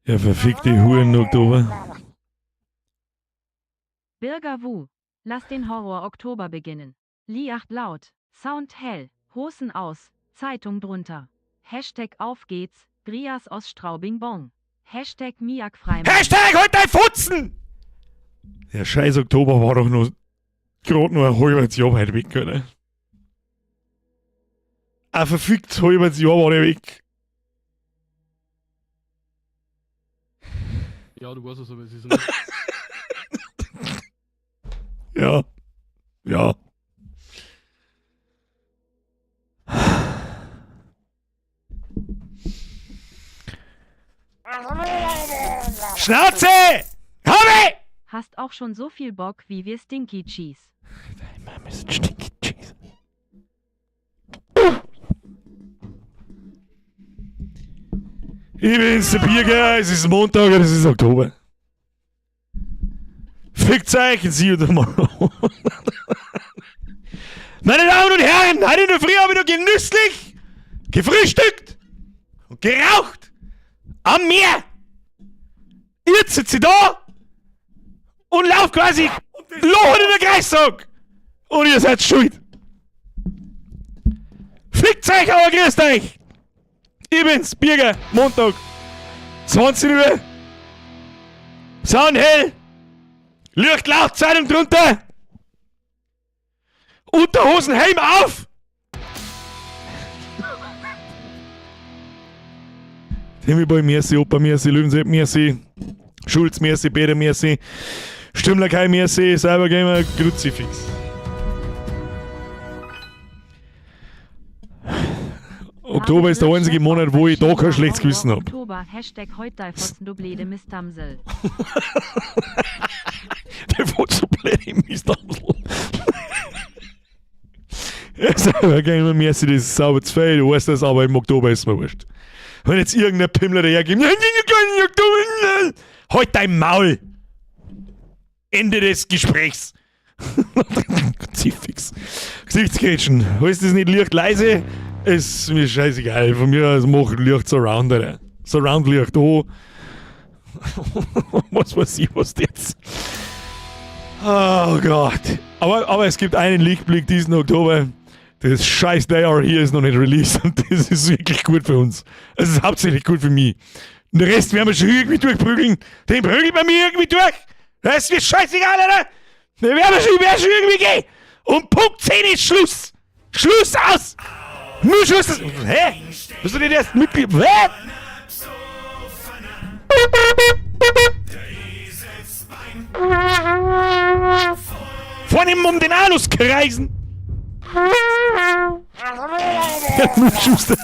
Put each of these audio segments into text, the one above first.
Ja, verfickte Huren Oktober. Birger Wu. Lass den Horror Oktober beginnen. Liacht laut, Sound hell, Hosen aus, Zeitung drunter. Hashtag auf geht's, Grias aus Straubing Bon. Hashtag Miak Freimann. Hashtag halt dein Futzen! Der scheiß Oktober war doch nur gerade nur ein halbes Jahr weit weg, oder? Ein verfickt halbes Jahr war der weg. Ja, du weißt es, aber es ist nicht. Ja. Ja. Schnauze! Habe! Hast auch schon so viel Bock wie wir Stinky Cheese. Mama ist Stinky Cheese. Ich bin's, der Birger, es ist Montag und es ist Oktober. Fickt euch and see you tomorrow. Meine Damen und Herren, heute in der Früh habe ich noch genüsslich gefrühstückt und geraucht am Meer. Jetzt sitze ich da und lauf quasi Loch in der Kreissack. Und ihr seid schuld. Fickt euch, aber grüßt euch. Ich bin's, Birger, Montag, 20 Uhr. Sound hell. Licht laut, Zeitung drunter. Unterhosen, Helm auf. Timmy Boy, merci, Opa, merci, Löwensepp, merci, Schulz, merci, Peter, merci, Stümmler Kai, merci, Cybergamer, Kruzifix. Oktober ist der einzige Monat, wo ich da kein schlechtes Gewissen hab. Oktober, Hashtag heut dei Fotzen, du blöde Mistamsel. Der Fotzen, du blöde Mistamsel. Ja, Cybergamer, merci, das ist sauber zu viel, du weißt das, aber im Oktober ist mir wurscht. Wenn jetzt irgendein Pimmler dahergeht, halt dein Maul! Ende des Gesprächs! Kruzifix. Gesichtsgrätschen. Heißt das nicht Licht leise? Ist mir scheißegal. Von mir aus mach Licht Surround, Alter. Surround Licht, oh. Was weiß ich, was jetzt? Oh Gott. Aber es gibt einen Lichtblick diesen Oktober. Das scheiß They Are Here ist noch nicht released und das ist wirklich gut für uns. Es ist hauptsächlich gut für mich. Und den Rest werden wir schon irgendwie durchprügeln. Den prügeln wir mir irgendwie durch. Das ist mir scheißegal, Alter. Den werden wir schon irgendwie gehen. Und Punkt 10 ist Schluss. Schluss aus. Nur Schluss. Hä? Bist du denn erst Mitglied? Hä? Vorne um den Anus kreisen. Ja, Schuster.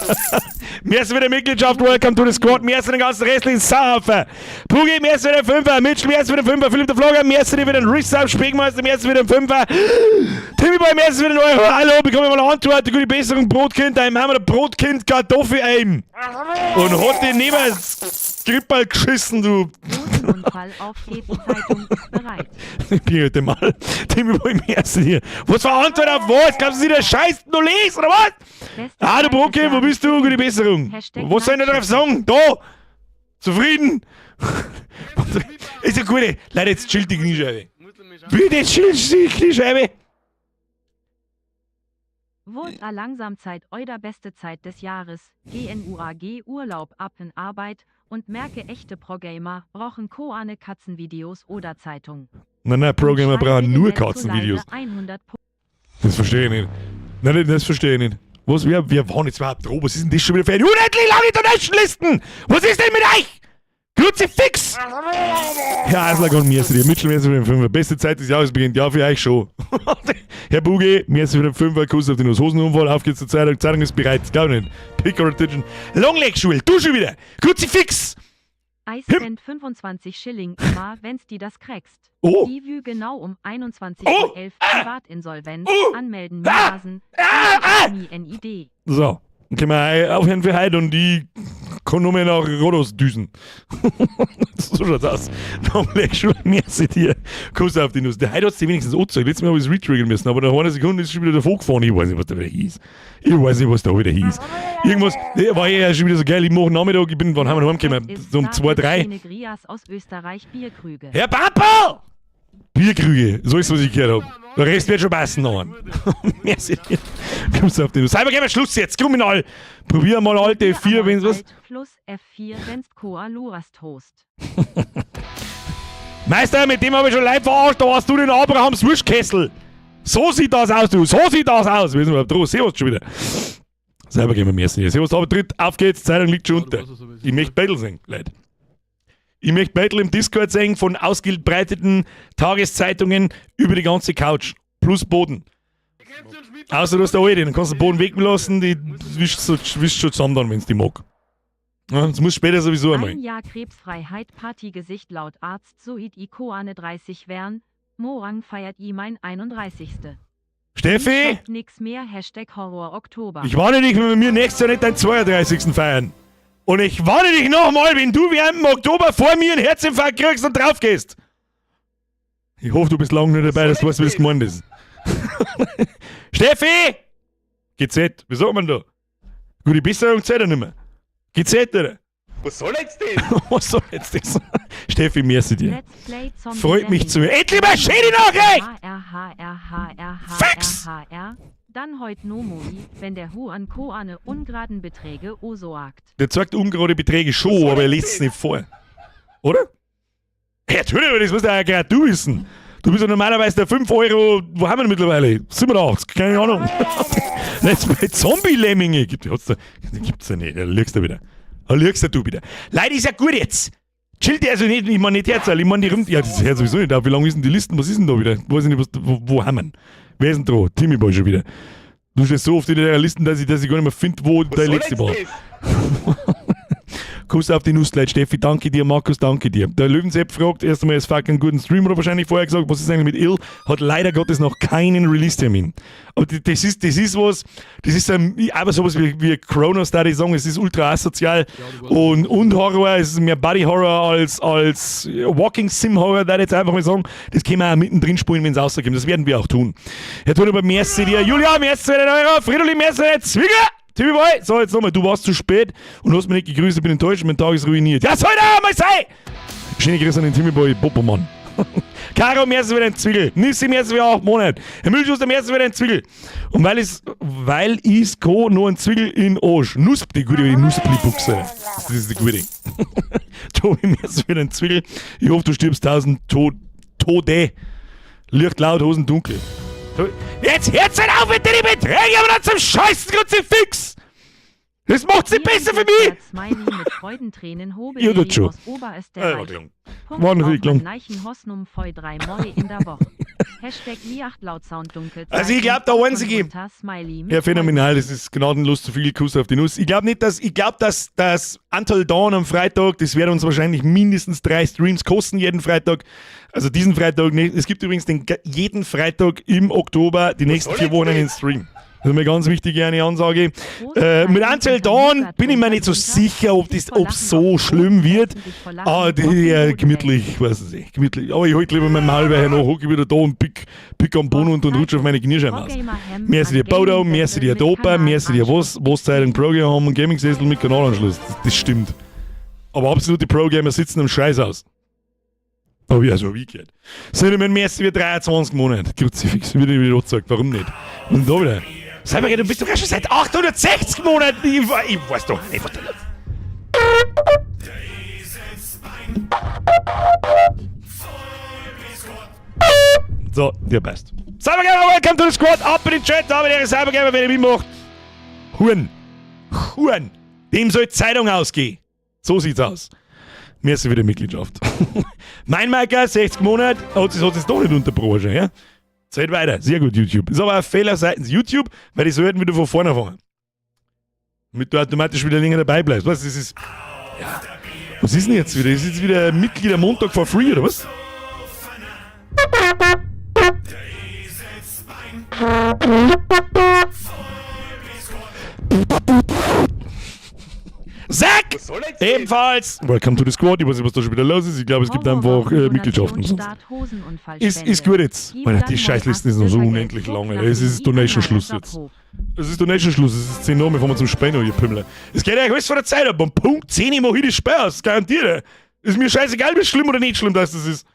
Merci für die Mitgliedschaft, welcome to the squad. Merci für den ganzen restlichen Sauhaufen. Pugi, merci für den Fünfer. Mitchell, merci für den Fünfer. Philipp der Flogger, merci für den Rissab. Speckmeister, merci für den Fünfer. Timmy Boy, merci für den Euro. Hallo, bekomme mal eine Antwort. Gute Besserung, Brotkind. Dein Mama, der Brotkind, Kartoffel ein. Und hat den neben das Gripperl geschissen, du. Unfall auf geht's, Zeitung ist bereit. Ich bin heute mal. Timmy Boy, merci dir. Was für Antwort auf was? Glaubst du, der Scheiß noch lesen, oder was? Beste Ah, du Zeit des Brotkind, wo Jahres bist du? Gute Besserung. Hashtag Was soll ich denn darauf sagen? Da! Zufrieden! Ist ja gut. Leute, jetzt chillt die Kniescheibe. Bitte chillt die Kniescheibe! Wurd a langsam Zeit euder beste Zeit des Jahres, GNUAG Urlaub ab in Arbeit und merke echte Pro-Gamer brauchen koane Katzenvideos oder Zeitung. Nein, nein, Pro-Gamer Und schrei brauchen bitte nur nicht zu Katzenvideos. leise, 100 Das verstehe ich nicht. Nein, nein, das verstehe ich nicht. Was, wer waren jetzt überhaupt dran? Was ist denn das schon wieder für eine unendlich lange Donation-Listen? Was ist denn mit euch? Kruzifix! Herr Aslak und mir sind die Mitchell, mir sind den Fünfer. Beste Zeit des Jahres beginnt. Ja, für euch schon. Herr Buge, mir sind den Fünfer. Kuss auf den Hosenunfall. Auf geht's zur Zeitung. Zeitung ist bereit. Glaub nicht. Pick or Attention. Longleg-Schule. Du schon wieder. Kruzifix! Eiscent 25 Schilling immer, wenn's die das kriegst. Oh. Die Vue genau um einundzwanzig Oh. Uhr elf Ah. Privatinsolvenz Oh. anmelden Ah. Miasen. Ah. Ah. NID. So, dann können wir aufhören für heute und ich Kann nur mehr nach Rhodos düsen. So schaut's aus. Dann merci dir. Kuss auf die Nuss. Der heute hat's dir wenigstens angezeigt. Letztes Mal habe ich es retriggern müssen, aber nach einer Sekunde ist schon wieder davor gefahren. Ich weiß nicht, was da wieder hieß. Ich weiß nicht, was da wieder hieß. Irgendwas, war ja schon wieder so geil. Ich mache Nachmittag, ich bin, wann haben wir heimgekommen? So um 2, 3. Aus Österreich Bierkrüge. Herr Papa! Bierkrüge, so ist, was ich gehört habe. Der Rest wird schon passen noch. Merci dir. Kommst du auf den Cyber gehen wir Schluss jetzt, Kriminal. Probier mal alte F4, wenn's was. Plus F4, wenn's Koa Lurast host. Meister, mit dem habe ich schon live verarscht, da hast du den Abrahams Wurstkessel. So sieht das aus, du. So sieht das aus. Wir sind überhaupt dran. Servus schon wieder. Selber gehen wir merci. Servus, aber tritt, auf geht's, Zeitung liegt schon unter. Ich möchte Battle singen, Leute. Ich möchte Battle im Discord sehen von ausgebreiteten Tageszeitungen über die ganze Couch. Plus Boden. Außer du hast der Alte, dann kannst du den Boden weglassen, die wischst du wischst schon zusammen dann, wenn's die mag. Ja, das muss später sowieso einmal. Ein Jahr Krebsfreiheit Partygesicht laut Arzt Suid Ikoane 30 Wern. Morang feiert i mein 31. Steffi? Nix mehr Hashtag Horror Oktober. Ich warne dich, wenn wir mir nächstes Jahr nicht deinen 32. feiern. Und ich warne dich nochmal, wenn du während dem Oktober vor mir einen Herzinfarkt kriegst und drauf gehst. Ich hoffe, du bist lange nicht dabei, dass du weißt, wie das gemeint ist. Steffi! GZ, wie sagt man da? Gute Besserung zählt er nicht mehr. GZ, oder? Was soll jetzt das? Was soll jetzt das? Steffi, merci dir. Let's Play Zombie Freut mich zu Lemminge. hören. Endlich mal schöne Nachricht! H R H R H R H Fix! R H R. Dann heut Nomoi, wenn der Huan Koane ungeraden Beträge osoagt. Der zeigt ungerade Beträge schon, aber er liest es nicht vor. Oder? Ja, natürlich, das musst ja gerade du wissen. Du bist ja normalerweise der 5 Euro, wo haben wir denn mittlerweile? 87, keine Ahnung. Let's Play Zombie-Lemminge. Gibt, hat's da, gibt's ja nicht, da lügst du wieder. Da lügst du wieder. Leute, ist ja gut jetzt. Chillt also nicht, ich meine nicht Herzl, ich meine die rum. Ja, das hört sowieso nicht auf. Wie lange ist denn die Listen? Was ist denn da wieder? Weiß ich nicht, was, wo haben wir denn? Wer ist denn da? Timmy Boy schon wieder. Du stehst so oft in der Listen, dass ich gar nicht mehr finde, wo der letzte war. Kuss auf die Nuss, Leute. Steffi, danke dir. Markus, danke dir. Der Löwensepp fragt erst einmal, es fucking einen guten Stream, oder wahrscheinlich vorher gesagt, was ist eigentlich mit Ill? Hat leider Gottes noch keinen Release-Termin. Aber das ist, das ist was, das ist ein, aber sowas wie Chronos, da die sagen, es ist ultra asozial und Horror, es ist mehr Body Horror als Walking Sim Horror, da ich jetzt einfach mal sagen. Das können wir auch mittendrin spielen, wenn es rauskommt. Das werden wir auch tun. Herr Toni, aber merci dir. Julia, merci für den Euro. Fridolin, merci für den Zwieger. Timmy Boy, so jetzt nochmal, du warst zu spät und hast mich nicht gegrüßt, ich bin enttäuscht, mein Tag ist ruiniert. Ja, soll da mal sein! Schöne Grüße an den Timmy Boy, Popomann. Caro, merci für den Zwiegel. Nissi, merci für 8 Monate. Herr Müllschuster, merci für den Zwiegel. Und weil ich's kann, noch ein Zwiegel in Arsch. Nusp, die gute, die Nuspli-Buchse. Das ist die gute. Tobi, merci für den Zwiegel. Ich hoffe, du stirbst 1000 Tode. Licht laut, Hosen dunkel. Jetzt hört's halt auf mit den Beträgen, aber dann zum Scheißen, Kruzifix! Das macht's nicht besser für mich! Smiley mit Freudentränen Ja, das schon. aus Oberösterreich. War gelungen. Punkt War natürlich auf gelungen. Neichen Hossnum Feu 3 Moi in der Woche. Hashtag Liacht laut Sound dunkel. Also ich glaub, der einzige Runter, Smiley mit Ja, phänomenal, das ist gnadenlos zu viel Kuss auf die Nuss. Ich glaub nicht, dass, ich glaub, dass das Until Dawn am Freitag, das wird uns wahrscheinlich mindestens 3 Streams kosten, jeden Freitag. Also diesen Freitag nicht. Es gibt übrigens jeden Freitag im Oktober die nächsten 4 Wochen einen Stream. Das ist mir ganz wichtig, eine Ansage. Mit Until Dawn bin ich mir nicht so sicher, ob's so schlimm wird. Ah, die, ja, gemütlich, weiß ich nicht, gemütlich. Aber ich halte lieber mein Maul, weil ich noch hocke wieder da und pick am Boden und rutsche auf meine Kniescheiben aus. Merci dir Bodo, merci dir Dopa, merci dir was, was Zeitung Pro Gamer haben und Gaming-Sessel mit Kanalanschluss. Das stimmt. Aber absolute Pro-Gamer sitzen am Scheiß aus. Hab ich also wie gehört. Cinnamon merci wir 23 Monate. Kruzifix, wieder wieder gesagt, warum nicht? Und da wieder. Cyber, du bist doch schon seit 860 Monaten. Ich weiß doch nicht, was da los ist. So, dir passt. Cybergamer, welcome to the squad. Ab in den Chat, da mit der Cybergamer, wenn ihr mitmacht. Huren. Huren. Dem soll Zeitung ausgehen. So sieht's aus. Merci für die Mitgliedschaft. Mein Maker, 60 Monate, hat sich doch nicht unterbrochen, ja? Zählt weiter. Sehr gut, YouTube. Ist aber ein Fehler seitens YouTube, weil die sollten wieder von vorne fangen. Damit du automatisch wieder länger dabei bleibst. Was, das ist. Ja. Was ist denn jetzt wieder? Ist jetzt wieder Mitglieder Montag for free, oder was? Zack! Ebenfalls. Welcome to the squad. Ich weiß nicht, was da schon wieder los ist. Ich glaube, es gibt einfach Mitgliedschaften. Sonst. Ist gut jetzt. Alter, die Scheißlisten ist noch so unendlich lang. Alter. Es ist Donation-Schluss jetzt. Es ist Donation-Schluss. Es ist 10 Uhr, wir fahren zum Spiel noch, ihr Pimmler. Es geht eigentlich alles von der Zeit ab. Um Punkt 10 Uhr mach ich das Spiel aus. Garantiert. Ist mir scheißegal, wie schlimm oder nicht schlimm das ist.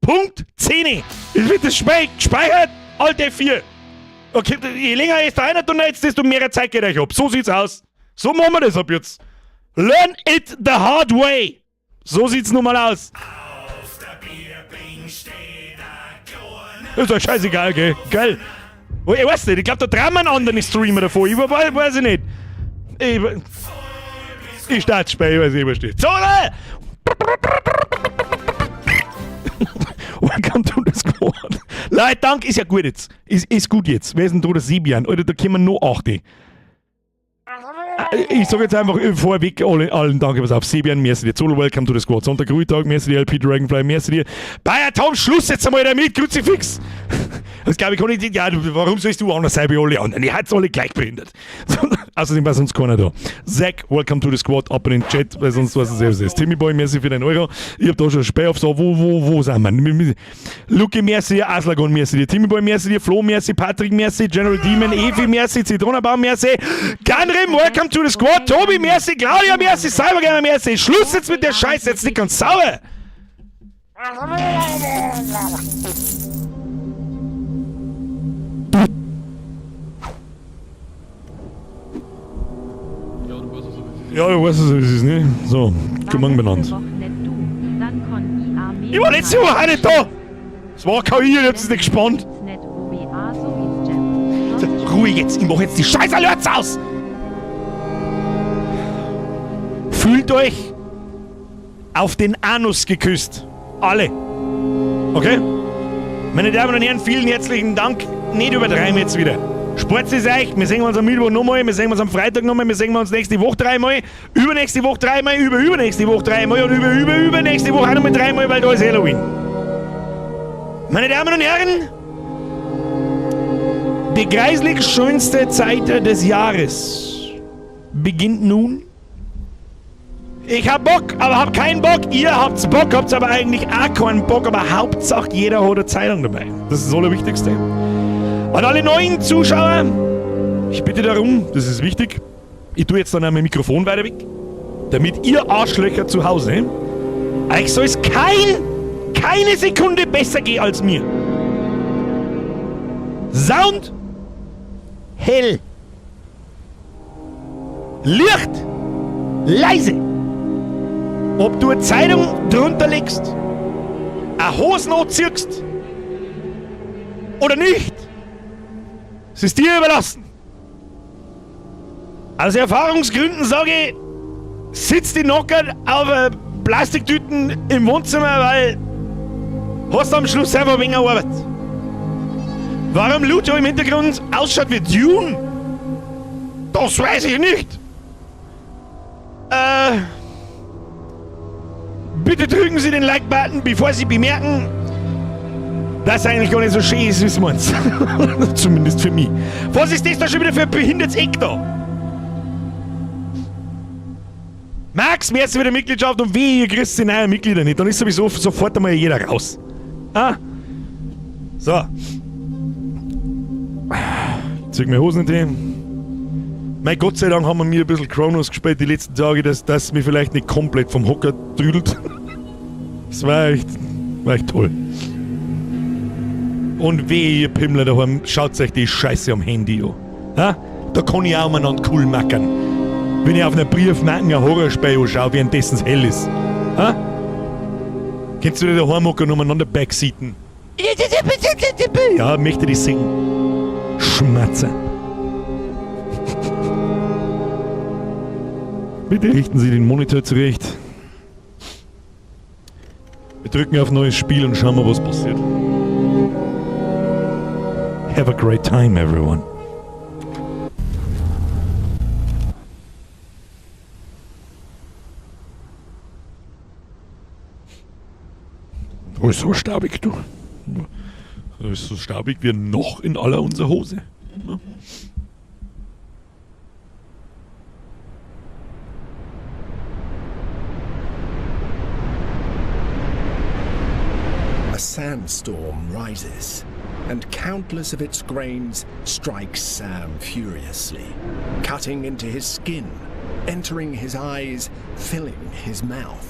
Punkt 10 Uhr. Es wird das Spiel gespeichert. Alt F4. Okay, je länger es da einer donates, desto mehr Zeit geht euch ab. So sieht's aus. So machen wir das ab jetzt. Learn it the hard way. So sieht's nun mal aus. Ist doch scheißegal, gell? Gell? Oh, ich weiß nicht, ich glaube, da träumen einen anderen Streamer davor. Ich weiß ich nicht. Ich starte das Spiel, ich weiß nicht, was steht. So, Welcome to the squad. Leute, danke, ist ja gut jetzt. Ist gut jetzt. Wer ist denn da der Sibian? Alter, da kommen noch 8. Ich sag jetzt einfach vorweg allen Danke, pass auf. Sebian, merci dir. Zolo, welcome to the squad. Sonntag, Ruhetag, merci dir. LP Dragonfly, merci dir. Bayer Tom, Schluss jetzt einmal damit, Kruzifix. Das glaube ich kann ich nicht. Ja, warum sollst du anders sein wie alle anderen? Die hat's alle gleich behindert. Außerdem war sonst keiner da. Zack, welcome to the squad, ab in den Chat, weil sonst weiß es selbst ist. Timmy Boy, merci für den Euro. Ich hab da schon Späh auf so, wo sind wir? Luki, merci dir, Aslagon, merci dir. Timmy Boy, merci dir, Flo, merci, Patrick, merci, General Demon, Evi, merci, Zitronabaum, merci. Ganrim, welcome to the squad. Tobi, merci, Claudia, merci, Cybergamer, merci. Schluss jetzt mit der Scheiße, jetzt nicht ganz sauer. Ja, du weißt es, wie es ist, ne? So, Gummang benannt. Ich war letzte Woche auch nicht da! Es war KI, ich hab's nicht gespannt. Ruhig jetzt, ich mach jetzt die scheiß Alerts aus! Fühlt euch auf den Anus geküsst. Alle. Okay? Meine Damen und Herren, vielen herzlichen Dank. Nicht übertreiben jetzt wieder. Spart es euch. Wir sehen uns am Mittwoch nochmal, wir sehen uns am Freitag nochmal, wir sehen uns nächste Woche dreimal, übernächste Woche dreimal, überübernächste Woche dreimal und überüberübernächste Woche auch nochmal dreimal, weil da ist Halloween. Meine Damen und Herren, die greislig schönste Zeit des Jahres beginnt nun. Ich hab Bock, aber hab keinen Bock. Ihr habt's Bock, habt's aber eigentlich auch keinen Bock. Aber Hauptsache, jeder hat eine Zeitung dabei. Das ist das Allerwichtigste. An alle neuen Zuschauer, ich bitte darum, das ist wichtig, ich tue jetzt dann einmal mein Mikrofon weiter weg, damit ihr Arschlöcher zu Hause, euch soll es keine Sekunde besser gehen als mir. Sound hell. Licht leise. Ob du eine Zeitung drunter legst, eine Hosen anziehst oder nicht, es ist dir überlassen. Aus Erfahrungsgründen sage ich, sitz die Nocker auf Plastiktüten im Wohnzimmer, weil hast am Schluss selber weniger Arbeit. Warum Lucio im Hintergrund ausschaut wie Dune? Das weiß ich nicht. Bitte drücken Sie den Like-Button, bevor Sie bemerken, dass eigentlich gar nicht so schön ist, wie es meint. Zumindest für mich. Was ist das da schon wieder für ein behindertes Eck da? Max, mehr ist wieder Mitgliedschaft und wehe, ihr kriegt die neuen Mitglieder nicht. Dann ist sowieso sofort einmal jeder raus. Ah. So. Zieh mir Hosen nicht hin. Mein Gott sei Dank haben wir mir ein bisschen Chronos gespielt die letzten Tage, dass mich vielleicht nicht komplett vom Hocker trüdelt. Das war echt toll. Und wehe, ihr Pimmler daheim, schaut euch die Scheiße am Handy an. Ha? Da kann ich auch umeinander cool mackern. Wenn ich auf einer Briefmarke ein Horrorspiel anschaue, währenddessen es hell ist. Ha? Kennst du dir daheim hocken und umeinander backseaten? Ja, möchte ich singen. Schmatzer. Bitte richten Sie den Monitor zurecht. Wir drücken auf neues Spiel und schauen mal, was passiert. Have a great time, everyone. Oh, ist so staubig, du. Das ist so staubig wie noch in aller unserer Hose. Ne? Sandstorm rises, and countless of its grains strike Sam furiously, cutting into his skin, entering his eyes, filling his mouth.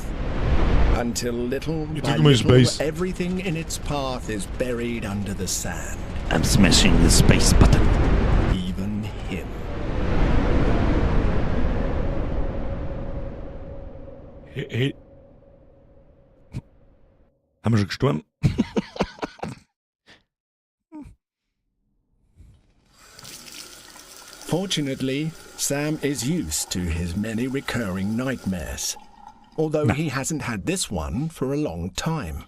Until little You by took my little, space. Everything in its path is buried under the sand, I'm smashing the space button. Even him. Hey, hey. Haben wir schon gestorben? Fortunately, Sam is used to his many recurring nightmares, although he hasn't had this one for a long time.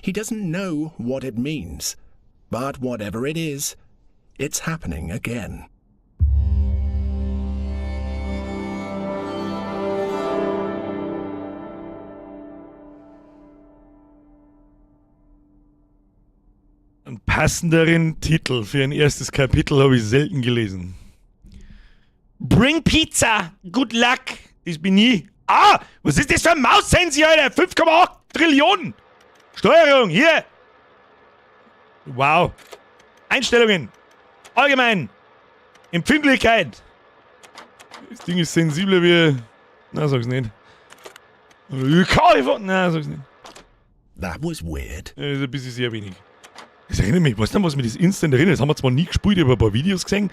He doesn't know what it means, but whatever it is, it's happening again. Einen passenderen Titel für ein erstes Kapitel habe ich selten gelesen. Bring Pizza, good luck. Das bin ich. Ah, was ist das für ein Maus-Sensi, Alter? 5,8 Trillionen. Steuerung, hier. Wow. Einstellungen. Allgemein. Empfindlichkeit. Das Ding ist sensibler wie. Na, sag's nicht. Na, sag's nicht. That was weird. Ja, das ist ein bisschen sehr wenig. Das erinnert mich, weißt du, was mich das instant erinnert? Das haben wir zwar nie gespielt, ich habe ein paar Videos gesehen.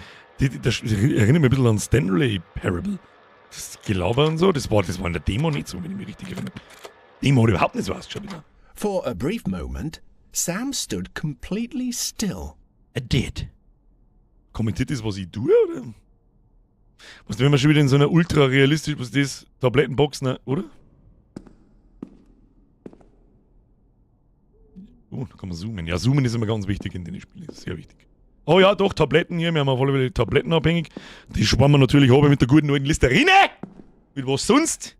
Das erinnert mich ein bisschen an Stanley Parable. Das Gelaber und so, das war in der Demo nicht so, wenn ich mich richtig erinnere. Demo hat überhaupt nicht so ausgeschaut. Wieder. For a brief moment, Sam stood completely still. I did. Kommentiert das, was ich tue, oder? Was, wenn wir schon wieder in so einer ultra realistisch, was ist das? Tablettenbox, ne, oder? Oh, da kann man zoomen. Ja, zoomen ist immer ganz wichtig in den Spielen. Sehr wichtig. Oh ja, doch, Tabletten hier. Wir haben auf alle Fälle tablettenabhängig. Die sparen wir natürlich ab mit der guten alten Listerine. Mit was sonst?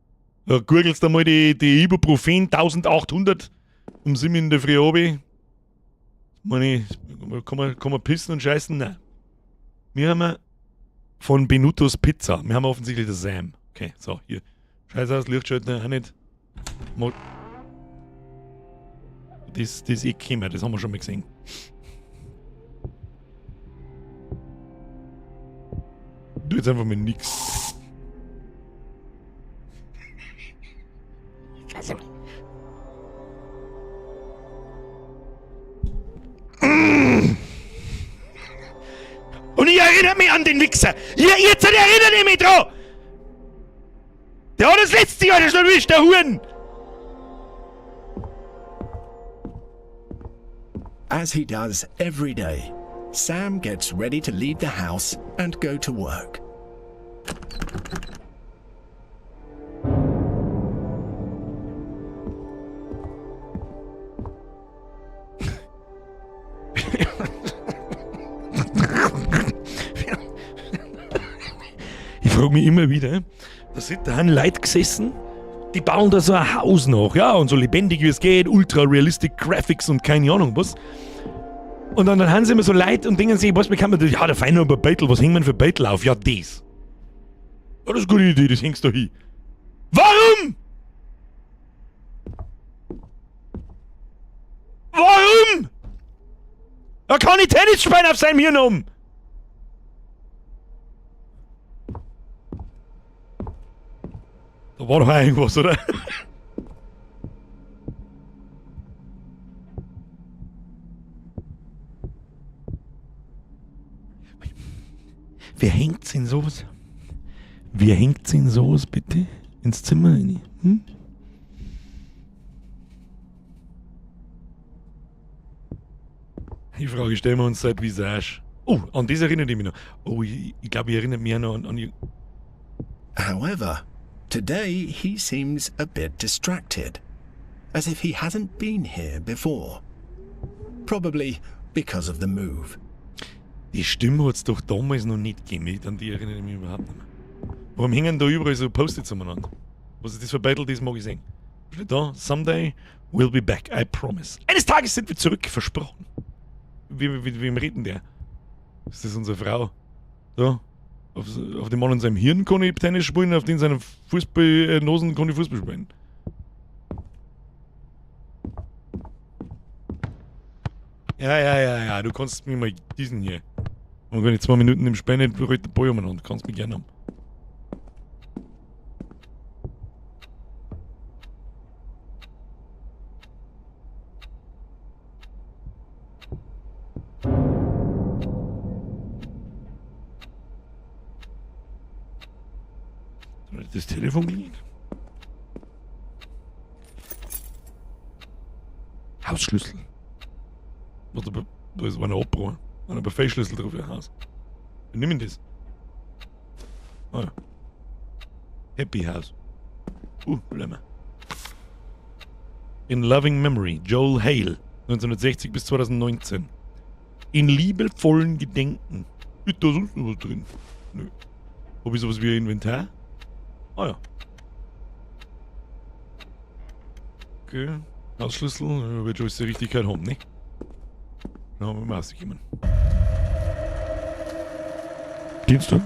Da gurgelst du mal die Ibuprofen 1800 um 7 in der Früh runter. Meine ich, kann man pissen und scheißen? Nein. Wir haben von Benutos Pizza. Wir haben offensichtlich das Sam. Okay, so, hier. Scheiß aus, Lichtschalter, auch nicht. Das eh gekommen, das haben wir schon mal gesehen. Du jetzt einfach mal nix. Scheiße. Und ich erinnere mich an den Wichser. Ja, jetzt erinnere ich mich dran. Der hat das letzte Jahr schon erwischt, der Huren. As he does every day, Sam gets ready to leave the house and go to work. Ich frage mich immer wieder, da sind da Leute gesessen, die bauen da so ein Haus nach, ja, und so lebendig wie es geht, ultra realistic Graphics und keine Ahnung was. Und dann haben sie immer so Leute und denken sich, was bekommt man da? Ja, da fein noch ein paar Beutel, was hängt man für Beutel auf? Ja, das. Ja, das ist eine gute Idee, das hängst du hin. Warum? Warum? Da kann ich Tennis spielen auf seinem Hirn um. Da war doch auch irgendwas, oder? Wer hängt's in sowas? Wer hängt's in sowas bitte? Ins Zimmer rein? Hm? Die Frage stellen wir uns seit Visage. Oh, an das erinnere ich mich noch. Oh, ich glaube, ich erinnere mich auch noch an However, today he seems a bit distracted, as if he hasn't been here before. Probably because of the move. Die Stimme hat es doch damals noch nicht gegeben. An die erinnere ich mich überhaupt nicht mehr. Warum hängen da überall so Post-its umeinander? Was ist das für Battle? Das mag ich sehen. Steht da: "Someday we'll be back, I promise." Eines Tages sind wir zurück, versprochen. Wie wem reden der? Ist das unsere Frau? Da. Auf dem Mann in seinem Hirn kann ich Tennis spielen, auf den seinen Fußball, Nosen kann ich Fußball spielen. Ja, du kannst mir mal diesen hier. Und wenn ich 2 Minuten im Spiel nicht berührt der Ball umeinander, kannst mich gerne haben. Hat das Telefon klingelt? Hausschlüssel. Warte, da ist einer abgebrochen. Einer Buffetschlüssel drauf im Haus. Wir nehmen das. Ah ja. Happy House. Bleiben. In Loving Memory, Joel Hale, 1960 bis 2019. In liebevollen Gedenken. Ist da sonst noch was drin? Nö. Hab ich sowas wie ein Inventar? Ah ja. Okay. Hausschlüssel, ja, wird schon alles die Richtigkeit haben, ne? Dann haben wir mal rausgekommen. Dienstag?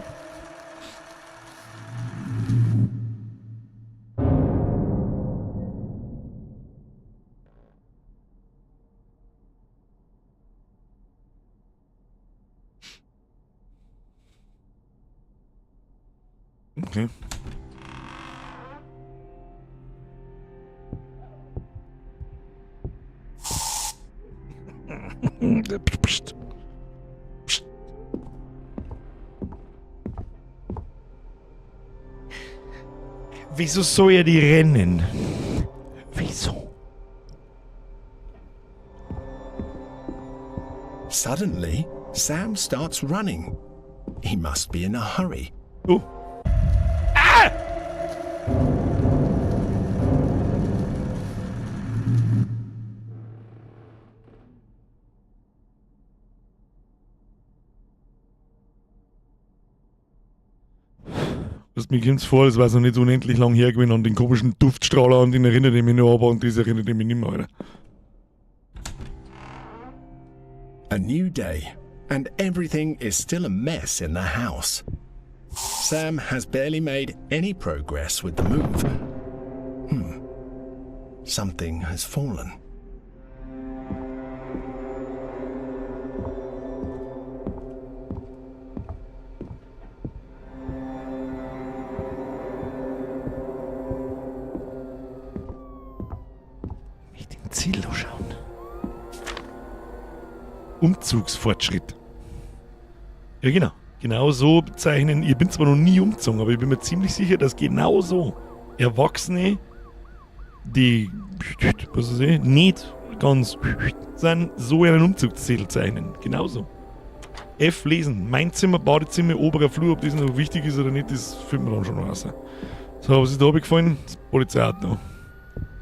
Okay. Psst. Psst. Wieso soll er die rennen? Wieso? Suddenly, Sam starts running. He must be in a hurry. Oh. Ah! Was mir kommt's vor, es war so nicht unendlich lang her gewesen an den komischen Duftstrahler, an den erinnere ich mich noch, aber an das erinnere ich mich nicht mehr, Alter. A new day, and everything is still a mess in the house. Sam has barely made any progress with the move. Something has fallen. Nicht den Ziel schauen. Umzugsfortschritt. Ja, genau. Genau so bezeichnen. Ich bin zwar noch nie umgezogen, aber ich bin mir ziemlich sicher, dass genau so Erwachsene, die, was weiß ich, nicht ganz sind, so einen Umzugszettel zeichnen. Genauso. F lesen. Mein Zimmer, Badezimmer, oberer Flur, ob das noch wichtig ist oder nicht, das findet man dann schon raus. So, was ist da abgefallen? Das Polizeiauto.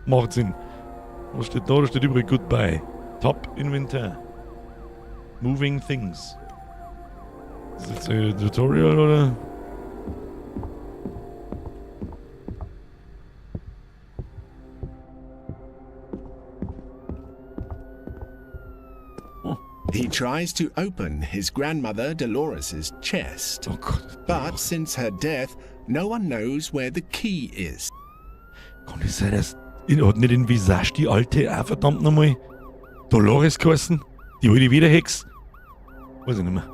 Macht Sinn. Was steht da? Da steht überall Goodbye. Top Inventar. Moving Things. Ist das jetzt ein Tutorial oder? He tries to open his grandmother Dolores's chest. Oh Gott. But since her death, no one knows where the key is. Kann es sein, dass hat nicht in Visage die alte auch verdammt nochmal Dolores geheißen? Die alte Wiederhex? Weiß ich nicht mehr.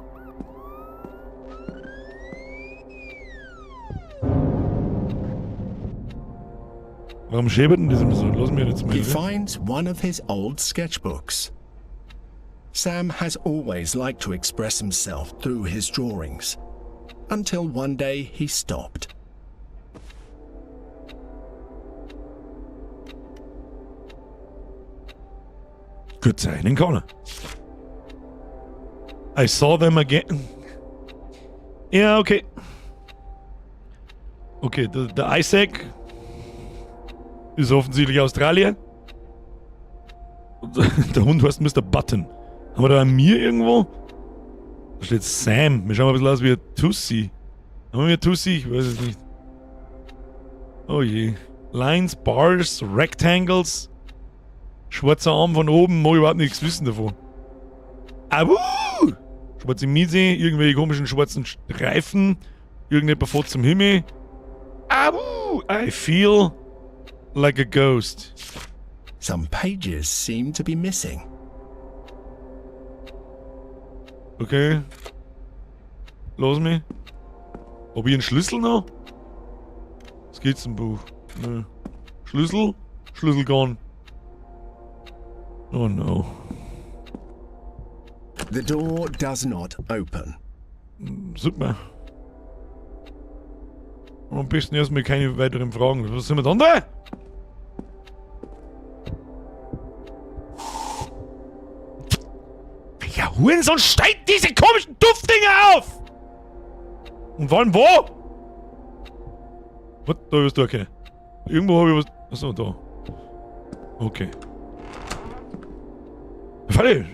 Warum schäbert denn das immer so? Lass mich jetzt mal. He Oder? Finds one of his old sketchbooks. Sam has always liked to express himself through his drawings. Until one day he stopped. Gut zeichnen kann er. I saw them again. Ja, okay. Okay, der Isaac ist offensichtlich Australier. Und der Hund heißt Mr. Button. Haben wir da ein Mir irgendwo? Da steht Sam. Wir schauen mal ein bisschen aus wie ein Tussi. Haben wir eine Tussi? Ich weiß es nicht. Oh je. Lines, Bars, Rectangles. Schwarzer Arm von oben, mag ich überhaupt nichts wissen davon. Au! Schwarze Miese, irgendwelche komischen schwarzen Streifen. Irgendjemand fährt zum Himmel. Au! I feel like a ghost. Some pages seem to be missing. Okay. Lass mich. Hab ich einen Schlüssel noch? Skizzenbuch. Nö. Schlüssel? Schlüssel gone. Oh no. The door does not open. Super. Am besten erstmal keine weiteren Fragen. Was sind wir dann da? Welcher Hurensohn steigt diese komischen Duftdinger auf? Und wann wo? Was? Da ist okay. Irgendwo habe ich was. Achso, da. Okay. Falle,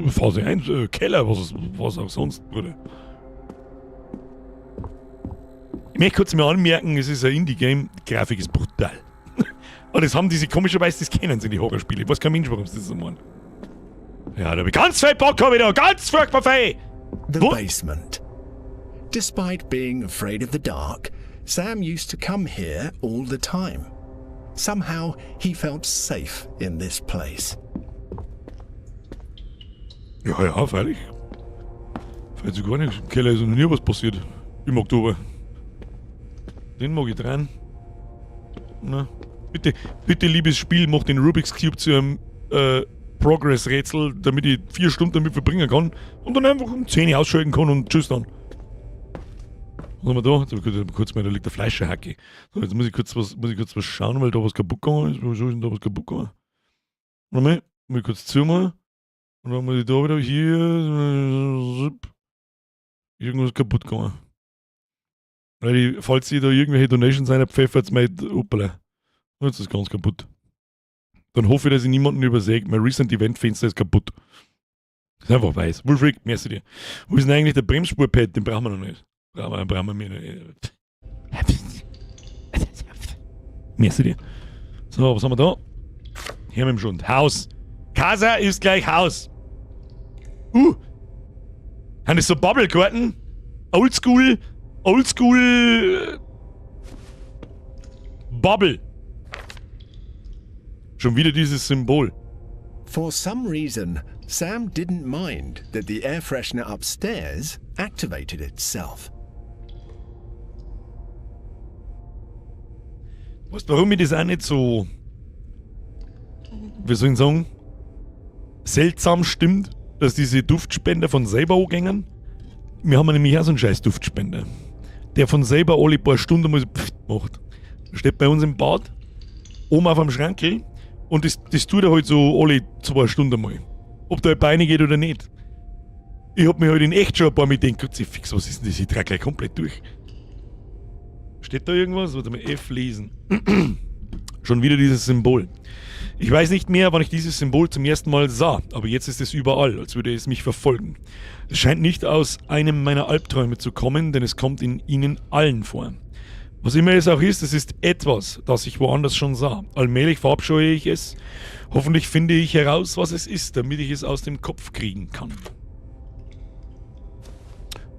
Phase 1, Keller, was auch sonst, Bruder. Ich möchte kurz mal anmerken, es ist ein Indie-Game, die Grafik ist brutal. Und das haben diese komischerweise, das kennen sie, die Horrorspiele. Ich weiß kein Mensch, warum sie das so machen. Ja, da hab ich ganz viel Bock, hab ich da, ganz furchtbar viel! The Wo? basement. Despite being afraid of the dark, Sam used to come here all the time. Somehow he felt safe in this place. Ja, ja, freilich. Fällt sich gar nichts. Im Keller ist noch nie was passiert. Im Oktober. Den mag ich dran. Na, bitte, bitte, liebes Spiel, mach den Rubik's Cube zu einem Progress-Rätsel, damit ich 4 Stunden damit verbringen kann und dann einfach um 10 Uhr ausschalten kann und tschüss dann. Was haben wir da? Jetzt hab ich kurz mal, da liegt der Fleischerhacke. So, jetzt muss ich kurz was schauen, weil da was kaputt gegangen ist. Wieso ist denn da was kaputt gegangen? Warte mal, muss ich kurz zumachen. Und dann muss ich da wieder hier. Irgendwas kaputt gegangen. Weil ich, falls ihr da irgendwelche Donations reinpfeffert, mein Hoppala. Jetzt ist ganz kaputt. Dann hoffe ich, dass ich niemanden übersehe. Mein Recent Event Fenster ist kaputt. Ist einfach weiß. Wolfric, merci dir. Wo ist denn eigentlich der Bremsspurpad? Den brauchen wir noch nicht. Brauchen wir nicht. Merci dir. So, was haben wir da? Hier mit dem Schund. Haus. Casa ist gleich Haus. Haben das so Bubble-Karten? Oldschool. Oldschool. Bubble. Schon wieder dieses Symbol. For some reason, Sam didn't mind that the air freshener upstairs activated itself. Weißt du, warum ich das auch nicht so, wie soll ich sagen, seltsam stimmt, dass diese Duftspender von selber angehen? Wir haben nämlich auch so einen scheiß Duftspender, der von selber alle paar Stunden mal so pfft macht. Der steht bei uns im Bad, oben auf dem Schrankel, und das tut er halt so alle 2 Stunden mal. Ob da jemand reingeht oder nicht. Ich hab mir halt in echt schon ein paar mit denen gedacht, fix, was ist denn das? Ich trage gleich komplett durch. Steht da irgendwas? Warte mal, F lesen. Schon wieder dieses Symbol. Ich weiß nicht mehr, wann ich dieses Symbol zum ersten Mal sah, aber jetzt ist es überall, als würde es mich verfolgen. Es scheint nicht aus einem meiner Albträume zu kommen, denn es kommt in ihnen allen vor. Was immer es auch ist, es ist etwas, das ich woanders schon sah. Allmählich verabscheue ich es. Hoffentlich finde ich heraus, was es ist, damit ich es aus dem Kopf kriegen kann.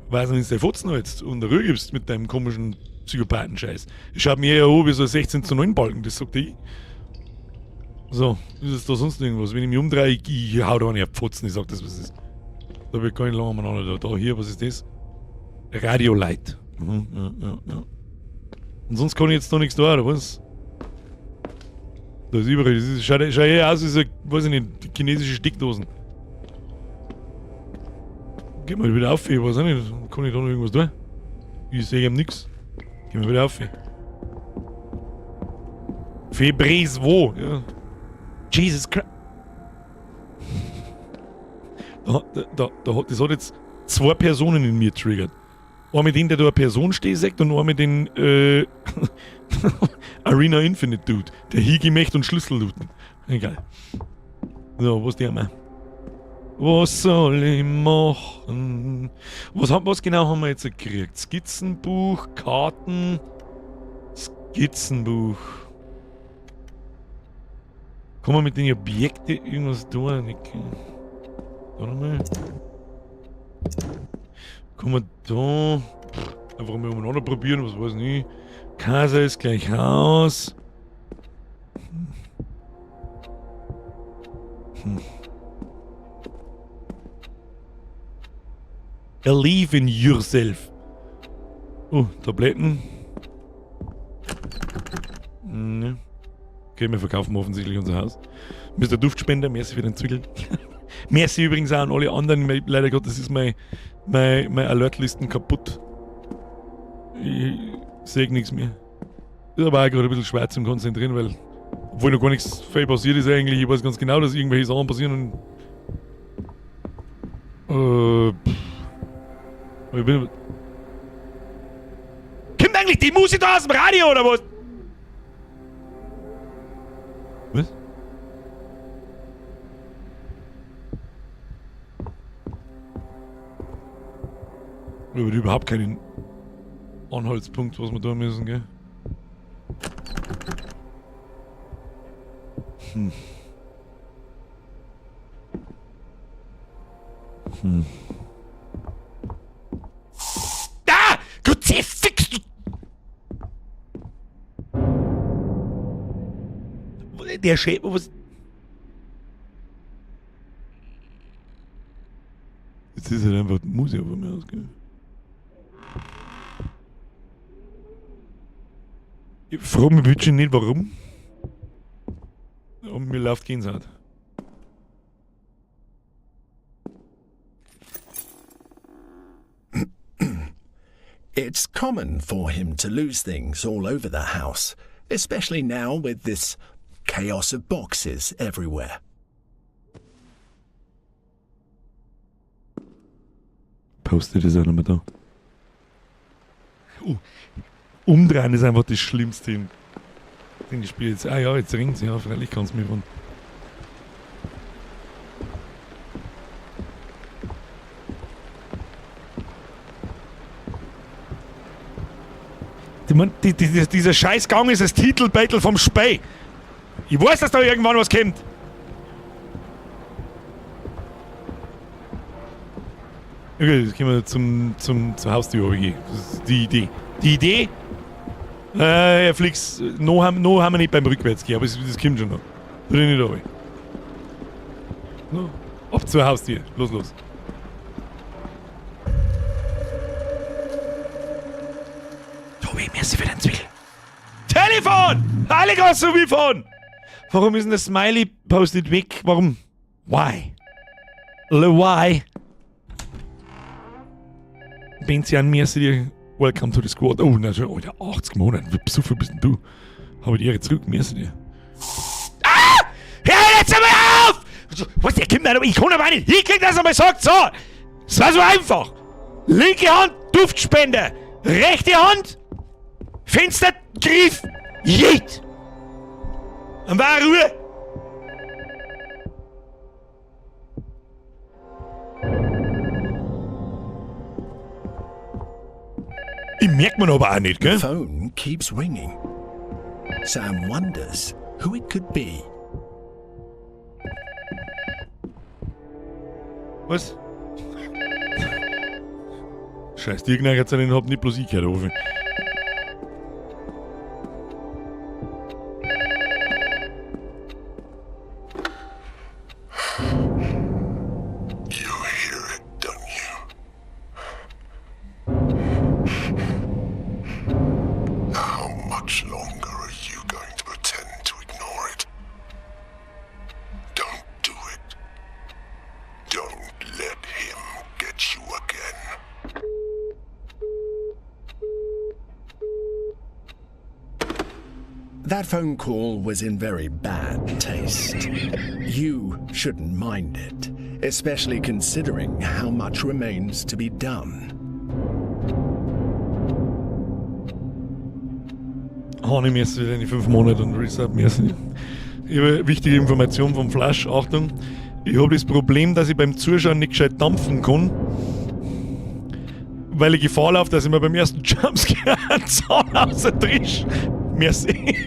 Weiß nicht, wenn du Fotzen hältst und Ruhe gibst mit deinem komischen Psychopathen-Scheiß. Ich schau mir ja an wie so ein 16:9 Balken, das sagt ich. So, ist es da sonst irgendwas? Wenn ich mich umdrehe, ich hau da nicht auf Pfotzen, ich sag das, was ist. Da wird gar nicht lange umeinander. Da, hier, was ist das? Radiolight. Ja, ja, ja. Und sonst kann ich jetzt noch nichts da, oder was? Da ist überall, das ist, schaut eher aus wie so, weiß ich nicht, die chinesische Steckdosen. Geh mal wieder auf, ich weiß auch nicht, kann ich da noch irgendwas tun? Ich sehe eben nix. Geh mal wieder auf. Febreze wo? Ja. Jesus Christ. Das hat jetzt 2 Personen in mir triggert. Einer mit dem, der da eine Person steht, sagt, und einer mit dem Arena Infinite Dude, der Higi möchte und Schlüssel looten. Egal. So, was der mal? Was soll ich machen? Was genau haben wir jetzt gekriegt? Skizzenbuch, Karten, Skizzenbuch. Kann man mit den Objekten irgendwas tun? Da nochmal. Kann man da einfach mal umeinander probieren, was weiß ich nicht. Casa ist gleich Haus. Believe in yourself. Oh, Tabletten. Ne. Okay, wir verkaufen offensichtlich unser Haus. Mr. Duftspender, merci für den Zwickel. Merci übrigens auch an alle anderen. Leider Gottes ist mein Alertlisten kaputt. Ich sehe nichts mehr. Ist aber auch gerade ein bisschen schwer zum Konzentrieren, weil, obwohl noch gar nichts viel passiert ist eigentlich, ich weiß ganz genau, dass irgendwelche Sachen passieren und. Pff. Aber ich bin. Kommt eigentlich die Musik da aus dem Radio oder was? Was? Ich habe überhaupt keinen Anhaltspunkt, was wir da müssen, gell? Ah! Kruzifix! Der Schäfer, was. Jetzt ist halt einfach die Musik von mir aus, gell? Ich frage mich bitte nicht warum. Und mir läuft Gänsehaut. It's common for him to lose things all over the house, especially now with this chaos of boxes everywhere. Post-it ist auch noch mal da. Umdrehen ist einfach das Schlimmste in dem Spiel. Jetzt, ah ja, jetzt ringt's. Ja, freilich kann's mir von. Ich mein, dieser Scheißgang ist das Titelbattle vom Spiel. Ich weiß, dass da irgendwann was kommt. Okay, jetzt gehen wir zur Haustür runtergehen. Das ist die Idee. Die Idee? Flix, noch haben wir nicht beim Rückwärtsgehen, aber das kommt schon noch. Drin nicht runter. No. Ab zur Haustür. Los, los. Tobi, merci für den Zwiebel. Telefon! Heiliger Sumifon! Warum ist denn das Smiley-Post-it weg? Warum? Why? Le why? Benzian, merci dir. Welcome to the squad. Oh, na schon, Alter, 80 Monate. Wie besoffen bist denn du? Hab ich die Ehre zurück, merci dir. Ah! Hör jetzt einmal auf! Was, der kommt nicht, ich kann aber nicht hinkriegen, dass er mal sagt, so! Es war so einfach! Linke Hand, Duftspender! Rechte Hand, Fenstergriff, Jeet! Dann war Ruhe! Ich merkt man aber auch nicht, gell? The phone keeps ringing. Sam wonders who it could be. Was? Scheiß, die Irgendeiner hat den hab nicht bloß ich gehört, hoffe ich. You hear it, don't you? How much longer are you going to pretend to ignore it? Don't do it. Don't let him get you again. That phone call was in very bad taste. You shouldn't mind it, especially considering how much remains to be done. Honey, mir ist wieder in 5 Monate und Resub, mir ist nicht. Ich habe eine wichtige Information vom Flash, Achtung. Ich habe das Problem, dass ich beim Zuschauen nicht gescheit dampfen kann, weil ich Gefahr laufe, dass ich mir beim ersten Jumpscare einen Zahn außertrisch. Merci.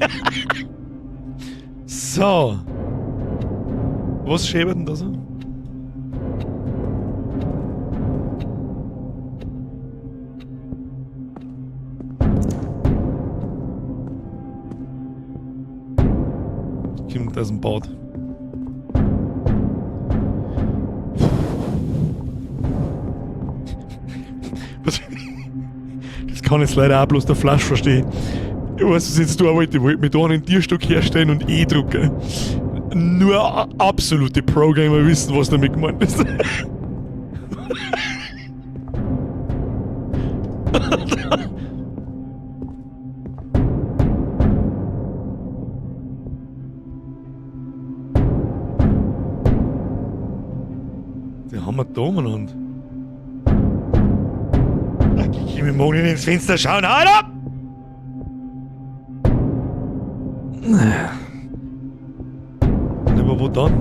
So. Was schäbert denn da so? Kommt aus dem Bad. Das kann jetzt leider auch bloß der Flash verstehen. Ich weiß, was ich jetzt tun wollte. Ich wollte mir da einen Tierstock herstellen und E drucken. Nur absolute Pro-Gamer wissen, was damit gemeint ist. Die haben wir da umeinander. Ich will morgen nicht ins Fenster schauen. Halt ab! Aber wo dann?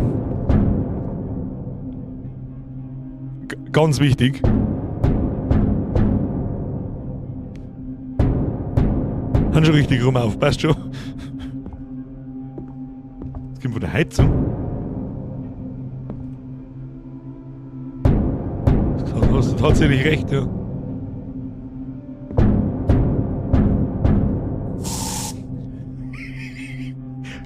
Ganz wichtig. Haben schon richtig rum auf, passt schon. Das kommt von der Heizung. Das hast du tatsächlich recht, ja.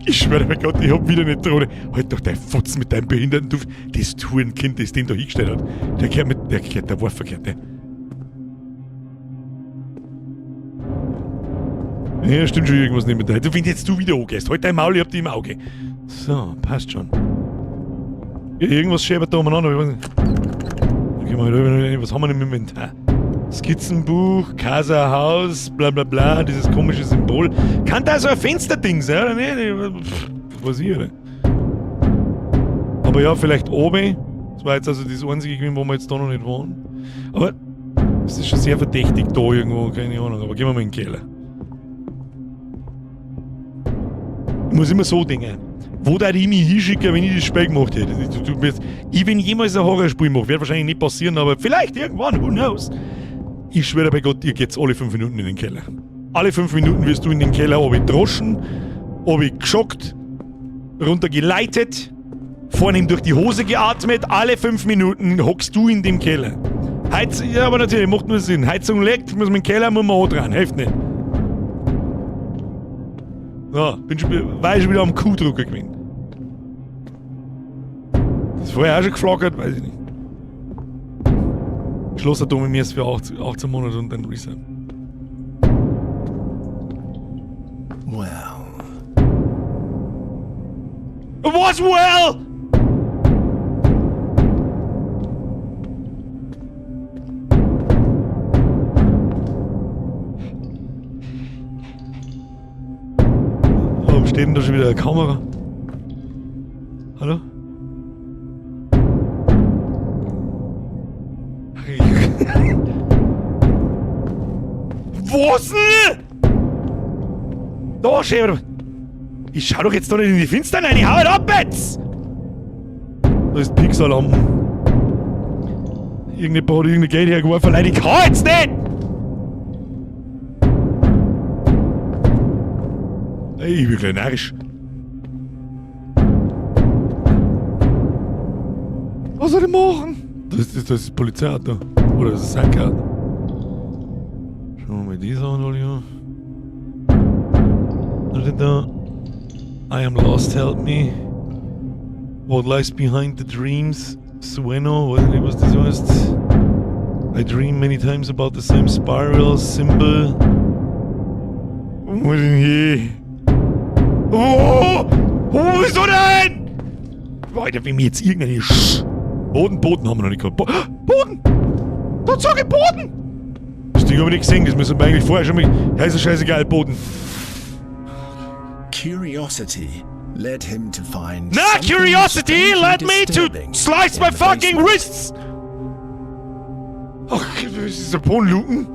Ich schwöre bei Gott, ich hab wieder eine Drohne. Halt doch dein Fotz mit deinem behinderten Duft. Das Tourenkind, das den da hingestellt hat. Der gehört mit, der gehört, der war verkehrt, der. Ja, stimmt schon irgendwas nicht mit dir. Du, wenn jetzt du wieder angehst, halt dein Maul, ich hab dich im Auge. So, passt schon. Ja, irgendwas scheppert da umeinander, ich weiß nicht. Da gehen wir halt rüber. Was haben wir denn im Inventar? Skizzenbuch, Casa Haus, bla bla bla, dieses komische Symbol. Kann da so ein Fensterding sein, oder nicht? Pff, was weiß ich, oder? Aber ja, vielleicht oben. Das war jetzt also das einzige gewesen, wo wir jetzt da noch nicht waren. Aber es ist schon sehr verdächtig da irgendwo, keine Ahnung. Aber gehen wir mal in den Keller. Ich muss immer so denken. Wo darf ich mich hinschicken, wenn ich das Spiel gemacht hätte? Ich, wenn ich jemals ein Horrorspiel mache, wird wahrscheinlich nicht passieren, aber vielleicht irgendwann, who knows? Ich schwöre bei Gott, ihr geht's alle 5 Minuten in den Keller. Alle 5 Minuten wirst du in den Keller droschen, geschockt, runtergeleitet, vorne ihm durch die Hose geatmet. Alle 5 Minuten hockst du in dem Keller. Heizung, ja, aber natürlich, macht nur Sinn. Heizung leckt, muss man in den Keller, muss man auch dran, hilft nicht. So, war ich schon wieder am Q-Drucker gewesen. Das ist vorher auch schon geflackert, weiß ich nicht. Schloss hat mir erst für 18 Monate und dann Reset. Well. Was well? Warum steht denn da schon wieder eine Kamera? Hallo? Was denn? Da, schau. Ich schau doch jetzt doch nicht in die Finster rein, ich hau halt ab jetzt! Da ist Pixar-Lampen. Irgendjemand hat irgendein Geld hergeworfen, Leute, ich kann jetzt nicht! Ey, ich bin gleich narrisch. Was soll ich machen? Das ist das Polizeiauto. Oder das ist sein Auto. Schauen wir mal die an, Olli. Da. I am lost, help me. What lies behind the dreams? Sueno, weiß nicht, was das heißt. I dream many times about the same spiral symbol. Wo ist denn hier? Oh! Oh, wieso denn? Alter, wenn mir jetzt irgendeine Sch Boden, Boden haben wir noch nicht gehabt. Boden! Da sag ich Boden! Das Ding hab ich nicht gesehen, das müssen wir eigentlich vorher schon mal. Ja, ist ja scheißegal, Boden. Curiosity led him to find Na, something curiosity strangely led me to disturbing slice in my the fucking basement. wrists! Ach, das ist ein Bodenluken.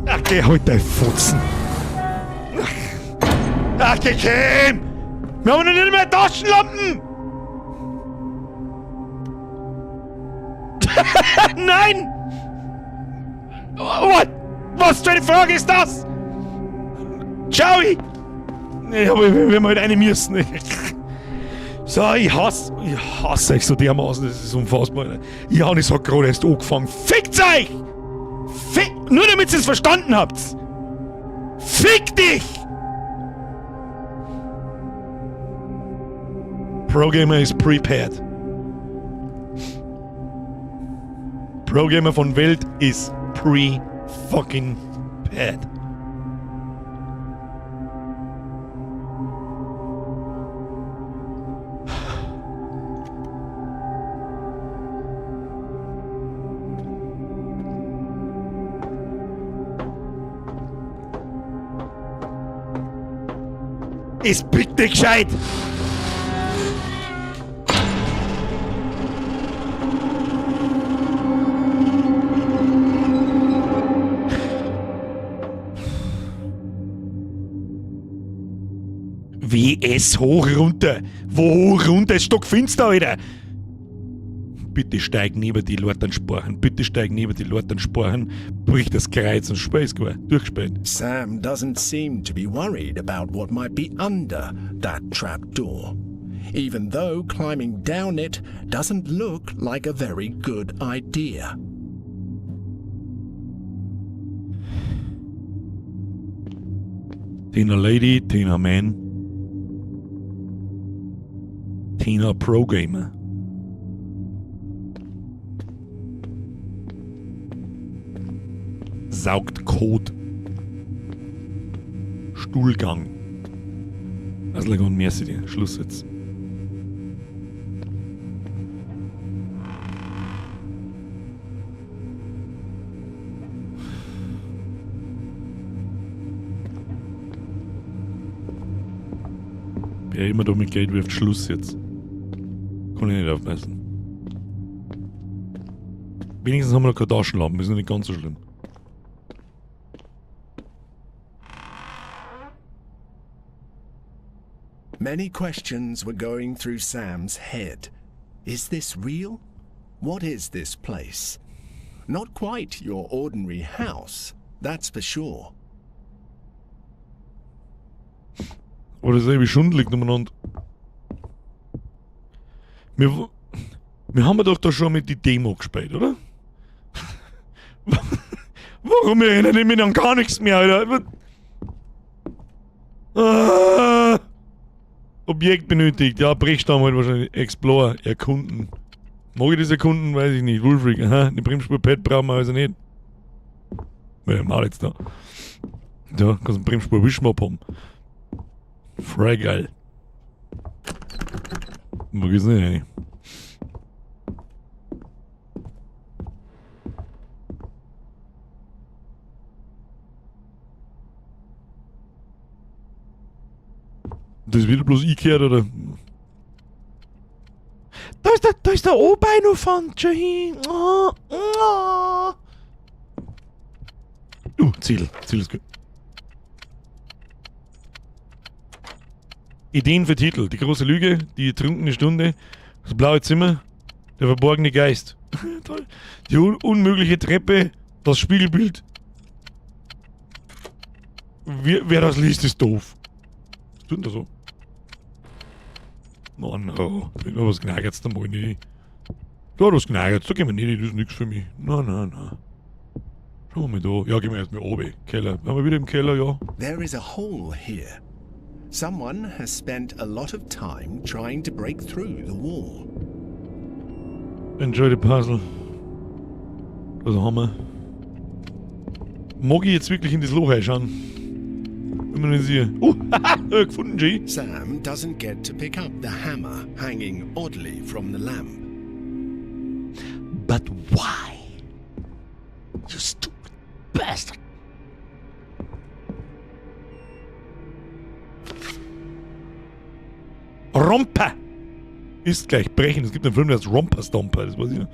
Ach, geh halt dein Fotzen. Ach, geh, komm! Wir haben noch nicht mehr Taschenlampen! Nein! What? Was für eine Frage ist das? Ciao! Nee, aber wir haben halt eine müssen. So, ich hasse euch so dermaßen, das ist unfassbar. Ich habe es hat gerade erst angefangen. Fickt euch! Fick, nur damit ihr es verstanden habt! Fick dich! Pro Gamer is prepared. Progamer von Welt ist pre-fucking pad. Ist bitte gescheit! WS hoch runter. Wo hoch runter? Ist stockfinster, Alter. Bitte steig neben die Lortensporen. Bitte steig neben die Lortensporen. Brich das Kreuz und Spiel ist gar durchgespielt. Sam doesn't seem to be worried about what might be under that trapdoor, even though climbing down it doesn't look like a very good idea. Tina Lady, Tina Man, Tina Pro Gamer. Saugt Kot. Stuhlgang. Also, merci dir. Schluss jetzt. Wer immer da mit Geld wirft, Schluss jetzt. Kann ich nicht aufpassen. Wenigstens haben wir noch keine Taschenlampen, ist noch nicht ganz so schlimm. Many questions were going through Sam's head. Is this real? What is this place? Not quite your ordinary house, that's for sure. Aber das ist irgendwie schundelig umeinander. Wir haben doch da schon mit die Demo gespielt, oder? Warum erinnere ich mich an gar nichts mehr, Alter? Ah, Objekt benötigt. Ja, Brechstamm halt wahrscheinlich. Explore, erkunden. Mag ich das erkunden? Weiß ich nicht. Wulfric, aha, eine Bremsspur-Pad brauchen wir also nicht. Ja, mal jetzt da. Da, kannst du einen Bremsspur-Wischmopp haben. Frei geil. Wo geht's denn hin? Das ist wieder bloß eingekehrt, oder? Da ist der Obeino von Jahin. Oh, oh. Ziel. Ziel ist gut. Ideen für Titel. Die große Lüge, die ertrunkene Stunde, das blaue Zimmer, der verborgene Geist. Toll. Die unmögliche Treppe, das Spiegelbild. Wer das liest, ist doof. Was tut denn da so? No, no. Da was gnagt's da mal nicht. Da was gnagt's, da gehen wir nicht, das ist nix für mich. Na, na, na. Schauen wir mal da. Ja, gehen wir erstmal oben. Keller. Haben wir wieder im Keller, ja. There is a hole here. Someone has spent a lot of time trying to break through the wall. Enjoy the puzzle. Also haben wir. Mag ich jetzt wirklich in das Loch reinschauen? Wenn man das hier. Oh, gefunden, G. Sam doesn't get to pick up the hammer hanging oddly from the lamp. But why? You stupid bastard. Romper ist gleich brechen. Es gibt einen Film, der heißt Romper Stomper. Das weiß ich noch.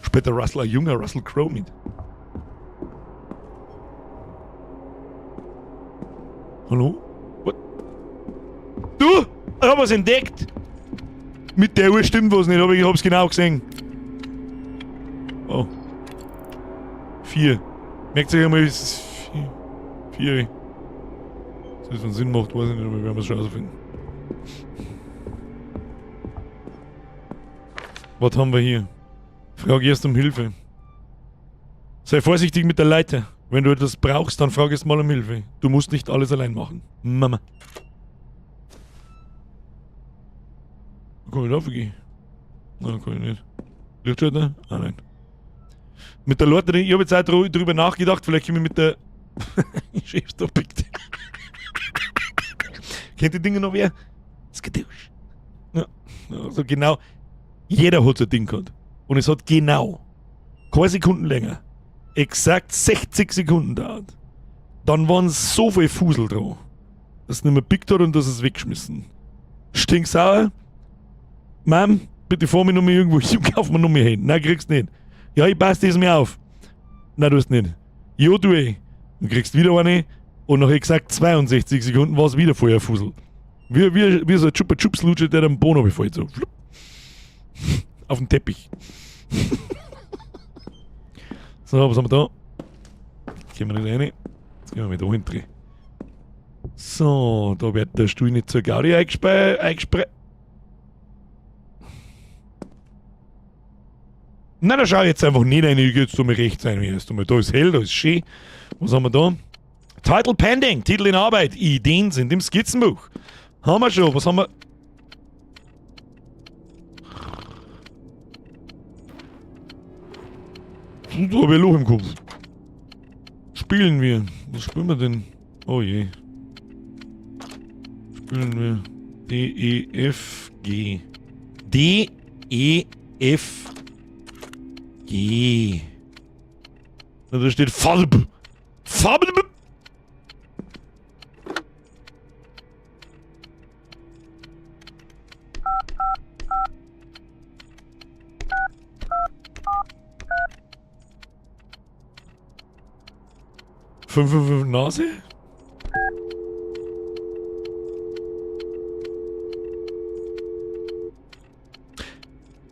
Später Russell, ein junger Russell Crowe mit. Hallo? What? Du! Ich hab was entdeckt! Mit der Uhr stimmt was nicht, aber ich hab's genau gesehen. Oh. 4. Merkt sich einmal, es ist 4. 4. Dass das einen Sinn macht, weiß ich nicht, aber wir werden es schon rausfinden. Was haben wir hier? Frag erst um Hilfe. Sei vorsichtig mit der Leiter. Wenn du etwas brauchst, dann frag erst mal um Hilfe. Du musst nicht alles allein machen. Mama. Kann ich raufgehen? Nein, kann ich nicht. Lichtschalter? Ah, nein. Mit der Lord, ich habe jetzt auch drüber nachgedacht, vielleicht können wir mit der. Chefstopic. Kennt die Dinge noch wer? Skadoosh. Ja, also genau. Jeder hat so ein Ding gehabt. Und es hat genau keine Sekunden länger, exakt 60 Sekunden dauert. Dann waren so viel Fusel dran, dass es nicht mehr pickt hat und dass es weggeschmissen. Stinksauer. Mom, bitte fahr mich noch mal irgendwo hin, kauf mir noch mehr hin. Nein, kriegst nicht. Ja, ich passe das mir auf. Nein, du hast nicht. Ja, du eh. Dann kriegst wieder eine und nach exakt 62 Sekunden war es wieder voller Fusel. Wie so ein Chupa Chups Lutscher, der am Boden befällt. So. Flupp. Auf den Teppich. So, was haben wir da? Gehen wir nicht rein. Jetzt gehen wir mit da hinten. So, da wird der Stuhl nicht zur Gaudi eingespreit. Na, da schau ich jetzt einfach nicht rein. Ich geh jetzt da mal rechts rein. Erst einmal. Da ist hell, da ist schön. Was haben wir da? Title pending, Titel in Arbeit. Ideen sind im Skizzenbuch. Haben wir schon. Was haben wir? Da hab ich ein Loch im Kopf. Spielen wir. Was spielen wir denn? Oh je. Spielen wir. D, E, F, G. D, E, F, G. Da steht Farb. Farb. Fünf, fünf, fünf Nase?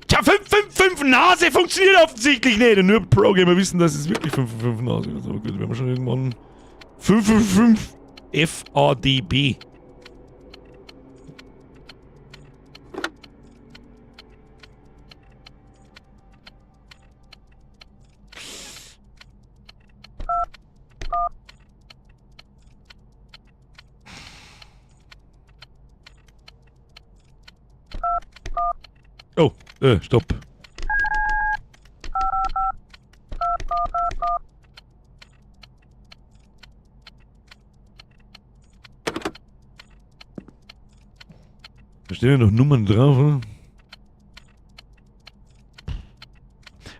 Tja, 5, 5, 5 Nase funktioniert offensichtlich nicht. Und nur Pro-Gamer wissen, dass es wirklich 5, 5, 5 Nase ist. Aber gut, werden wir schon irgendwann 5, 5, 5 F A D B. Oh, stopp. Da stehen ja noch Nummern drauf, oder?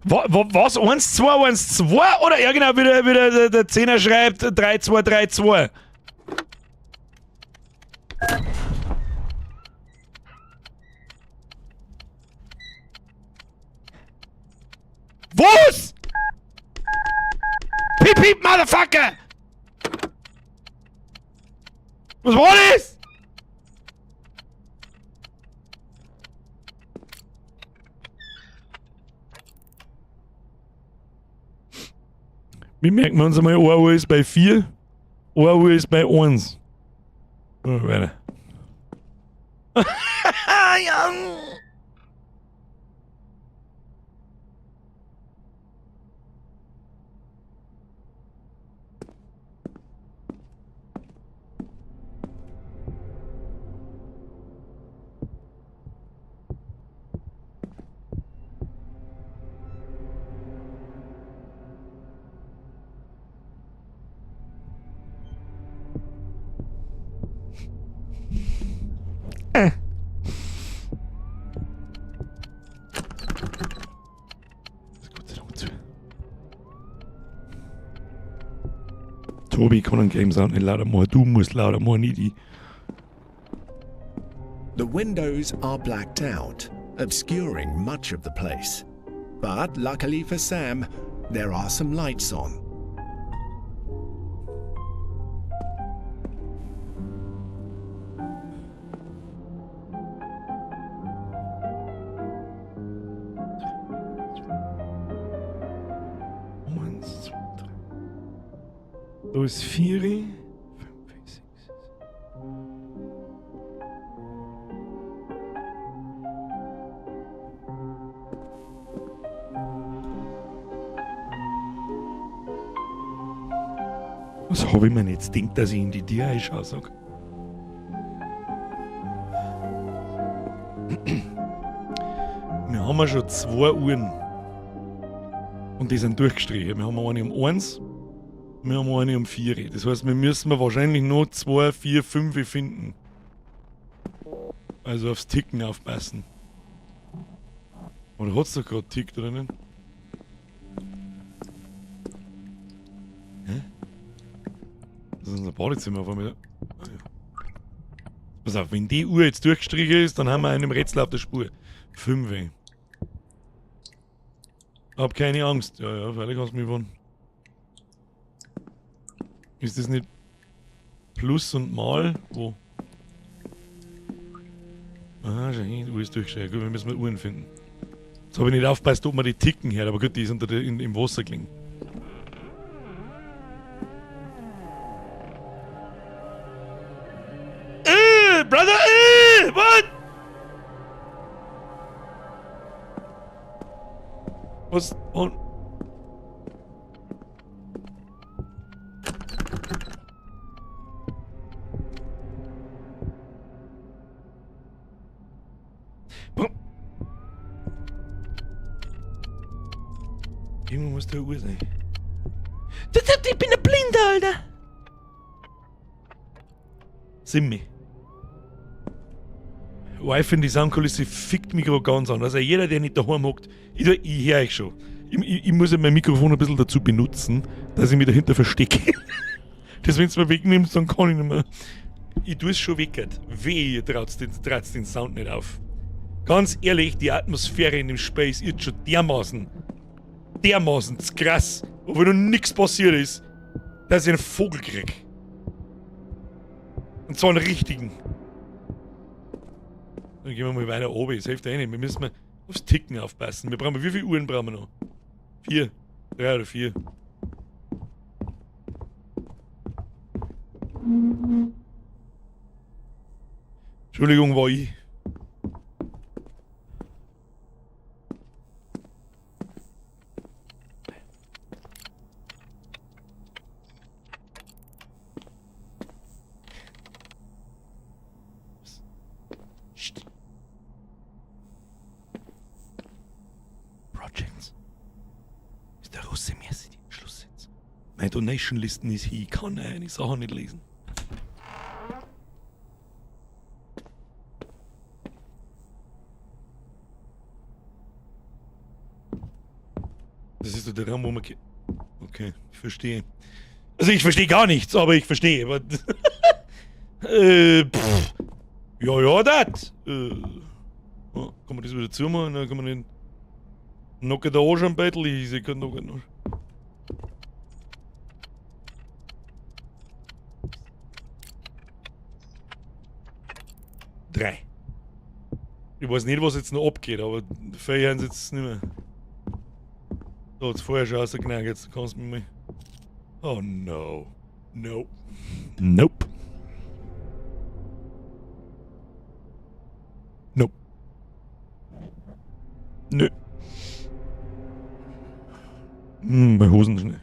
Was? 1, 2, 1, 2? Oder ja genau, wie der Zehner schreibt, 3, 2, 3, 2. Was? Piep, piep, Motherfucker! Was war das? Wie merken wir uns einmal, 1 Uhr ist bei 4, 1 Uhr ist bei 1. Oh, weiter. Ja. Tobi kann einen Game Sound nicht lauter machen, du musst lauter machen, nicht ich. The windows are blacked out, obscuring much of the place. But luckily for Sam, there are some lights on. Eins, zwei, drei. Da ist 4, 5, 6, 7. Was hab ich mir denn jetzt gedacht, dass ich in die Tür einschaue, sag? Wir haben ja schon 2 Uhren. Und die sind durchgestrichen. Wir haben eine um 1, wir haben eine um 4. Das heißt, wir müssen wahrscheinlich noch 2, 4, 5 finden. Also aufs Ticken aufpassen. Oder hat's doch gerade tickt, oder nicht? Hä? Das ist unser Badezimmer auf einmal. Ah, ja. Pass auf, wenn die Uhr jetzt durchgestrichen ist, dann haben wir einen Rätsel auf der Spur. 5. Hab keine Angst. Ja, ja, freilich kannst du mich fahren. Ist das nicht Plus und Mal? Wo? Ah, schau hin, die Uhr ist durchgestrichen. Gut, wir müssen mal Uhren finden. Jetzt hab ich nicht aufgepasst, ob man die ticken hört, aber gut, die ist im Wasser gelegen. Brother, what? Was? Oh. Irgendwo muss der Uhr sein. Ich bin ein Blinder, Alter! Simmi. Wife in die Soundkulisse fickt mich gerade ganz an. Also jeder, der nicht daheim hockt, ich höre euch schon. Ich muss ja mein Mikrofon ein bisschen dazu benutzen, dass ich mich dahinter verstecke. Das, wenn's mir wegnimmt, dann kann ich nicht mehr. Ich tu's schon weg. Wehe, ihr traut's den Sound nicht auf. Ganz ehrlich, die Atmosphäre in dem Space ist schon dermaßen krass, obwohl noch nix passiert ist, dass ich einen Vogel krieg. Und zwar einen richtigen. Dann gehen wir mal weiter oben, das hilft eh nicht. Wir müssen mal aufs Ticken aufpassen. Wir brauchen, wie viele Uhren brauchen wir noch? 4. 3 oder 4. Entschuldigung, war ich. Projects. Ist der Russe mir Schluss jetzt. Meine Donation-Listen ist hier, ich kann eine Sache nicht lesen. Das ist doch der Raum, wo man okay, ich verstehe. Also ich verstehe gar nichts, aber ich verstehe. Aber pff. Ja, ja, das. Oh, kann man das wieder zumachen? Dann kann man den Nocker da auch schon betteln. Ich kann noch nicht. 3. Ich weiß nicht, was jetzt noch abgeht, aber die hören sie jetzt nicht mehr. Da hat's vorher schon rausgeknallt, jetzt kannst du mich mal. Oh no. No. Nope. Nope. Nö. Bei Hosen schnell.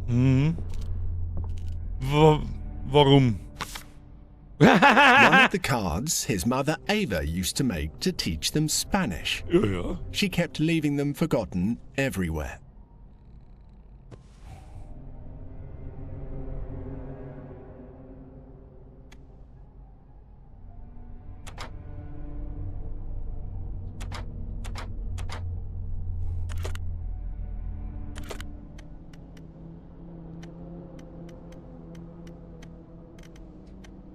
Mhm. Warum? One of the cards his mother Ava used to make to teach them Spanish. Ja, ja. She kept leaving them forgotten everywhere.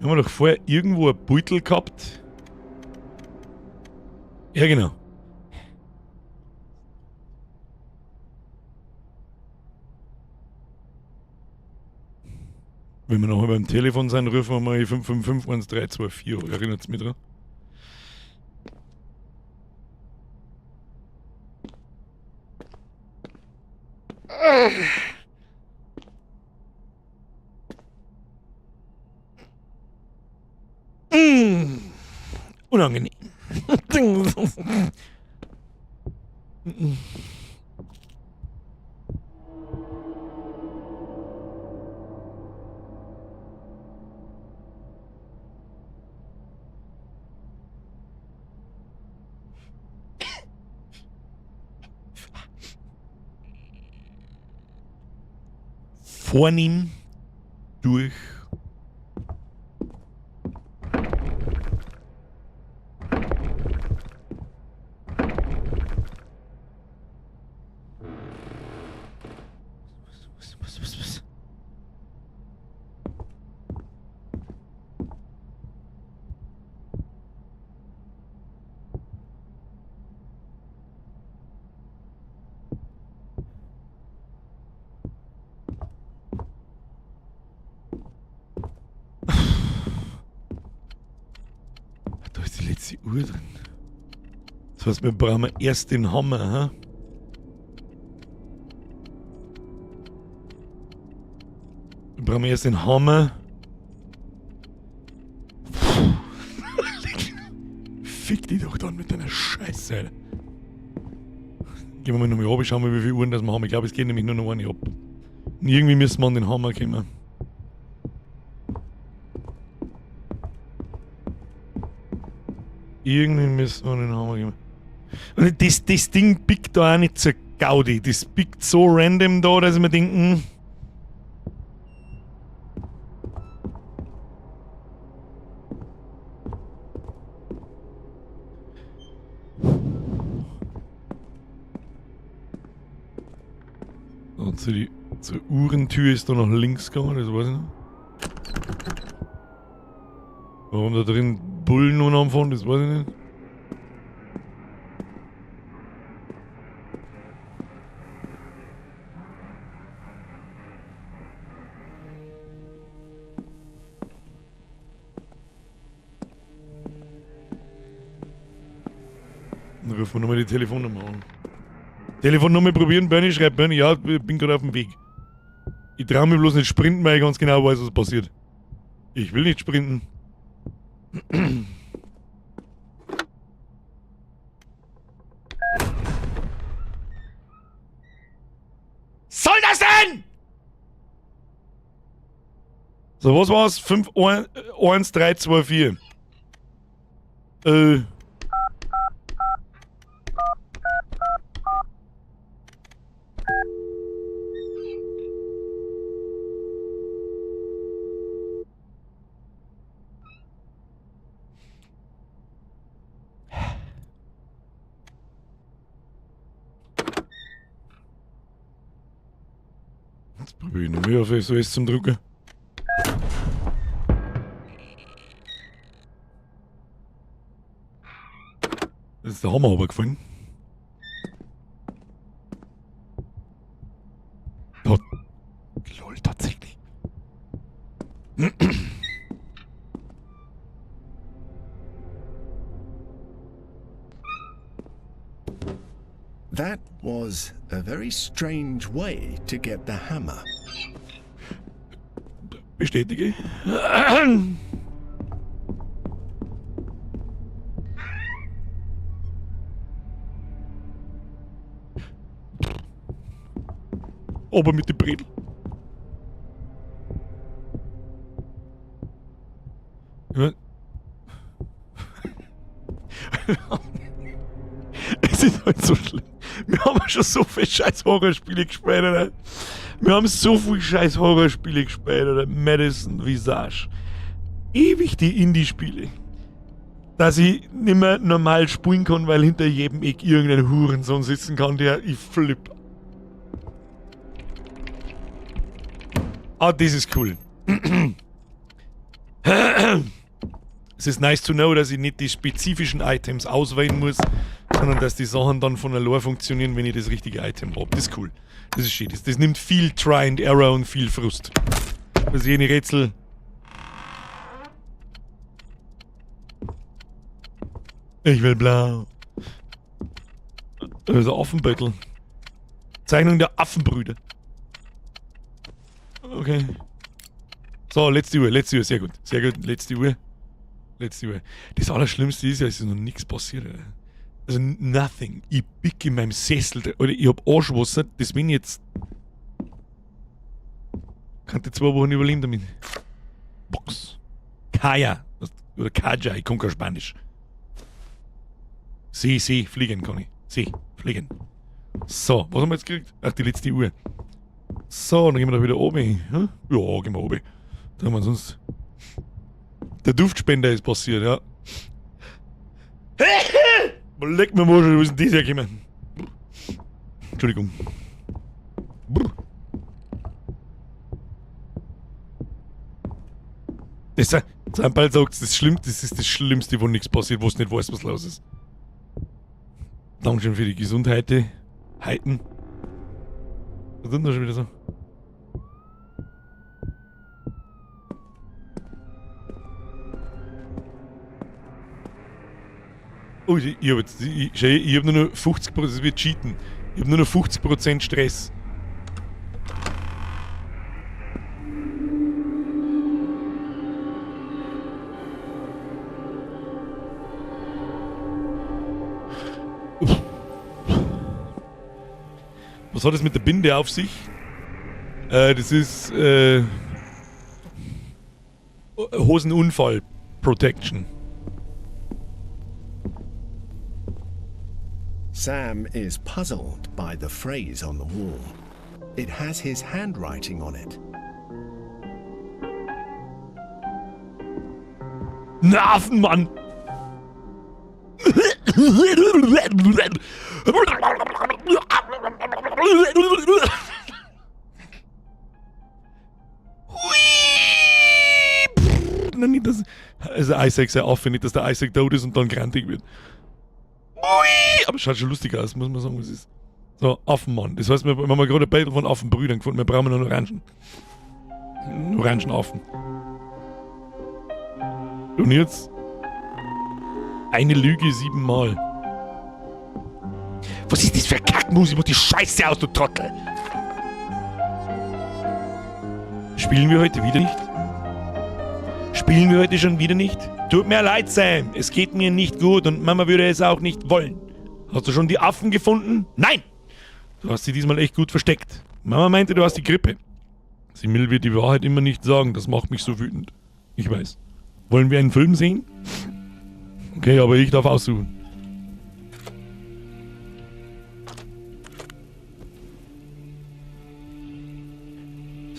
Haben wir doch vorher irgendwo ein Beutel gehabt? Ja, genau. Wenn wir nachher beim Telefon sind, rufen wir mal 555 1324. Erinnert's mich dran? Unangenehm. Vornehm durch. Was, was, was, was? Da ist die letzte Uhr drin. Das heißt, wir brauchen erst den Hammer, ha? Wir brauchen erst den Hammer. Puh. Fick dich doch dann mit deiner Scheiße, Alter. Gehen wir mal nochmal runter, schauen wir, wie viele Uhren das wir haben. Ich glaube, es geht nämlich nur noch eine ab. Und irgendwie müssen wir an den Hammer kommen. Irgendwie müssen wir an den Hammer kommen. Und das Ding pickt da auch nicht zur Gaudi. Das pickt so random da, dass ich mir denke, Und zur Uhrentür ist da noch links gegangen, das weiß ich noch. Warum da drin Bullen nun anfahren, das weiß ich nicht. Dann rufen wir nochmal die Telefonnummer an. Telefonnummer probieren, Bernie, schreibt Bernie, ja, ich bin gerade auf dem Weg. Ich trau mich bloß nicht sprinten, weil ich ganz genau weiß, was passiert. Ich will nicht sprinten. Soll das denn? So, was war's? 5, 1, 3, 2, 4. Jetzt probiere ich noch mehr auf SOS zum Drucken. Das ist der Hammer aber gefallen. Da. Lol, tatsächlich. That was a very strange way to get the hammer. Bestätige. Aber mit dem Bredel. Ja. Es ist halt so schlimm. Wir haben schon so viel scheiß Horrorspiele gespielt, oder? Wir haben so viel scheiß Horrorspiele gespielt, oder? Madison Visage. Ewig die Indie-Spiele. Dass ich nicht mehr normal spielen kann, weil hinter jedem Eck irgendein Hurensohn sitzen kann, der ich flipp. Ah, das ist cool. Es ist nice to know, dass ich nicht die spezifischen Items auswählen muss, sondern dass die Sachen dann von allein funktionieren, wenn ich das richtige Item hab. Das ist cool. Das ist schön. Das nimmt viel Try and Error und viel Frust. Das jene Rätsel. Ich will blau. Das ist ein Affenbettel. Zeichnung der Affenbrüder. Okay. So, letzte Uhr, letzte Uhr, sehr gut. Sehr gut, letzte Uhr. Letzte Uhr. Das Allerschlimmste ist ja, es ist noch nichts passiert, Alter. Also nothing. Ich pick in meinem Sessel, Alter, ich hab Arschwasser, das bin ich jetzt. Könnte 2 Wochen überleben damit. Box. Kaya. Oder Kaja, ich kann kein Spanisch. See, see, fliegen kann ich. See, fliegen. So, was haben wir jetzt gekriegt? Ach, die letzte Uhr. So, dann gehen wir da wieder oben. Hm? Ja, gehen wir oben. Da haben wir sonst. Der Duftspender ist passiert, ja. Leck mir mal schon, wo ist denn das hergekommen? Entschuldigung. Brr. Das, Zampal sagt, das, schlimm, das ist das Schlimmste, wo nichts passiert, wo du nicht weißt, was los ist. Dankeschön für die Gesundheit. Heiten. Was ist denn da schon wieder so? Oh, ich hab jetzt, ich hab nur noch 50%, das wird cheaten. Ich hab nur noch 50% Stress. Was hat es mit der Binde auf sich? Das ist Hosenunfall Protection. Sam is puzzled by the phrase on the wall. It has his handwriting on it. Nerven, Mann! Nein, nicht, dass, also Isaac sehr aufwendig, dass der Isaac tot ist und dann grantig wird. Ui! Aber es schaut schon lustig aus, muss man sagen, was ist. So, Affenmann. Das heißt, wir haben gerade ein Bild von Affenbrüdern gefunden. Wir brauchen noch einen Orangen. Einen Orangenaffen. Und jetzt eine Lüge 7-mal. Was ist das für Kackmusik? Mach die Scheiße aus, du Trottel! Spielen wir heute wieder nicht? Spielen wir heute schon wieder nicht? Tut mir leid, Sam. Es geht mir nicht gut und Mama würde es auch nicht wollen. Hast du schon die Affen gefunden? Nein! Du hast sie diesmal echt gut versteckt. Mama meinte, du hast die Grippe. Sie will mir die Wahrheit immer nicht sagen. Das macht mich so wütend. Ich weiß. Wollen wir einen Film sehen? Okay, aber ich darf aussuchen.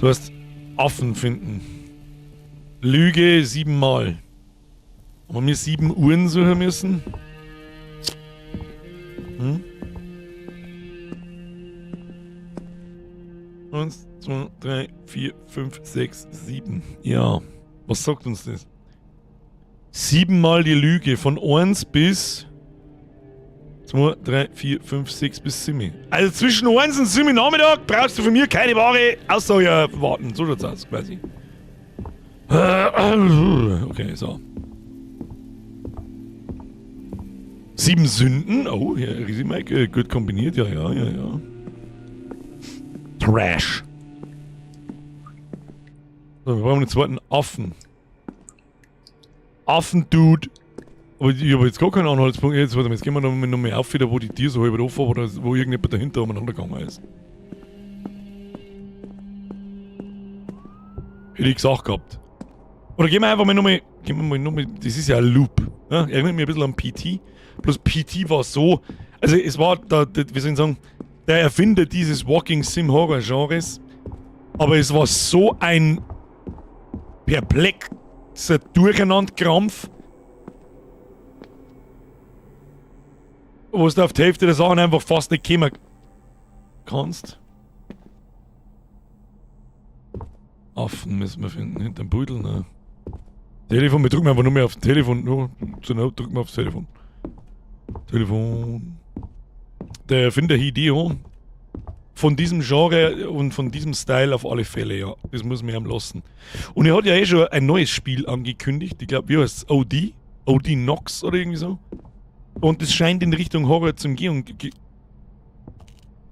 Du hast Affen finden. Lüge 7-mal. Haben wir 7 Uhren suchen müssen? Hm? 1, 2, 3, 4, 5, 6, 7. Ja. Was sagt uns das? 7-mal die Lüge. Von 1 bis 2, 3, 4, 5, 6 bis 7. Also zwischen 1 und 7 Nachmittag brauchst du von mir keine wahre Aussage erwarten. So schaut's aus, quasi. Okay, so. 7 Sünden. Oh, ja, Risi Mike, gut kombiniert. Ja, ja, ja, ja. Trash. So, wir brauchen einen zweiten Affen. Affen-Dude. Aber ich habe jetzt gar keinen Anhaltspunkt. Jetzt, warte mal, jetzt gehen wir noch mal auf, wieder, wo die Tiere so halb offen war, oder wo irgendjemand dahinter umeinander gegangen ist. Hätte ich gesagt gehabt. Oder gehen wir einfach mal nochmal. Gehen wir mal nochmal. Das ist ja ein Loop. Ja, erinnert mich ein bisschen an PT. Bloß PT war so. Also es war da, da, wie soll ich sagen, der Erfinder dieses Walking Sim Horror Genres. Aber es war so ein perplexer Durcheinanderkrampf, wo du auf die Hälfte der Sachen einfach fast nicht kommen kannst. Affen müssen wir finden, hinterm Pudel, ne? Telefon, wir drücken einfach nur mehr aufs Telefon. Nur, zur Not drücken wir aufs Telefon. Telefon. Der Erfinder Hideo. Von diesem Genre und von diesem Style auf alle Fälle, ja. Das muss man ihm lassen. Und er hat ja eh schon ein neues Spiel angekündigt. Ich glaub, wie heißt's? OD? OD Knox oder irgendwie so. Und es scheint in Richtung Horror zum gehen. Und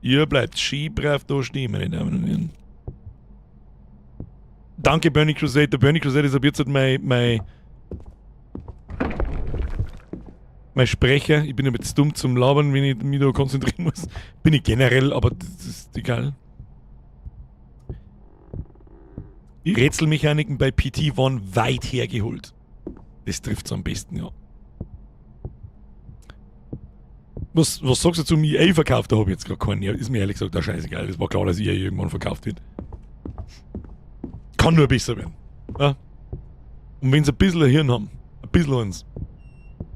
ihr bleibt schön brav da stehen, meine Damen und Herren. Danke, Bernie Crusade. Der Bernie Crusade ist ab jetzt halt mein Sprecher. Ich bin ja jetzt dumm zum Labern, wenn ich mich da konzentrieren muss. Bin ich generell, aber das ist egal. Die Rätselmechaniken bei PT waren weit hergeholt. Das trifft's am besten, ja. Was sagst du zum EA-Verkauf? Da hab ich jetzt grad keinen. Ja, ist mir ehrlich gesagt auch scheißegal. Es war klar, dass EA irgendwann verkauft wird. Kann nur besser werden. Ja? Und wenn sie ein bisschen ein Hirn haben, ein bisschen eins,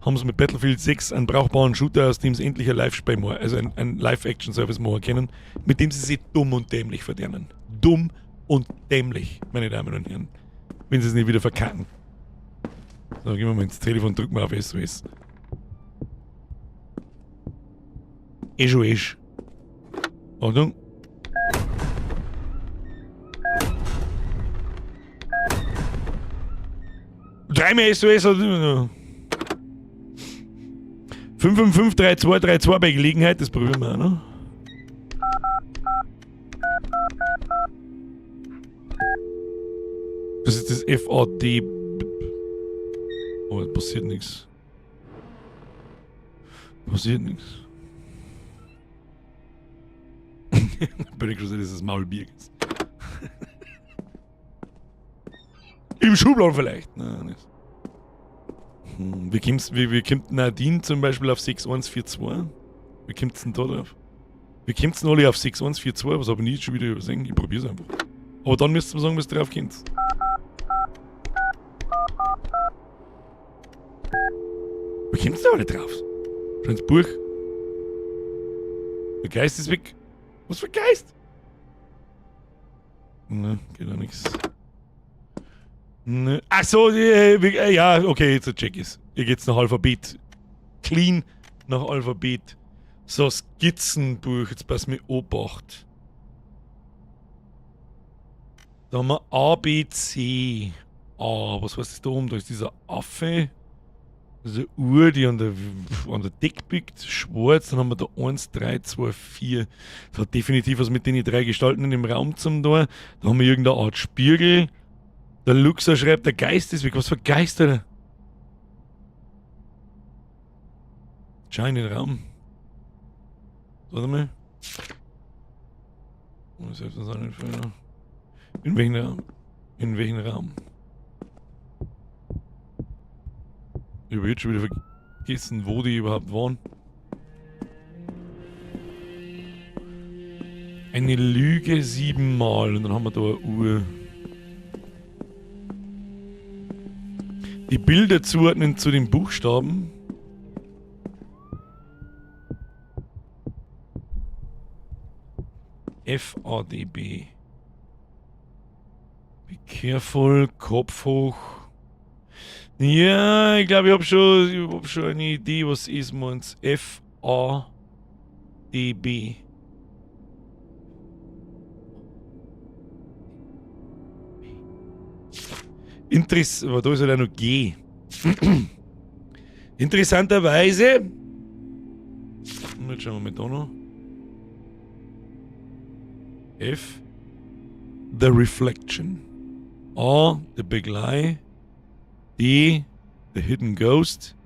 haben sie mit Battlefield 6 einen brauchbaren Shooter, aus dem sie endlich ein Live-Spiel machen, also ein Live-Action-Service machen können, mit dem sie sich dumm und dämlich verdienen. Dumm und dämlich, meine Damen und Herren. Wenn sie es nicht wieder verkacken. So, gehen wir mal ins Telefon, drücken wir auf SOS. SOS. Achtung. Dreimal SOS. 555 3232 bei Gelegenheit, das probieren wir auch noch. Das ist das FAD. Oh, es passiert nichts. Passiert nichts. Bin ich schon, dass das Maulbier ist. Im Schubladen vielleicht. Nein, nicht. Wie kommt Nadine zum Beispiel auf 6142? Wie kommt's denn da drauf? Wie kommt's denn alle auf 6142? Was hab ich jetzt schon wieder übersehen? Ich probier's einfach. Aber dann müsst ihr mir sagen, was drauf kommt. Wie kommt's denn alle drauf? Schon ins Buch. Der Geist ist weg. Was für Geist? Ne, geht auch nix. Ne. Ach so, ja, okay, jetzt check ich's. Hier geht's nach Alphabet. Clean nach Alphabet. So, Skizzenbuch, jetzt pass mir Obacht. Da haben wir A, B, C. A, was heißt das da oben? Da ist dieser Affe. Das ist eine Uhr, die an der Decke biegt. Schwarz, dann haben wir da 1, 3, 2, 4. Das hat definitiv was mit den drei Gestalten in dem Raum zum tun. Da haben wir irgendeine Art Spiegel. Der Luxor schreibt, der Geist ist weg. Was für Geist, Alter? Schau in den Raum. Warte mal. Oh, selbst das auch nicht für. In welchen Raum? In welchen Raum? Ich hab jetzt schon wieder vergessen, wo die überhaupt waren. Eine Lüge 7-mal und dann haben wir da eine Uhr. Die Bilder zuordnen zu den Buchstaben. F A D B. Be careful, Kopf hoch. Ja, ich glaube, ich hab schon eine Idee, was ist, meinst. F A D B. Aber da ist halt auch noch G. Interessanterweise. Jetzt schauen wir mal da noch. F. The Reflection. A. The Big Lie. D. The Hidden Ghost.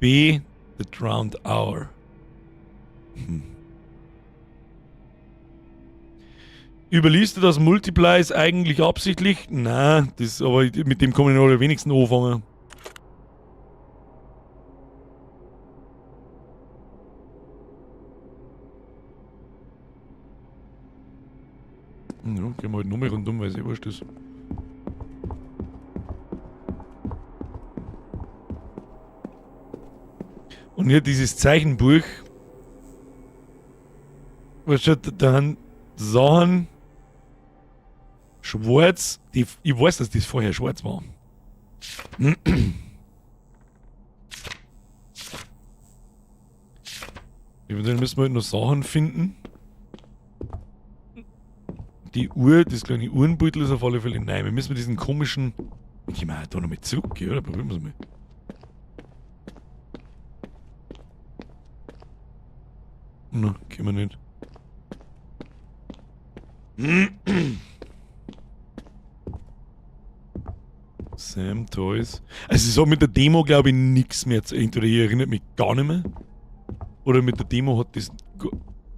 B. The Drowned Hour. Überliest du das Multiplies eigentlich absichtlich? Nein, das, aber mit dem kann ich noch am wenigsten anfangen. Ja, gehen wir halt nochmal rundum, weil es eh wurscht ist. Und hier dieses Zeichenbuch. Weißt du, da haben Sachen schwarz, die, ich weiß, dass das vorher schwarz war. Eventuell müssen wir halt noch Sachen finden. Die Uhr, das kleine Uhrenbeutel ist auf alle Fälle. Nein, wir müssen mit diesen komischen. Ich geh mal da noch mit zurück, oder? Probieren wir's mal. Na, können wir nicht. Sam Toys. Also ich sag mit der Demo glaube ich nix mehr zu. Entweder ich erinnert mich gar nicht mehr. Oder mit der Demo hat das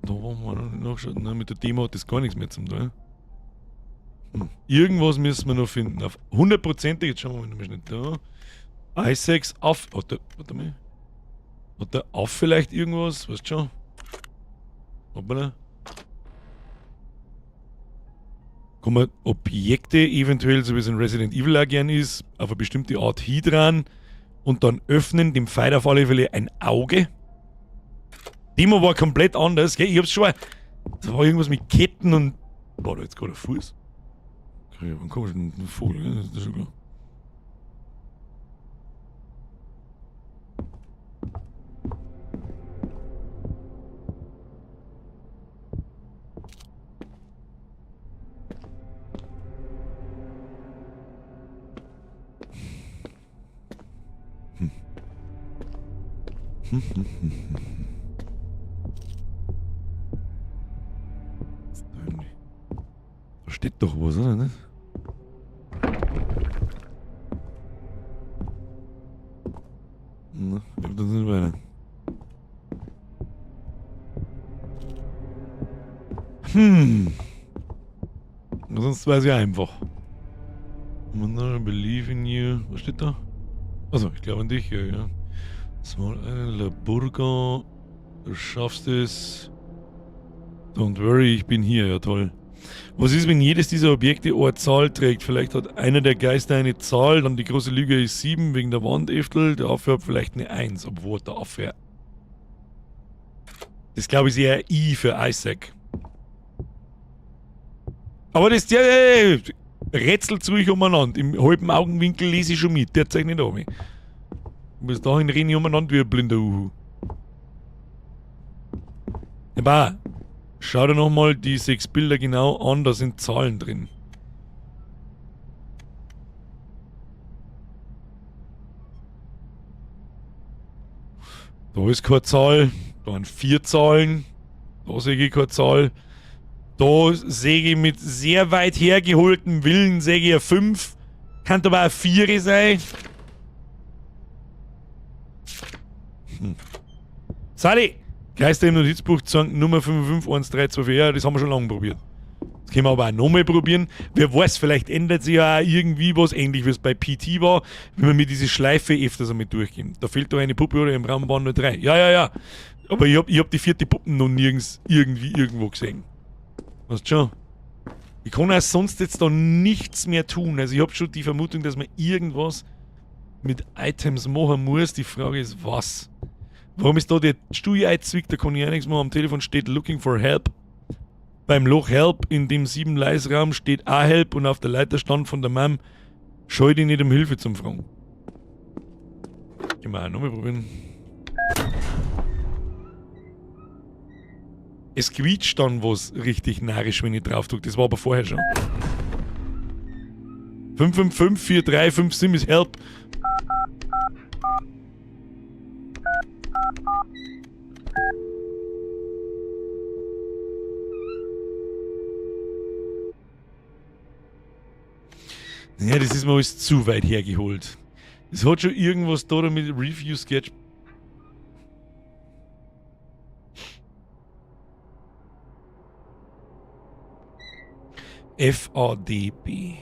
da haben wir noch nicht nachgeschaut. Nein, mit der Demo hat das gar nichts mehr zum tun. Irgendwas müssen wir noch finden. Auf hundertprozentig, jetzt schauen wir mal nochmal schnell da. Isaacs auf. Hat der, warte mal. Hat der auf vielleicht irgendwas? Weißt du schon? Hoppala. Kann man Objekte eventuell, so wie es in Resident Evil auch gern ist, auf eine bestimmte Art hindran und dann öffnen, dem Feind auf alle Fälle ein Auge. Demo war komplett anders, gell? Ich hab's schon mal. Da war irgendwas mit Ketten und. War da jetzt gerade ein Fuß? Ich hab einen komischen Vogel, gell? Das ist schon klar. Da steht doch was, oder nicht? Na, ich hab das nicht weiter. Sonst weiß ich einfach. I believe in you. Was steht da? Also, ich glaube an dich, ja, ja. Small Island, La Burga. Du schaffst es. Don't worry, ich bin hier. Ja, toll. Was ist, wenn jedes dieser Objekte eine Zahl trägt? Vielleicht hat einer der Geister eine Zahl, dann die große Lüge ist 7 wegen der Wand, Eftel. Der Affe hat vielleicht eine 1, obwohl der Affe. Das glaube ich ist eher I für Isaac. Aber das, ja, ja, ja, rätselt ruhig umeinander. Im halben Augenwinkel lese ich schon mit. Der zeigt nicht an mich. Bis dahin renne ich umeinander wie ein blinder Uhu. Aber schau dir nochmal die 6 Bilder genau an, da sind Zahlen drin. Da ist keine Zahl, da sind 4 Zahlen, da sehe ich keine Zahl. Da sehe ich mit sehr weit hergeholtem Willen, sehe ich eine 5. Kann aber auch 4 sein. Sally! Geister im Notizbuch zeigen Nummer 551324. Ja, das haben wir schon lange probiert. Das können wir aber auch nochmal probieren. Wer weiß, vielleicht ändert sich ja auch irgendwie was, ähnlich wie es bei PT war, wenn wir mit dieser Schleife öfters einmal durchgehen. Da fehlt doch eine Puppe oder im Raum waren nur 3. Ja, ja, ja. Aber ich hab die 4. Puppe noch nirgends irgendwie irgendwo gesehen. Weißt schon? Ich kann auch sonst jetzt da nichts mehr tun. Also ich hab schon die Vermutung, dass man irgendwas mit Items machen muss. Die Frage ist, was? Warum ist da der Stuhl eingezwickt? Da kann ich auch nichts machen. Am Telefon steht Looking for Help. Beim Loch Help in dem 7 Leisraum steht auch Help und auf der Leiter stand von der Mom, scheu dich nicht um Hilfe zum Fragen. Können wir auch nochmal probieren. Es quietscht dann was richtig narrisch, wenn ich drauf drücke. Das war aber vorher schon. 5, 5, 5, 4, 3, 5, 7 ist Help. Ja, das ist mir alles zu weit hergeholt. Es hat schon irgendwas da mit Review Sketch. FADB.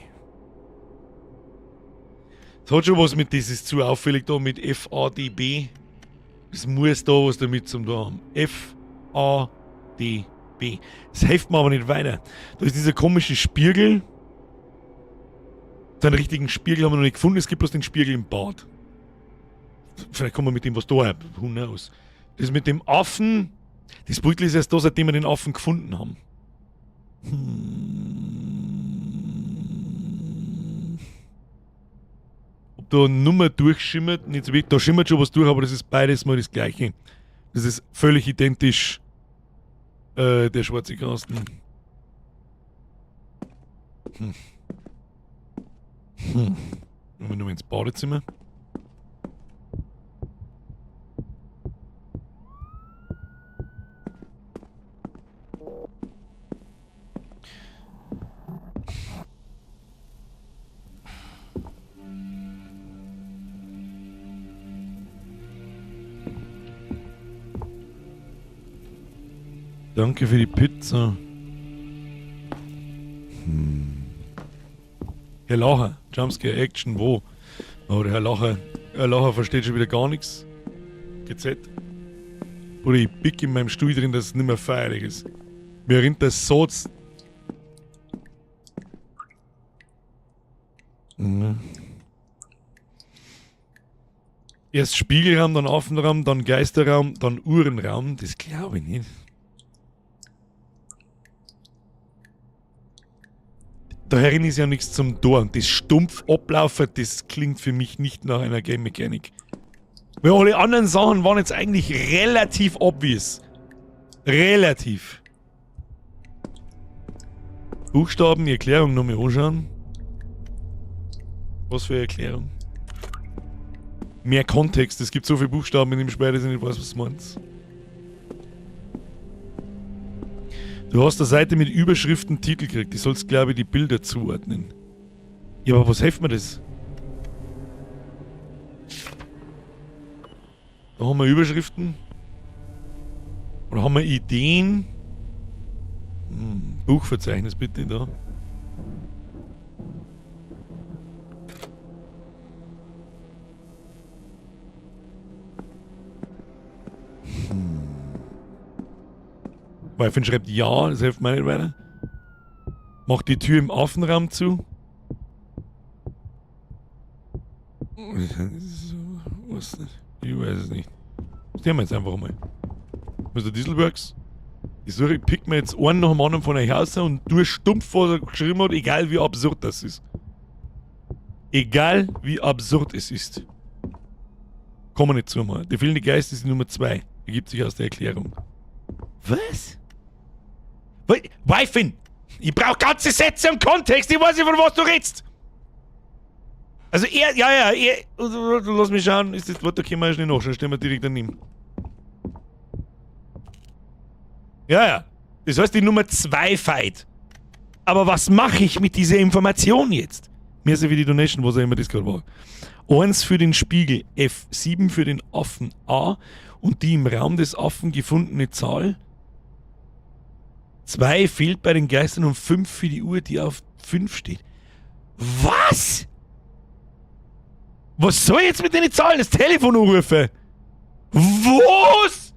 Es hat schon was mit, das ist zu auffällig da mit FADB. Es muss da was damit zum tun haben. FADB. Das hilft mir aber nicht weiter. Da ist dieser komische Spiegel. Seinen richtigen Spiegel haben wir noch nicht gefunden. Es gibt bloß den Spiegel im Bad. Vielleicht kommen wir mit dem was da her. Who knows? Das mit dem Affen. Das Beutel ist erst da, seitdem wir den Affen gefunden haben. Ob da eine Nummer durchschimmert, nicht so wirklich. Da schimmert schon was durch, aber das ist beides mal das Gleiche. Das ist völlig identisch. Der schwarze Kasten. Gehen wir nochmal ins Badezimmer. Danke für die Pizza. Herr Lacher, Jumpscare Action, wo? Oh, der Herr Lacher versteht schon wieder gar nichts. GZ. Bruder, ich pick in meinem Stuhl drin, dass es nicht mehr feierlich ist. Mir rinnt der Satz. Mhm. Erst Spiegelraum, dann Affenraum, dann Geisterraum, dann Uhrenraum. Das glaube ich nicht. Da herin ist ja nichts zum Tor. Und das stumpf ablaufen, das klingt für mich nicht nach einer Game Mechanic. Weil alle anderen Sachen waren jetzt eigentlich relativ obvious. Relativ. Buchstaben, Erklärung nochmal anschauen. Was für eine Erklärung? Mehr Kontext. Es gibt so viele Buchstaben in dem Spiel, dass ich nicht weiß, was du meinst. Du hast eine Seite mit Überschriften Titel gekriegt. Die sollst, glaube ich, die Bilder zuordnen. Ja, aber was hilft mir das? Da haben wir Überschriften. Oder haben wir Ideen? Buchverzeichnis bitte da. Wifin schreibt ja, das hilft mir nicht weiter. Macht die Tür im Affenraum zu. Was nicht? Ich weiß es nicht. Das nehmen wir jetzt einfach mal. Mister Dieselworks. Ich suche, ich pick mir jetzt einen nach dem anderen von euch raus und tu stumpf, was er geschrieben hat, egal wie absurd das ist. Egal wie absurd es ist. Kommen wir nicht zu mal. Der fehlende Geist ist die Nummer 2. Ergibt sich aus der Erklärung. Was? Wifin! Ich brauch ganze Sätze und Kontext, ich weiß nicht, von was du redest! Also er, ja, ja, er, lass mich schauen, ist das Wort, da können wir ja schnell nachschauen, stellen wir direkt daneben. Ja, ja. Das heißt, die Nummer 2 feit. Aber was mache ich mit dieser Information jetzt? Mir ist ja wie die Donation, was auch immer das gerade war. 1 für den Spiegel, F, 7 für den Affen, A und die im Raum des Affen gefundene Zahl. 2 fehlt bei den Geistern und 5 für die Uhr, die auf 5 steht. Was? Was soll ich jetzt mit den Zahlen? Das Telefon anrufen? Was?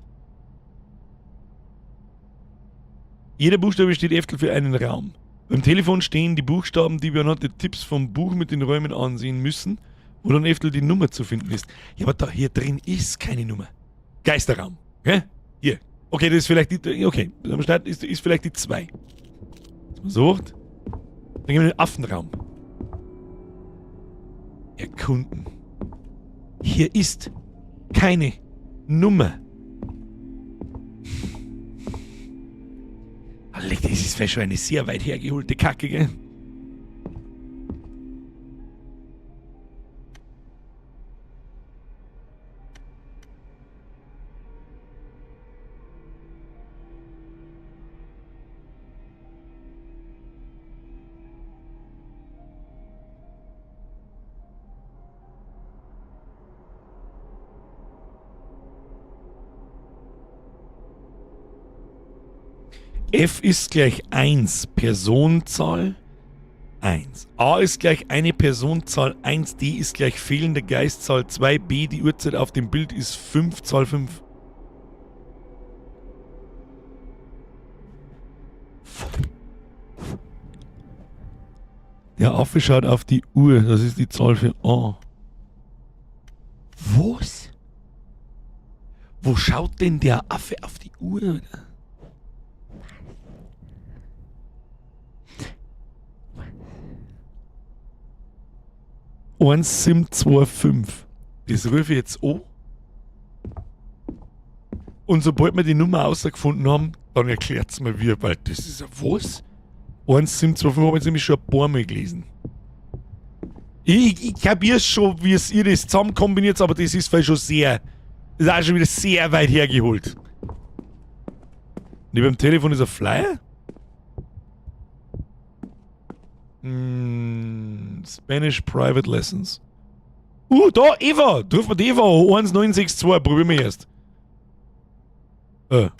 Jeder Buchstabe steht öfter für einen Raum. Beim Telefon stehen die Buchstaben, die wir anhand der Tipps vom Buch mit den Räumen ansehen müssen, wo dann öfter die Nummer zu finden ist. Ja, aber da hier drin ist keine Nummer. Geisterraum. Okay? Hier. Okay, das ist vielleicht die. Okay, am Start ist vielleicht die 2. Sucht. Dann gehen wir in den Affenraum. Erkunden. Hier ist keine Nummer. Alter, das ist vielleicht schon eine sehr weit hergeholte Kacke, gell? F ist gleich 1, Personenzahl 1. A ist gleich eine Personenzahl 1, D ist gleich fehlende Geistzahl 2, B, die Uhrzeit auf dem Bild ist 5, Zahl 5. Der Affe schaut auf die Uhr, das ist die Zahl für A. Was? Wo schaut denn der Affe auf die Uhr? 1, 7, 2, 5. Das rufe ich jetzt an. Und sobald wir die Nummer rausgefunden haben, dann erklärt's mir wie, weil das ist ja was? 1, 7, 2, 5 habe ich jetzt nämlich schon ein paar Mal gelesen. Ich kapier's schon, wie es ihr das zusammen kombiniert, aber das ist vielleicht schon sehr, das ist auch schon wieder sehr weit hergeholt. Neben dem Telefon ist ein Flyer? Spanish Private Lessons. Da, Eva! Ruf mal die Eva an. 1962, probieren wir erst. Hi,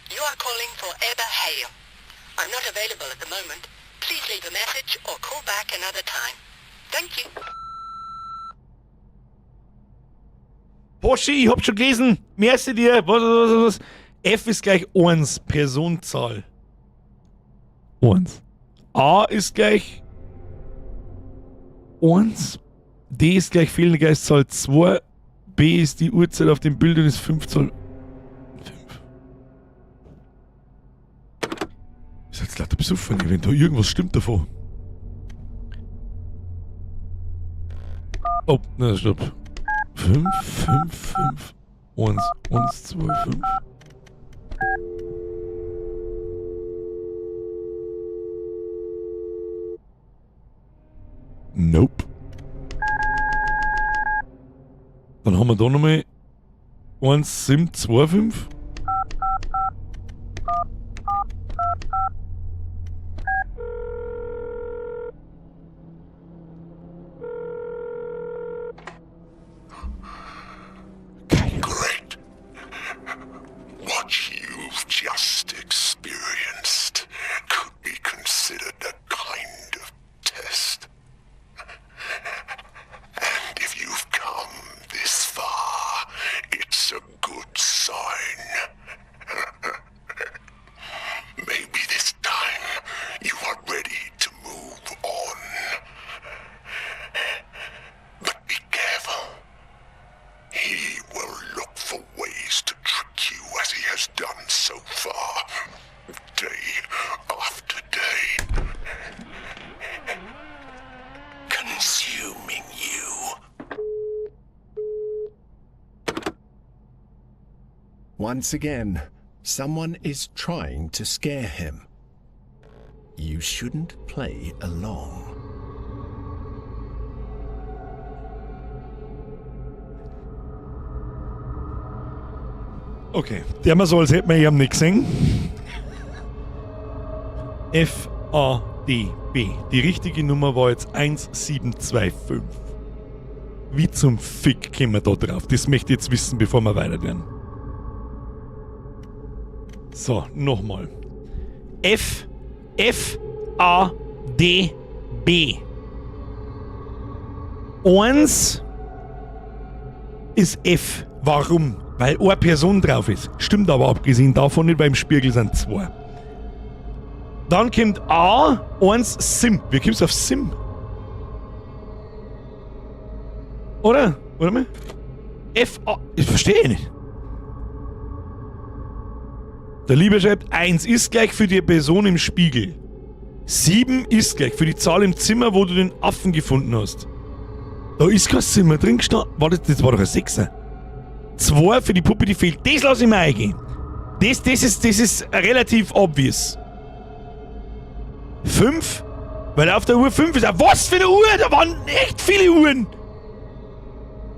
you are calling for Eva Hale. I'm not available at the moment. Please leave a message or call back another time. Thank you. Poschi, ich hab schon gelesen. Merci dir. Was, was, was, was? F ist gleich 1, Personenzahl. 1. A ist gleich 1. D ist gleich fehlende Geistzahl 2. B ist die Uhrzeit auf dem Bild und ist 5 Zoll. 5. Ist jetzt lauter besoffen, wenn da irgendwas stimmt davon. Oh, na, stopp. 5, 5, 5, 1, 1, 2, 5. Nope. Dann haben wir da nochmal 1, 7, 2, 5. Great. What you've just experienced could be considered a kind of test. And if you've come this far, it's a good sign. Maybe this time you are ready to move on. But be careful. He will look for ways to trick you as he has done so far, day after day. Consuming you. Once again, someone is trying to scare him. You shouldn't play along. Okay, der mal so, als hätten wir ihn nicht gesehen. F A D B. Die richtige Nummer war jetzt 1725. Wie zum Fick kommen wir da drauf? Das möchte ich jetzt wissen, bevor wir weiter werden. So, nochmal. F, F, A, D, B. 1 ist F. Warum? Weil eine Person drauf ist. Stimmt aber abgesehen davon nicht, weil im Spiegel sind 2. Dann kommt A, 1, Sim. Wie kommst du auf Sim? Oder? Warte mal. F, A. Ich verstehe nicht. Der Liebe schreibt, 1 ist gleich für die Person im Spiegel. 7 ist gleich für die Zahl im Zimmer, wo du den Affen gefunden hast. Da ist kein Zimmer drin gestanden. Warte, das war doch ein 6er. 2 für die Puppe, die fehlt. Das lass ich mir eingehen. Das ist relativ obvious. 5? Weil auf der Uhr 5 ist. Was für eine Uhr? Da waren echt viele Uhren.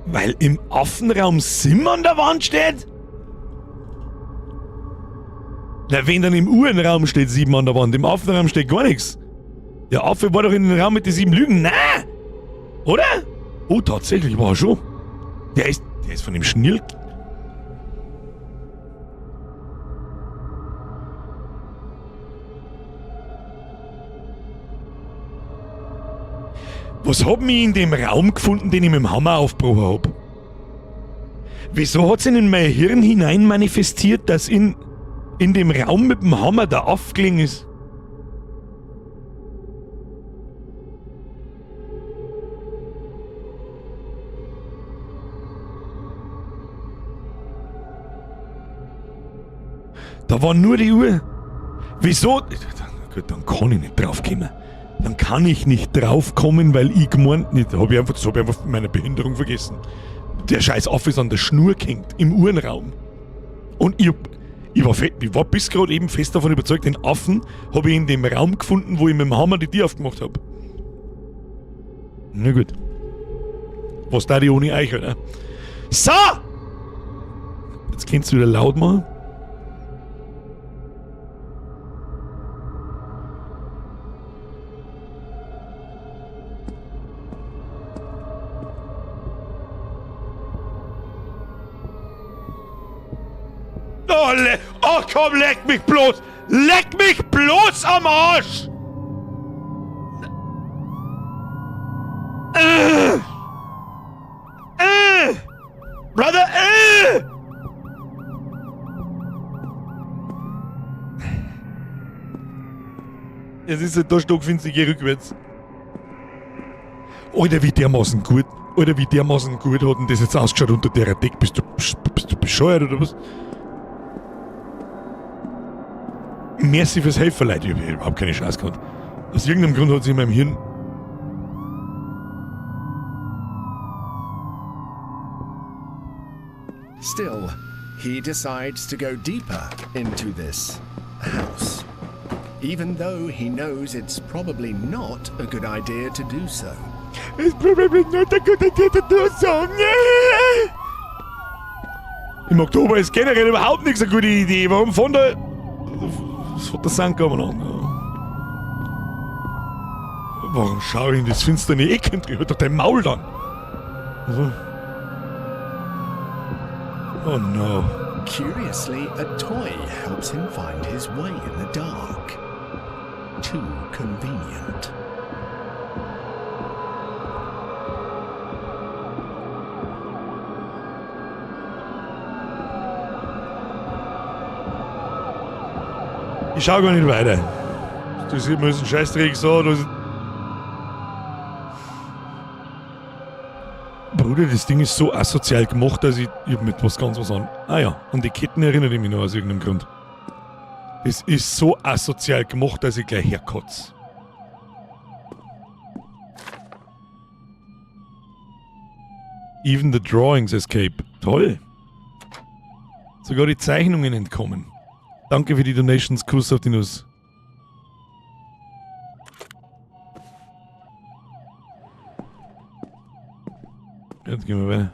Weil im Affenraum Sim an der Wand steht? Na, wenn dann im Uhrenraum steht 7 an der Wand, im Affenraum steht gar nichts. Der Affe war doch in dem Raum mit den 7 Lügen. Na! Oder? Oh, tatsächlich war er schon. Der ist von dem Schnirk. Was hab ich in dem Raum gefunden, den ich mit dem Hammer aufgebrochen hab? Wieso hat's in mein Hirn hinein manifestiert, dass in dem Raum mit dem Hammer der Affe gelegen ist? Da war nur die Uhr. Wieso? Gut, dann kann ich nicht draufkommen. Dann kann ich nicht draufkommen, weil ich gemeint nicht. Hab ich einfach, das hab ich einfach meine Behinderung vergessen. Der scheiß Affe ist an der Schnur gehängt, im Uhrenraum. Und ich war bis gerade eben fest davon überzeugt, den Affen hab ich in dem Raum gefunden, wo ich mit dem Hammer die Tür aufgemacht hab. Na gut. Was da die ohne euch, oder? So! Jetzt könnt's wieder laut machen. Oh, oh, komm, leck mich bloß! Leck mich bloß am Arsch! Brother, Es ist halt da stockfinster, ich geh rückwärts. Alter, wie dermaßen gut. Alter, wie dermaßen gut hat denn das jetzt ausgeschaut unter der Deck? Bist du bescheuert oder was? Merci fürs Helfen, Leute. Ich hab überhaupt keine Chance gehabt. Aus irgendeinem Grund hat sich in meinem Hirn. Still, he decides to go deeper into this house, even though he knows it's probably not a good idea to do so. It's probably not a good idea to do so. Nee. Im Oktober ist generell überhaupt nichts eine gute Idee. Warum von der. Das hat der Sand kommen an. Warum schaue ich in das finstere Ecke und halt doch dein Maul dann? Also. Oh no. Curiously, a toy helps him find his way in the dark. Too convenient. Ich schau gar nicht weiter. Das ist immer so ein Scheißdreck so. Das Bruder, das Ding ist so asozial gemacht, dass ich hab mit was ganz was an. Ah ja, an die Ketten erinnere ich mich noch aus irgendeinem Grund. Das ist so asozial gemacht, dass ich gleich herkotze. Even the drawings escape. Toll. Sogar die Zeichnungen entkommen. Danke für die Donations, Kuss auf die Nuss. Jetzt gehen wir weiter.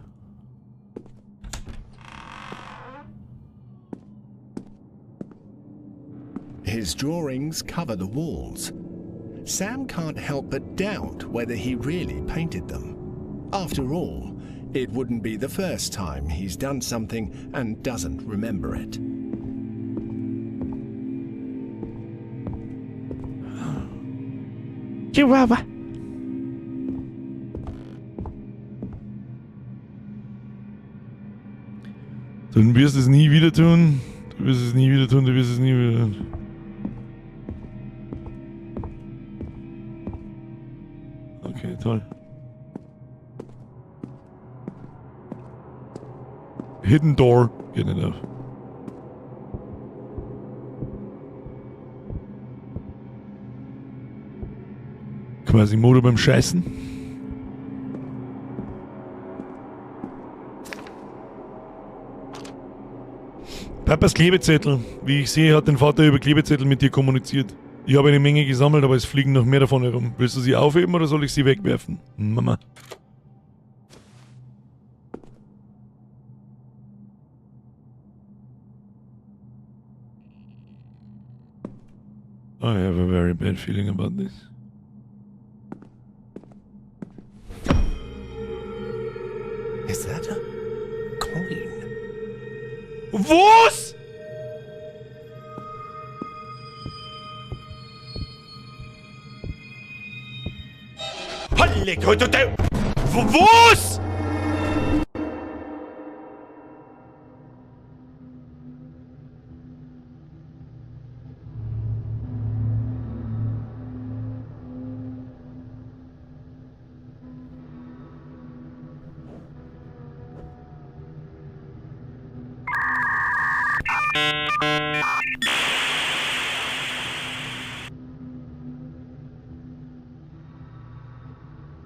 His drawings cover the walls. Sam can't help but doubt whether he really painted them. After all, it wouldn't be the first time he's done something and doesn't remember it. Chihuahua. Du wirst es nie wieder tun. Du wirst es nie wieder tun. Du wirst es nie wieder tun. Okay, toll. Hidden Door. Geht nicht auf. Quasimodo beim Scheißen. Papas Klebezettel. Wie ich sehe, hat dein Vater über Klebezettel mit dir kommuniziert. Ich habe eine Menge gesammelt, aber es fliegen noch mehr davon herum. Willst du sie aufheben oder soll ich sie wegwerfen? Mama. I have a very bad feeling about this. Is that a coin? Was? Was?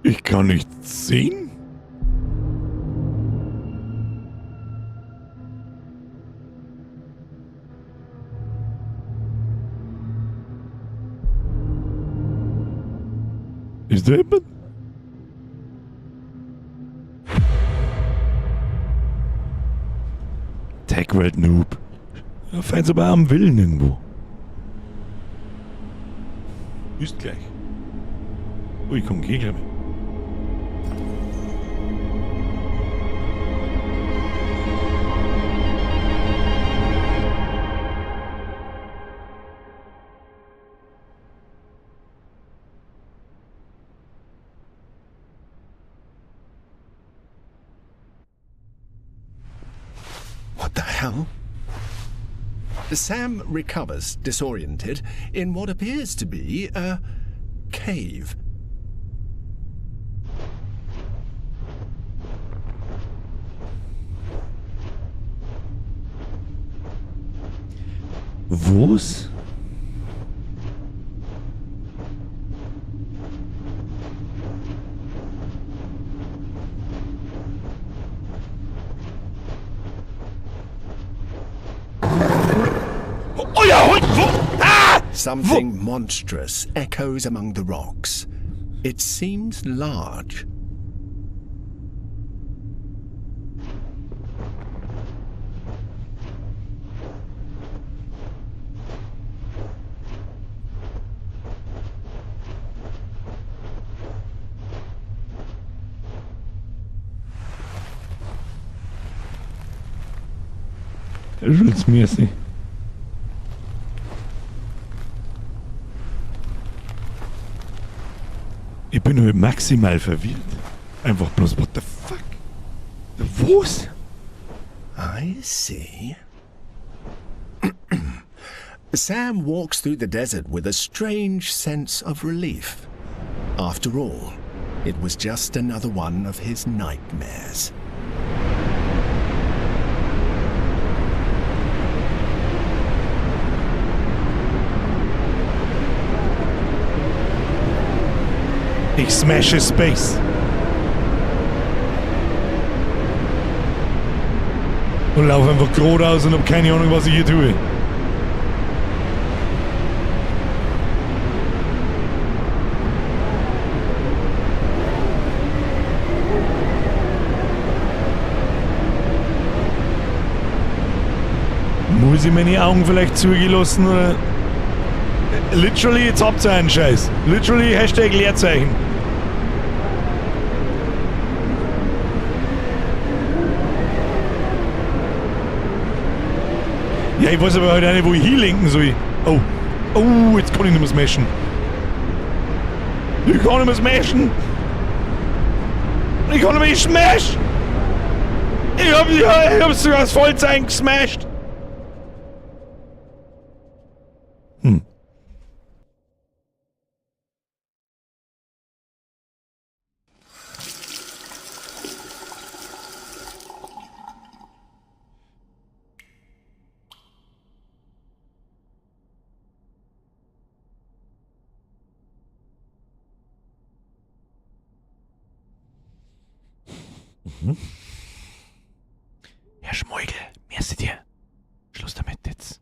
Ich kann nichts sehen. Ist da jemand? Techworld Noob. Ja, feins aber am Willen irgendwo. Ist gleich. Ui, komm, geh gleich. What the hell? Sam recovers, disoriented, in what appears to be a cave. Was? Oh ja, und wo? Ah! Something monstrous echoes among the rocks. It seems large. Schulzmäßig. Ich bin halt maximal verwirrt. Einfach bloß, what the fuck? Was? I see. Sam walks through the desert with a strange sense of relief. After all, it was just another one of his nightmares. Ich smashe Space. Und laufe einfach geradeaus und hab keine Ahnung, was ich hier tue. Muss ich meine Augen vielleicht zugelassen oder? Literally, jetzt habt ihr einen Scheiß. Literally, Hashtag Leerzeichen. Ja, ich weiß aber halt auch nicht, wo ich hinlenken soll. Oh. Oh, jetzt kann ich nicht mehr smashen. Ich kann nicht mehr smashen. Ich kann nicht mehr smash. Ich hab sogar das Vollzeichen gesmashed. Herr Schmeugel, merci dir. Schluss damit jetzt.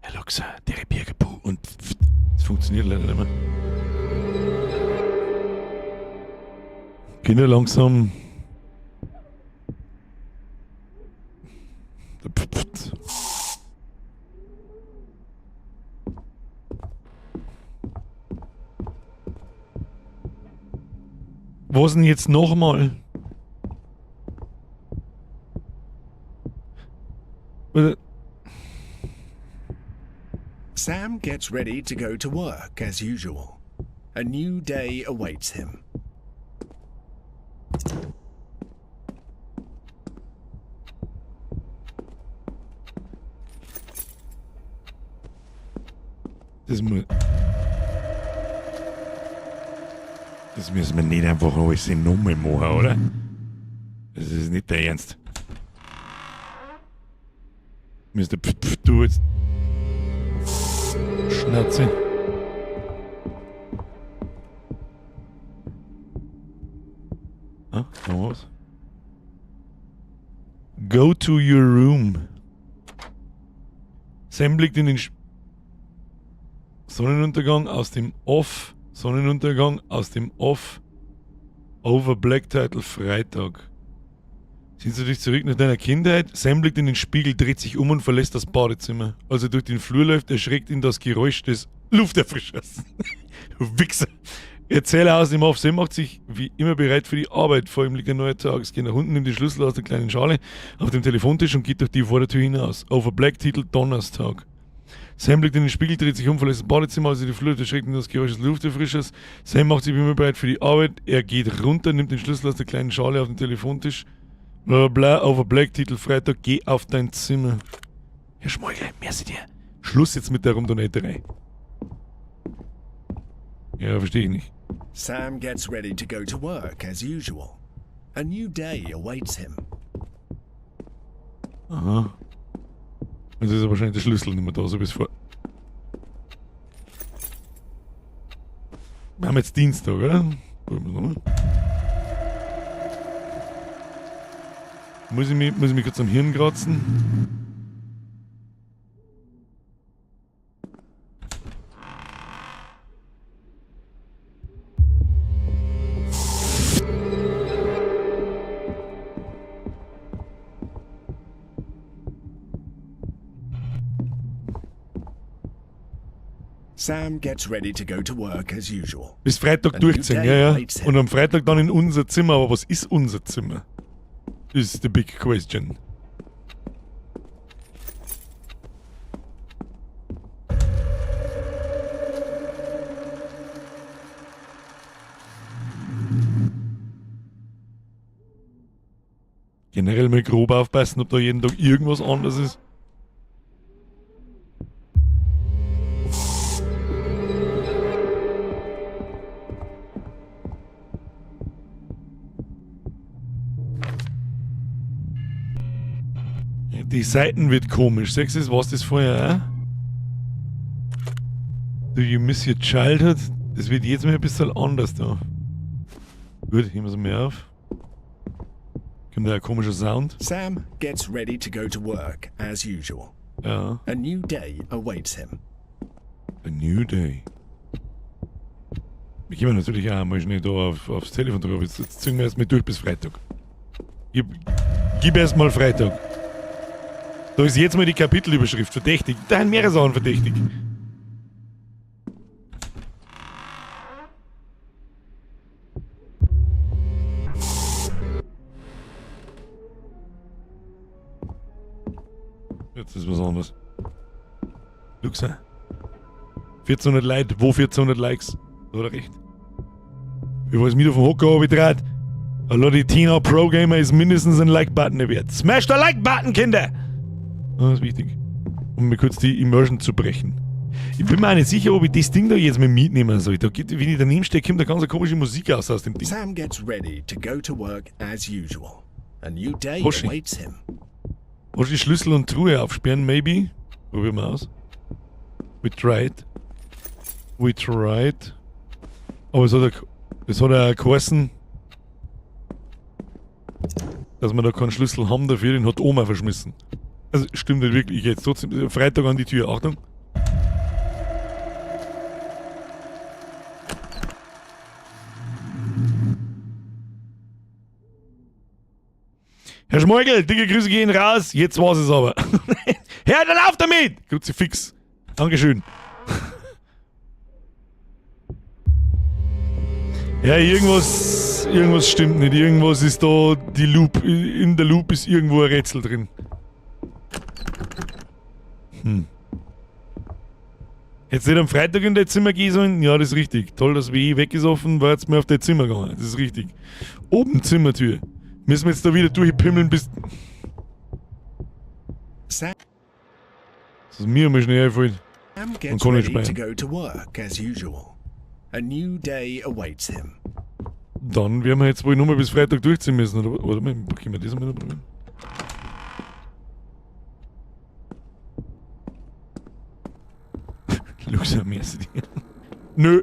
Herr Luxer, Deribirgepu und es funktioniert leider nicht mehr. Kinder langsam. Was denn jetzt nochmal? Sam gets ready to go to work as usual. A new day awaits him. Das müssen wir nicht einfach alles in Nummer machen, oder? Das ist nicht der Ernst. Mister Pf, Pf, du jetzt. Schnauze. Ah, noch was? Go to your room. Sam blickt in den Sonnenuntergang aus dem Off. Sonnenuntergang aus dem Off. Over Black Title Freitag. Siehst du dich zurück nach deiner Kindheit? Sam blickt in den Spiegel, dreht sich um und verlässt das Badezimmer. Als er durch den Flur läuft, erschreckt ihn das Geräusch des Lufterfrischers. Du Wichser. Erzähler aus dem Off. Sam macht sich wie immer bereit für die Arbeit. Vor ihm liegt ein neuer Tag. Es geht nach unten, nimmt den Schlüssel aus der kleinen Schale auf dem Telefontisch und geht durch die Vordertür hinaus. Over Black Titel Donnerstag. Sam blickt in den Spiegel, dreht sich um, verlässt das Badezimmer, als er die Flur erschreckt ihn das Geräusch des Lufterfrischers. Sam macht sich wie immer bereit für die Arbeit. Er geht runter, nimmt den Schlüssel aus der kleinen Schale auf dem Telefontisch. Bla bla, over Black, Titel Freitag, geh auf dein Zimmer. Herr Schmolke, merci dir. Schluss jetzt mit der Rumdonaterei. Ja, verstehe ich nicht. Sam gets ready to go to work as usual. A new day awaits him. Aha. Also ist ja wahrscheinlich der Schlüssel nicht mehr da, so bis vor. Wir haben jetzt Dienstag, oder? Probieren wir's nochmal. Muss ich mich kurz am Hirn kratzen? Sam gets ready to go to work as usual. Bis Freitag A new durchziehen, day ja, ja. awaits him. Und am Freitag dann in unser Zimmer. Aber was ist unser Zimmer? Is the big question. Generell mal grob aufpassen, ob da jeden Tag irgendwas anders ist. Die Seiten wird komisch. Siehst du das? War's das vorher auch? Do you miss your childhood? Das wird jetzt mal ein bisschen anders da. Gut, heben wir es mal auf. Kommt da ein komischer Sound? Sam gets ready to go to work as usual. Ja. A new day awaits him. A new day. Wir können natürlich auch mal schnell da aufs Telefon drauf. Jetzt ziehen wir erstmal durch bis Freitag. Gib erstmal Freitag. Da ist jetzt mal die Kapitelüberschrift verdächtig. Da sind mehrere Sachen verdächtig. Jetzt ist was anderes. Luxa. 1400 Leute, wo 1400 Likes? Da hat er recht. Ich weiß wieder vom Hocker runtergedreht. Hallo, die Tina Pro Gamer ist mindestens ein Like-Button wert. Smash the Like-Button, Kinder! Ah, das ist wichtig. Um mir kurz die Immersion zu brechen. Ich bin mir auch nicht sicher, ob ich das Ding da jetzt mal mitnehmen soll. Da geht, wenn ich daneben stehe, kommt da ganz komische Musik aus dem Ding. Sam gets ready to go to work as usual. A new day Hoshi. awaits him. Hoshi Schlüssel und Truhe aufsperren, maybe? Probieren wir aus. We tried. We tried. Aber es hat ja geheißen, dass wir da keinen Schlüssel haben dafür, den hat Oma verschmissen. Also stimmt nicht wirklich. Ich geh jetzt trotzdem Freitag an die Tür. Achtung. Herr Schmolgel, dicke Grüße gehen raus. Jetzt war's es aber. Herr, dann auf damit! Kruzifix. Dankeschön. Ja, irgendwas stimmt nicht. Irgendwas ist da, die Loop, in der Loop ist irgendwo ein Rätsel drin. Hättest du nicht am Freitag in dein Zimmer gehen sollen? Ja, das ist richtig. Toll, dass WE weg ist offen, war jetzt mal auf dein Zimmer gegangen. Das ist richtig. Oben Zimmertür. Müssen wir jetzt da wieder durchpimmeln bis... Sam Das ist mir mal schnell einfallen. gets kann nicht ready to speichern. go to work as usual. A new day awaits him. Dann werden wir jetzt wohl nochmal bis Freitag durchziehen müssen, oder? Warte mal, können wir das mal noch probieren? Luxa, merci dir. Nö.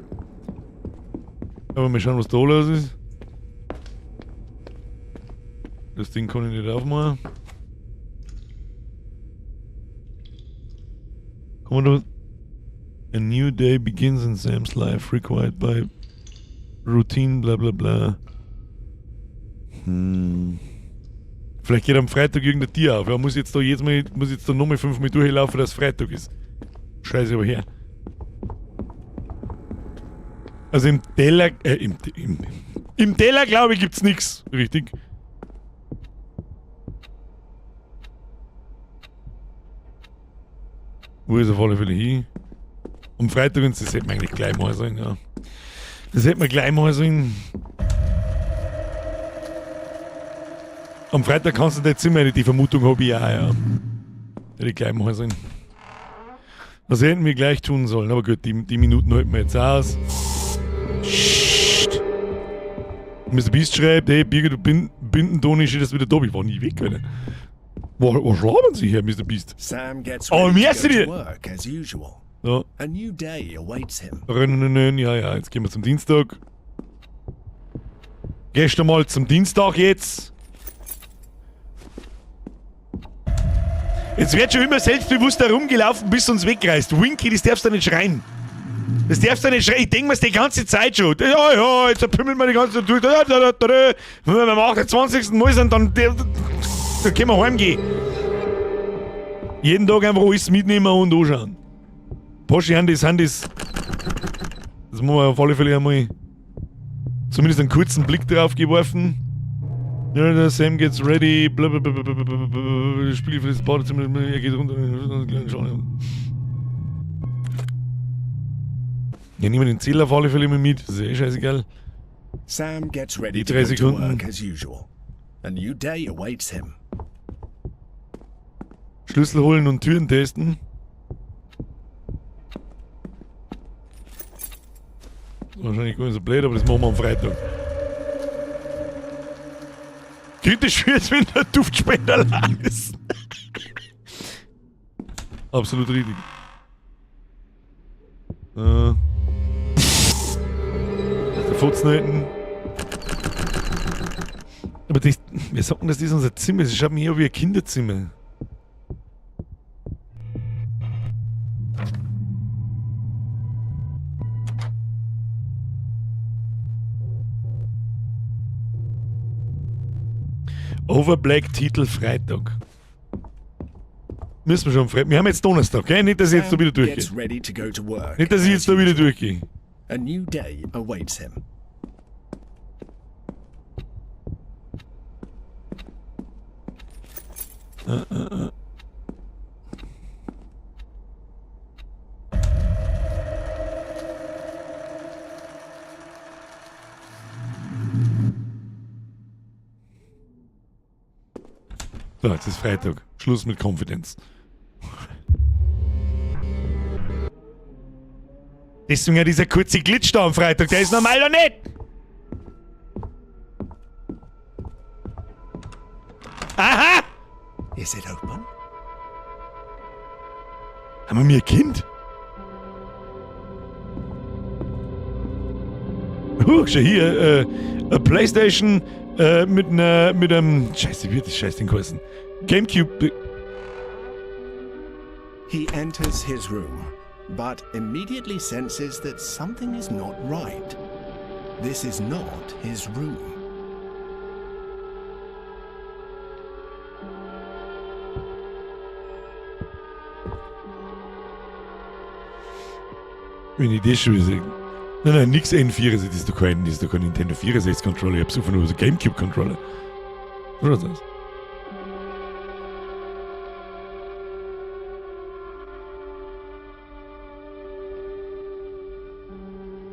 Aber mal schauen, was da los ist. Das Ding kann ich nicht aufmachen. Kann man da... A new day begins in Sam's life, required by routine, bla bla bla. Vielleicht geht am Freitag irgendein Tier auf. Ja, muss jetzt da jetzt mal, muss jetzt da nochmal 5-mal durchlaufen, dass Freitag ist. Scheiße, aber her. Also im Teller, im, im, im Teller, glaube ich, gibt's nix. Richtig. Wo ist auf alle Fälle hin? Am Freitag, und das hätte man eigentlich gleich mal sollen, ja. Das hätte man gleich mal sollen. Am Freitag kannst du in dein Zimmer nicht, die Vermutung habe ich auch, ja. Hätte ich gleich machen sollen. Was hätten wir gleich tun sollen? Aber gut, die Minuten halten wir jetzt aus. Psst. Mr. Beast schreibt, hey Birgit, du Bindentoni, steht das wieder da. Ich war nie weg, Alter. Wo schlafen Sie her, Mr. Beast? Sam gets Oh, ready mir to ist go die- to work as usual. So. A new day awaits him. Rennen, ja, ja, jetzt gehen wir zum Dienstag. Gehst du mal zum Dienstag jetzt? Jetzt wird schon immer selbstbewusster rumgelaufen, bis uns wegreißt. Winky, das darfst du nicht schreien. Das darfst du nicht schreien. Ich denk mir's die ganze Zeit schon. Ja, ja, jetzt pümmelt man die ganze Zeit durch. Da, da, da, da, da. Wenn wir am 28. Mal sind, dann können wir heimgehen. Jeden Tag einfach alles mitnehmen und anschauen. Poschi, haben das. Das muss man auf alle Fälle einmal zumindest einen kurzen Blick drauf geworfen. Ja, der Sam gets ready, blablabla, Spiegel für das Badezimmer, er geht runter. Ja, nehmen wir den Zähler auf alle Fälle mal mit, das ist eh scheißegal. Sam gets ready Die to drei go to Sekunden. work as usual. A new day awaits him. Schlüssel holen und Türen testen. Wahrscheinlich gar nicht so blöd, aber das machen wir am Freitag. Kritisch wird's, wenn der Duftspender leer ist. Absolut richtig. Der Futzen hinten. Aber das, wir sagen, das ist unser Zimmer. Das schaut mir eher wie ein Kinderzimmer. Overblack Titel Freitag. Müssen wir schon Freitag. Wir haben jetzt Donnerstag, okay? Nicht, dass ich jetzt da wieder Sam gets durchgehe. ready to go to work Nicht, dass ich as jetzt da wieder usual. durchgehe. A new day awaits him. So, jetzt ist Freitag. Schluss mit Confidence. Deswegen ja dieser kurze Glitch da am Freitag, der ist normal doch nicht! Aha! Is it open? Haben wir mir ein Kind? Schau hier, eine Playstation mit einem, Scheiße, wie wird das Scheiß Ding heißen? Gamecube. He enters his room, but immediately senses that something is not right. This is not his room. Wenn ich das schon wieder sehe. Nein, nein, nix N64, das ist doch kein Nintendo 64 Controller. Ich hab so von so Gamecube Controller. Was ist das?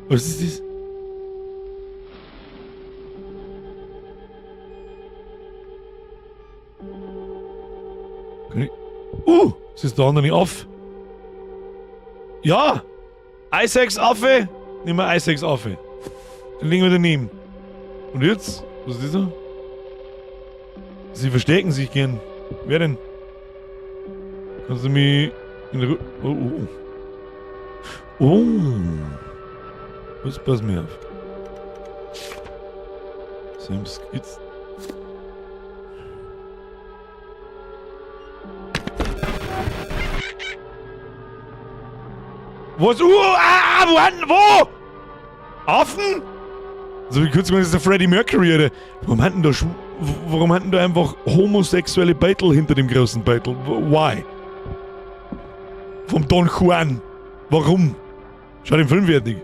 Was ist das? Kann ich... Ist das der andere auf? Ja! Isaacs Affe! Nehmen wir Isaacs Affe. Den legen wir daneben. Und jetzt? Was ist das da? Sie verstecken sich gern. Wer denn? Kannst du mich in der Ru-, oh, oh, oh. Oh. Was, pass mir auf. Sam's Kids. Was? Wo? Wo? Affen? So wie kurz gesagt, das ist der Freddie Mercury, oder? Warum hatten da warum hatten da einfach homosexuelle Beitel hinter dem großen Beitel? Why? Vom Don Juan. Warum? Schau den Film fertig.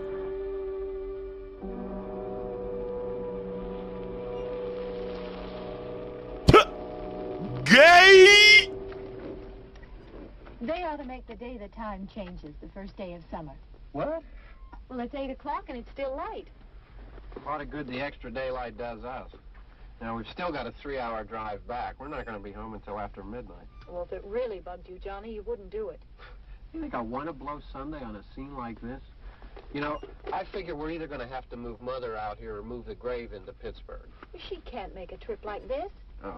Gay! They ought to make the day the time changes, the first day of summer. What? Well, it's 8 o'clock and it's still light. A lot of good the extra daylight does us. Now, we've still got a 3-hour drive back. We're not going to be home until after midnight. Well, if it really bugged you, Johnny, you wouldn't do it. You think I want to blow Sunday on a scene like this? You know, I figure we're either going to have to move Mother out here or move the grave into Pittsburgh. She can't make a trip like this. Oh,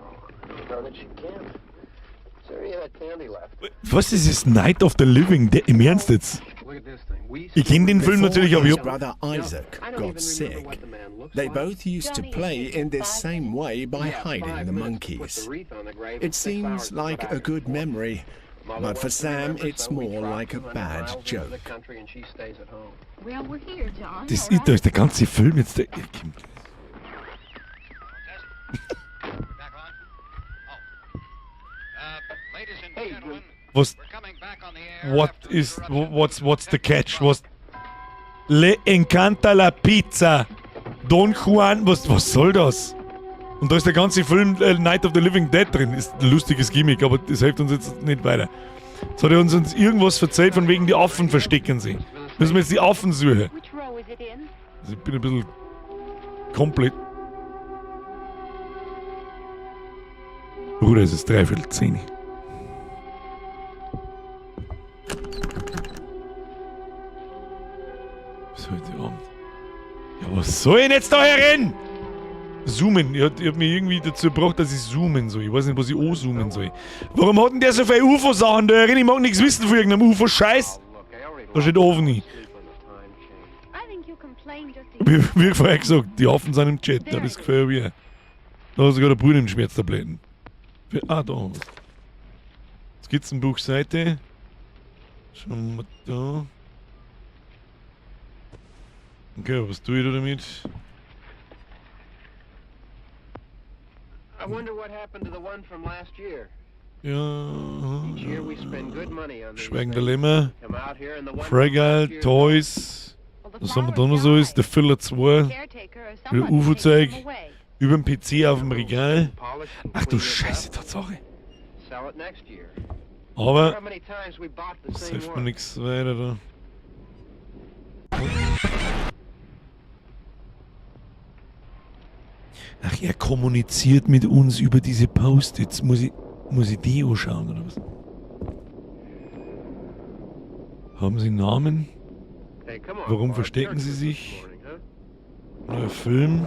I don't know that she can't. Is there any of that candy left? Was ist das Night of the Living Dead? Im Ernst jetzt? Look at this thing. We Ich kenn den Film Before natürlich, aber his ich hab... brother Isaac I don't got even remember sick, what the man looks they like. both used to Johnny, play it takes in this five same way by Yeah, hiding five the minutes to put monkeys. the wreath on the grave It and 6 seems hours to go like back a and good forth. memory, Mother but for wants to Sam remember, it's so we more trot like a 200 bad miles into the joke. country and she stays at home. Well, we're here, John. Das all ist, da right? ist der ganze Film jetzt... Der, was... What's the catch? Was... Le encanta la pizza. Don Juan... Was soll das? Und da ist der ganze Film Night of the Living Dead drin. Ist ein lustiges Gimmick, aber das hilft uns jetzt nicht weiter. Jetzt hat er uns irgendwas erzählt, von wegen die Affen verstecken sie. Müssen wir jetzt die Affen suchen. Which row is it in? Also ich bin ein bisschen komplett... Bruder, es ist 9:45. Was heute Abend? Ja, was soll ich denn jetzt da herin? Zoomen. Ich hab mich irgendwie dazu gebracht, dass ich zoomen soll. Ich weiß nicht, was ich anzoomen soll. Warum hat denn der so viele UFO-Sachen da herin? Ich mag nichts wissen von irgendeinem UFO-Scheiß. Da steht OVNI. Wie vorher gesagt, die Affen sind im Chat. Ja, das gefällt mir. Da hat sogar der Bruder im Schmerztabletten. Ah, da haben wir's. Skizzenbuchseite. Schauen wir da. Okay, was tue ich da damit? I wonder what happened to the one from last year. Ja. Each year we spend good money on these Schweigende things. Lämmer. Come out here and the one from Fragile last year- Toys. Was haben wir da noch so ist? The Filler 2. Wieder UFO-Zeug. Über dem PC auf dem Regal. Ach du Scheiße, Tatsache. Sell it next year. Aber How many times we bought the das same hilft mir one? nichts weiter da. Ach, er kommuniziert mit uns über diese Post-its. Muss ich die anschauen oder was? Haben Sie Namen? Hey, come on, Warum Barb. verstecken Church Sie was this sich? morning, huh? Neuer Film.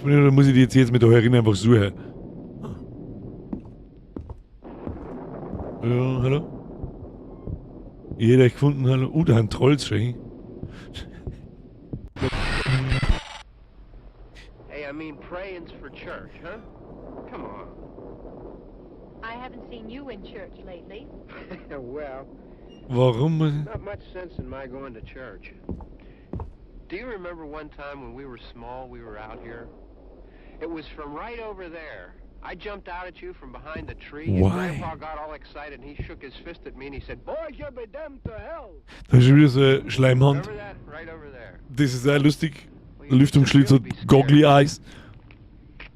Oder muss ich die jetzt mit der Herin einfach suchen? Ja, hallo? Jeder hat gefunden, hallo. Da haben Trolls schon. Hey, I mean, praying's for church, huh? Come on. I haven't seen you in church lately. Well, Warum muss ich... not much sense in my going to church. Do you remember one time when we were small, we were out here? It was from right over there. I jumped out at you from behind the tree, and Why? Grandpa got all excited, and he shook his fist at me, and he said, "Boys, you'll be damned to hell." Da ist schon wieder so eine Schleimhand. Remember that? Right over there. Das ist sehr lustig. Der Lüftungsschlitz hat Goggly Eyes.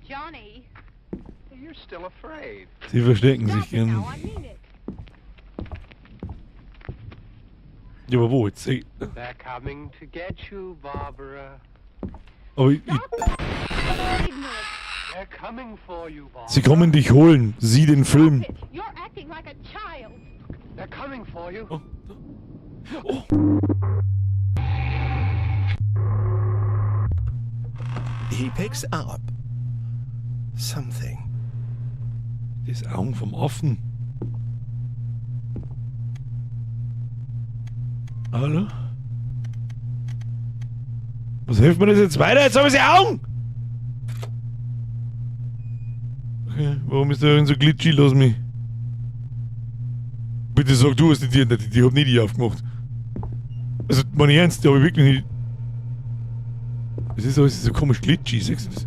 Johnny, You're still afraid. Sie verstecken sich stop it now. gern. I mean it. Ja, aber wo jetzt? Ey, They're coming to get you, Barbara. Aber ich, They're coming for you, Barbara. sie kommen dich holen. Sieh den Film. You're acting like a child. They're coming for you. Oh. Oh. He picks up something. Das Augen vom Affen. Hallo? Was hilft mir das jetzt weiter? Jetzt habe ich die Augen! Okay, warum ist der so glitchy? Lass mich. Bitte sag, du hast die Tür nicht. Die hab nicht ich aufgemacht. Also, meine Ernst, die hab ich wirklich nicht. Es ist alles so komisch glitchy, siehst du das?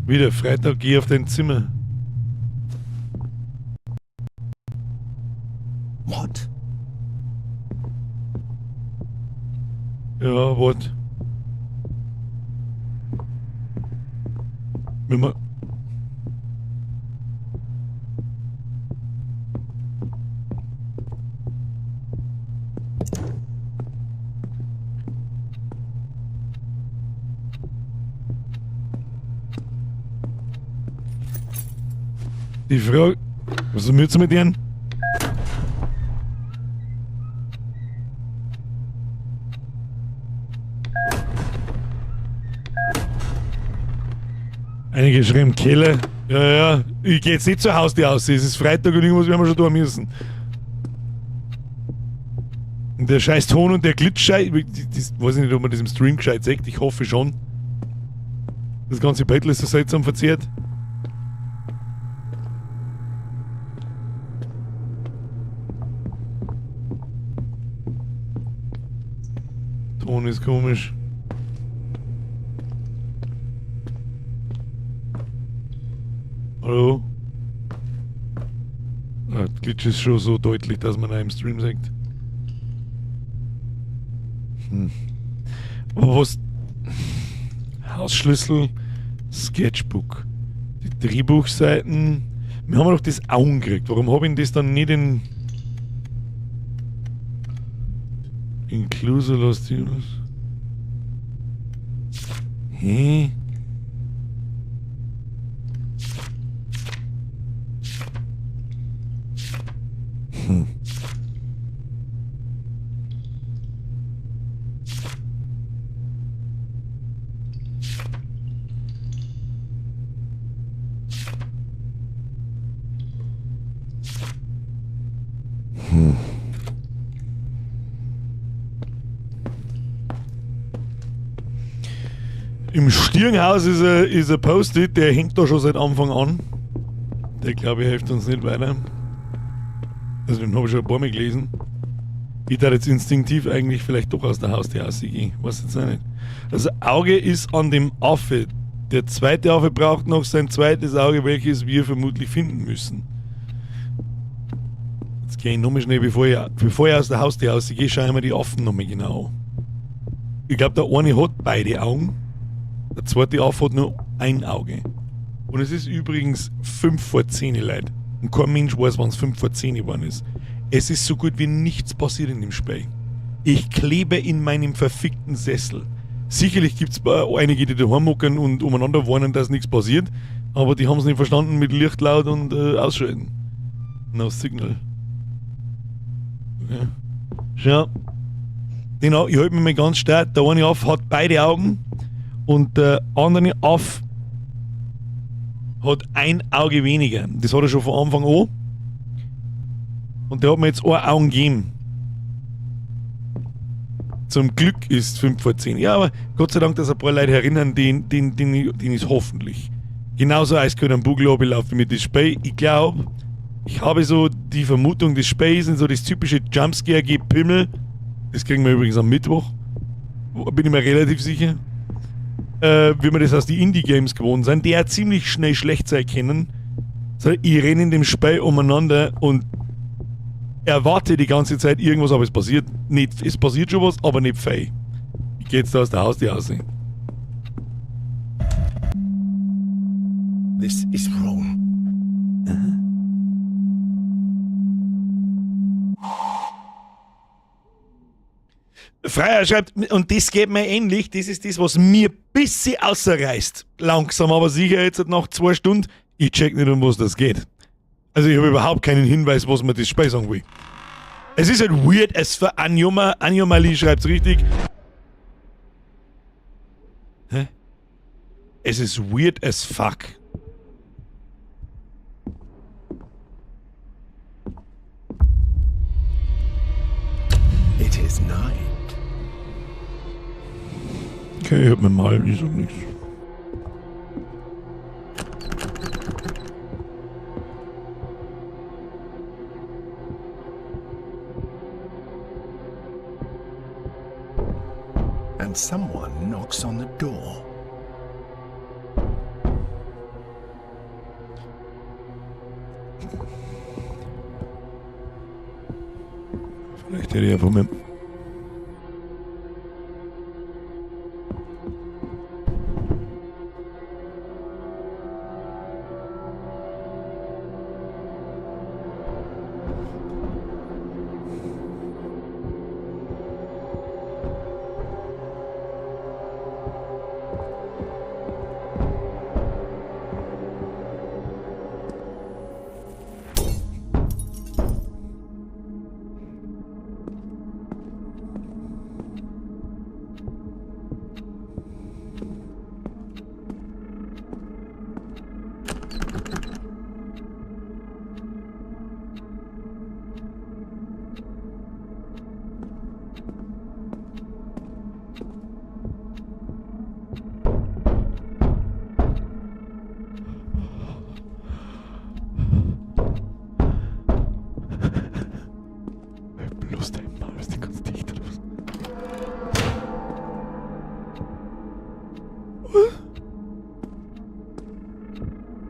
Wieder Freitag, geh auf dein Zimmer. What? Ja, what? Wenn man. Die Frage, was ist jetzt mit denen? Einige geschrieben, Keller. Ja, ja, ich geh jetzt nicht zur Haustür aus. Es ist Freitag und irgendwas werden wir schon tun müssen. Und der scheiß Ton und der Glitch-Scheiß, das weiß ich nicht, ob man das im Stream gescheit sieht, ich hoffe schon. Das ganze Battle ist so seltsam verzerrt. Ton ist komisch. Hallo? Ah, der Glitch ist schon so deutlich, dass man auch im Stream sieht. Aber was? Hausschlüssel, Sketchbook, die Drehbuchseiten. Wir haben doch das Augen gekriegt. Warum hab ich denn das dann nicht in Incluso Los Dinos? Hä? Im Stirnhaus ist ein Post-it, der hängt da schon seit Anfang an. Der, glaube ich, hilft uns nicht weiter. Also den hab ich schon ein paar Mal gelesen. Ich darf jetzt instinktiv eigentlich vielleicht doch aus der Haustür rausgehen. Weiß jetzt auch nicht. Also Auge ist an dem Affe. Der zweite Affe braucht noch sein zweites Auge, welches wir vermutlich finden müssen. Jetzt gehe ich nochmal schnell, bevor ich aus der Haustür rausgehe, schaue ich mir die Affen nochmal genau an. Ich glaub, der eine hat beide Augen. Der zweite Affe hat nur ein Auge. Und es ist übrigens 9:55, Leute. Und kein Mensch weiß, wann's 9:55 geworden ist. Es ist so gut wie nichts passiert in dem Spiel. Ich klebe in meinem verfickten Sessel. Sicherlich gibt's einige, die daheim hocken und umeinander warnen, dass nichts passiert. Aber die haben's nicht verstanden mit Licht laut und ausschalten. No Signal. Okay. Schau. Den, ich halte mich mal ganz stark. Der eine Affe hat beide Augen. Und der andere Affe hat ein Auge weniger. Das hat er schon von Anfang an. Und der hat mir jetzt ein Auge gegeben. Zum Glück ist 9:55. Ja, aber Gott sei Dank, dass ein paar Leute erinnern, den ist hoffentlich. Genauso eiskalt am Bugel runterlaufen mit dem Spiel. Ich glaub, ich habe so die Vermutung, das Spiel sind so das typische Jumpscare-Gepimmel. Das kriegen wir übrigens am Mittwoch. Bin ich mir relativ sicher. Wie wir das aus den Indie-Games gewohnt sind, die ja ziemlich schnell schlecht sein können. So, ich renne in dem Spiel umeinander und erwarte die ganze Zeit irgendwas, aber es passiert nicht. Es passiert schon was, aber nicht fein. Ich geh jetzt da aus der Haustür raus. This is wrong. Aha. Freier schreibt, und das geht mir ähnlich, das ist das, was mir ein bisschen ausreißt. Langsam, aber sicher, jetzt nach 2 Stunden, ich check nicht, um was das geht. Also ich habe überhaupt keinen Hinweis, was mir das Spiel sagen will. Es ist halt weird as for Anjoma, Anjomali schreibt's richtig. Hä? Es ist weird as fuck. It is night. Okay, ich hab mir mal, ich sag nichts. And someone knocks on the door. Vielleicht hätte ich einfach mit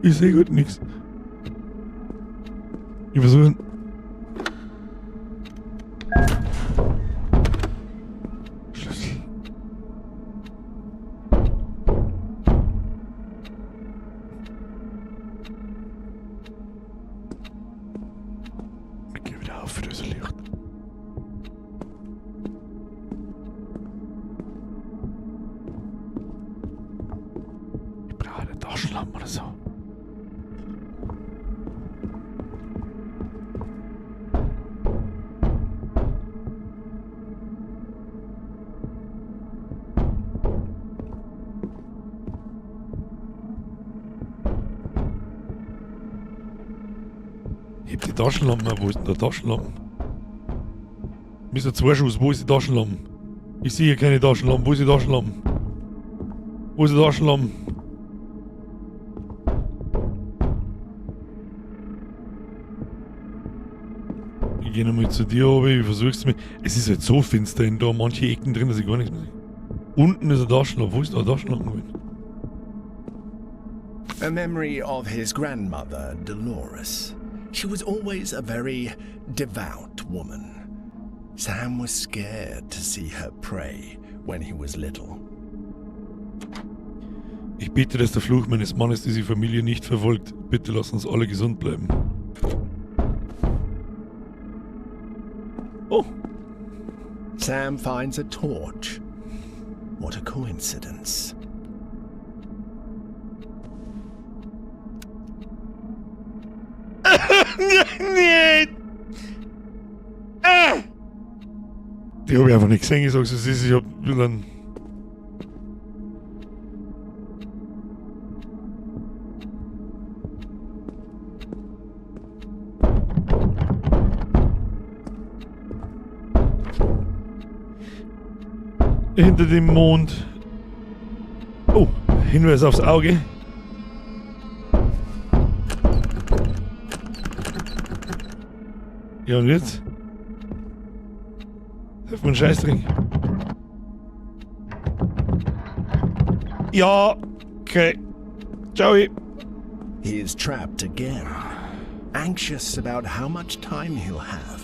Ich sehe gut nichts. Ich versuche. Schlüssel. Ich geh wieder auf für das Licht. Ich brauche eine Taschenlampe oder so. Ich hab die Taschenlampe, wo ist denn der Taschenlampe? Mr. Zwei-Schuss, wo ist die Taschenlampe? Ich sehe hier keine Taschenlampe, wo ist die Taschenlampe? Wo ist die Taschenlampe? Ich geh nochmal zu dir, aber ich versuch's mir. Es ist halt so finster in da manche Ecken drin, dass ich gar nichts mehr sehe. Unten ist eine Taschenlampe. Wo ist da eine Taschenlampe gewesen? A memory of his grandmother, Dolores. She was always a very devout woman. Sam was scared to see her pray when he was little. Ich bete, dass der Fluch meines Mannes diese Familie nicht verfolgt. Bitte lass uns alle gesund bleiben. Oh. Sam finds a torch. What a coincidence. Nee. Die hab ich einfach nicht gesehen, ich sag's, es ist, ich hab ein bisschen hinter dem Mond. Oh, Hinweis aufs Auge. Ja, und jetzt? Hilf mir einen Scheißdreck. Ja, okay. Ciao. He is trapped again, anxious about how much time he'll have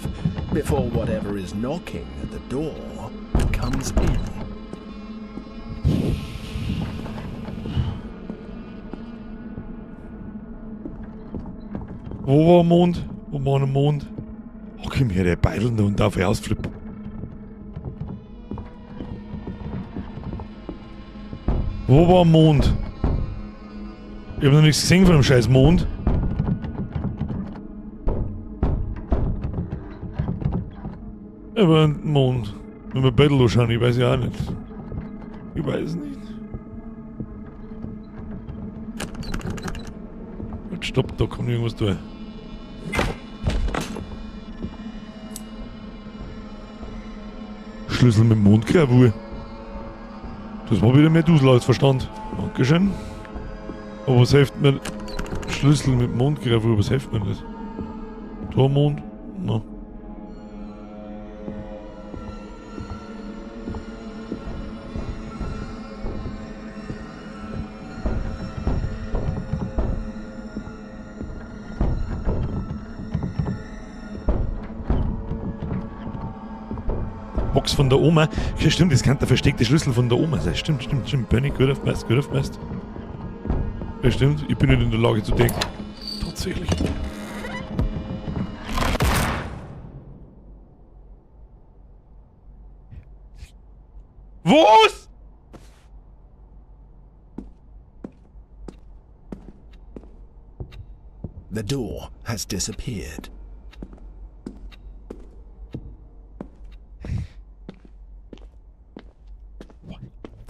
before whatever is knocking at the door comes in. Wo war Mond? Wo war der Mond? Oh, komm her, der Beideln da und darf ich ausflippen. Wo war Mond? Ich hab noch nichts gesehen von dem scheiß Mond. Aber Mond. Wenn wir Battle schauen, ich weiß ja auch nicht. Ich weiß nicht. Halt, stopp, da kommt irgendwas durch. Schlüssel mit Mondgravur. Das war wieder mehr Dusel als Verstand. Dankeschön. Aber was hilft mir? Schlüssel mit Mondgravur, was hilft mir das? Da Mond? Na. Box von der Oma. Ja, stimmt, das kann der versteckte Schlüssel von der Oma sein. Stimmt, stimmt, stimmt. Benny, gut aufgepasst, gut aufgepasst. Ja, stimmt, ich bin nicht in der Lage zu denken. Tatsächlich. Was? The door has disappeared.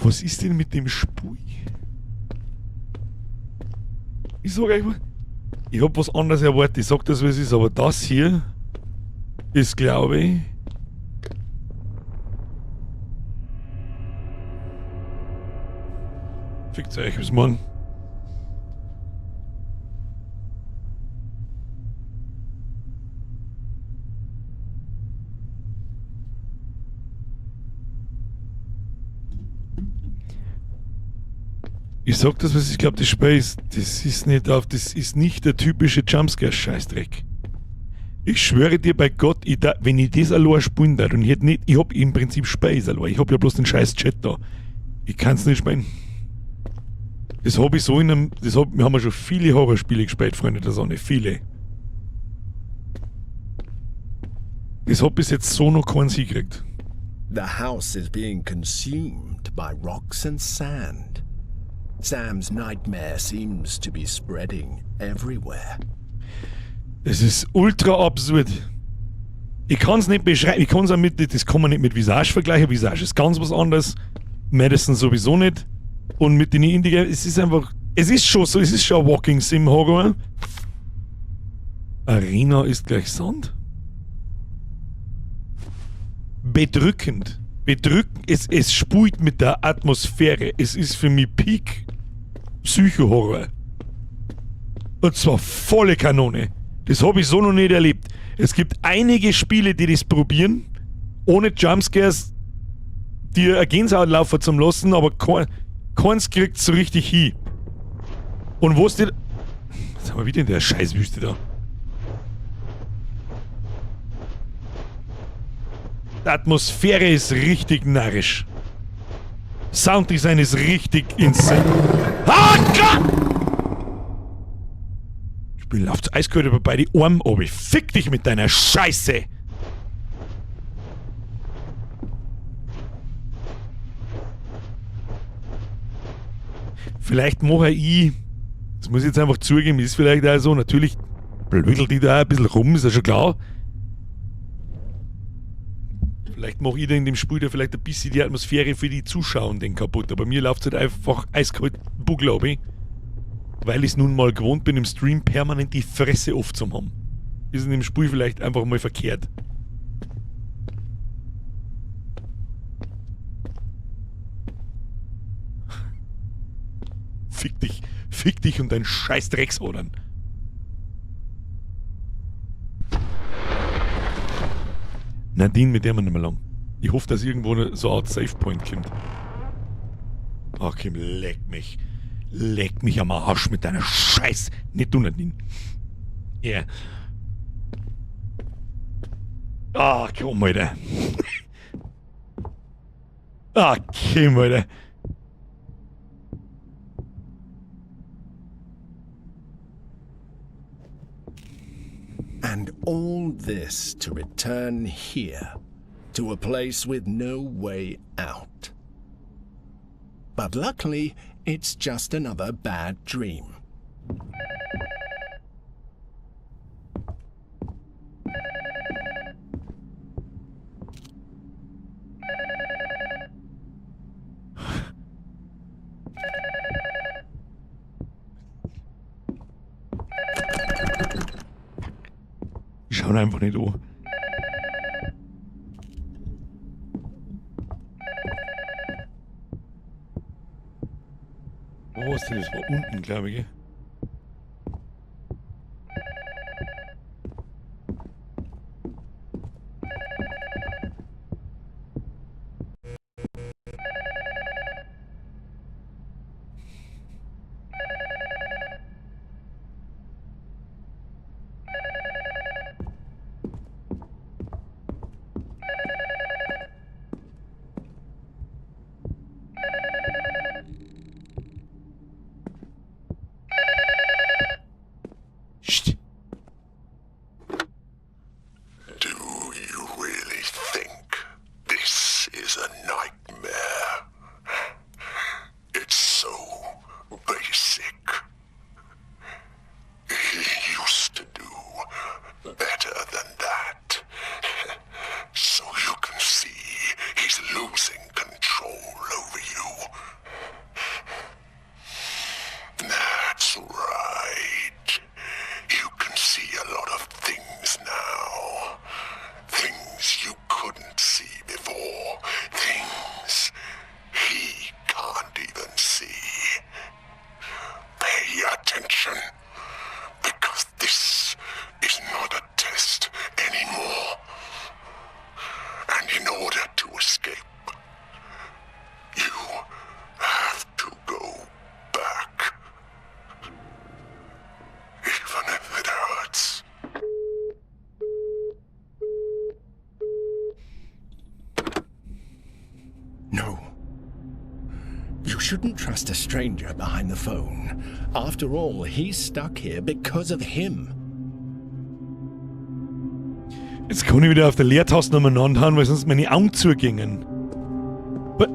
Was ist denn mit dem Spui? Ich sag euch mal, ich hab was anderes erwartet, ich sag das, wie es ist, aber das hier ist, glaube ich, fickt euch, bis morgen. Ich sag das, was ich glaub, das Spiel ist, das ist nicht auf, das ist nicht der typische Jumpscare-Scheißdreck. Ich schwöre dir bei Gott, ich da, wenn ich das allein spielen darf und ich hätte nicht, ich hab im Prinzip Space allein, ich hab ja bloß den scheiß Chat da. Ich kann's nicht spielen. Das hab ich so in einem, das hab, wir haben ja schon viele Horrorspiele gespielt, Freunde der Sonne, viele. Das hat bis jetzt so noch keinen Sieg gekriegt. The house is being consumed by rocks and sand. Sam's nightmare seems to be spreading everywhere. Das ist ultra absurd. Ich kann's nicht beschreiben, ich kann's auch mit, das kann man nicht mit Visage vergleichen. Visage ist ganz was anderes. Madison sowieso nicht. Und mit den Indie Games, es ist einfach, es ist schon so, es ist schon ein Walking Sim Horror. Arena ist gleich Sand. Bedrückend. Bedrückend. Es spielt mit der Atmosphäre. Es ist für mich Peak Psycho-Horror. Und zwar volle Kanone. Das hab ich so noch nicht erlebt. Es gibt einige Spiele, die das probieren, ohne Jumpscares dir eine Gänsehaut laufen zum lassen, aber keins kriegt so richtig hin. Und wo ist die... Jetzt sind wir wieder in der Scheißwüste da. Die Atmosphäre ist richtig narrisch. Sounddesign ist richtig insane. Ah, Gott! Ich bin läuft eiskalt über beide Arme, aber ich fick dich mit deiner Scheiße! Vielleicht mache ich, das muss ich jetzt einfach zugeben, ist vielleicht auch so, natürlich blödelt die da auch ein bisschen rum, ist ja schon klar. Vielleicht mache ich da in dem Spiel da vielleicht ein bisschen die Atmosphäre für die Zuschauenden kaputt, aber mir läuft's halt einfach eiskalt Buckel ab, weil ich's nun mal gewohnt bin, im Stream permanent die Fresse offen zu haben. Ist in dem Spiel vielleicht einfach mal verkehrt. Fick dich, fick dich und dein scheiß Drecksodern. Nadine, mit der man nicht mehr lang. Ich hoffe, dass irgendwo so eine Art Save Point kommt. Ach, Kim, leck mich. Leck mich am Arsch mit deiner Scheiß. Nicht du, Nadine. Ja. Yeah. Ach, komm, Alter. Ach, komm, Alter. And all this to return here, to a place with no way out. But luckily, it's just another bad dream. Ich schau einfach nicht an. Wo war's denn? Das war unten, glaub ich, gell? shouldn't trust a stranger behind the phone. After all, he's stuck here because of him. Jetzt kann ich wieder auf der Leertaste umeinander hauen, weil sonst meine Augen zugingen. But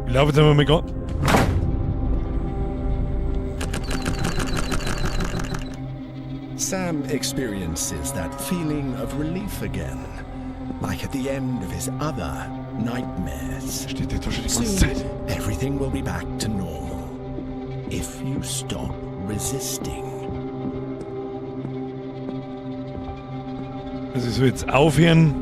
ich laufe jetzt einfach mal ganz. Sam experiences that feeling of relief again, like at the end of his other nightmares. Steht der da schon die ganze Soon, Zeit? everything will be back to normal. If you stop resisting. Also ich soll jetzt aufhören,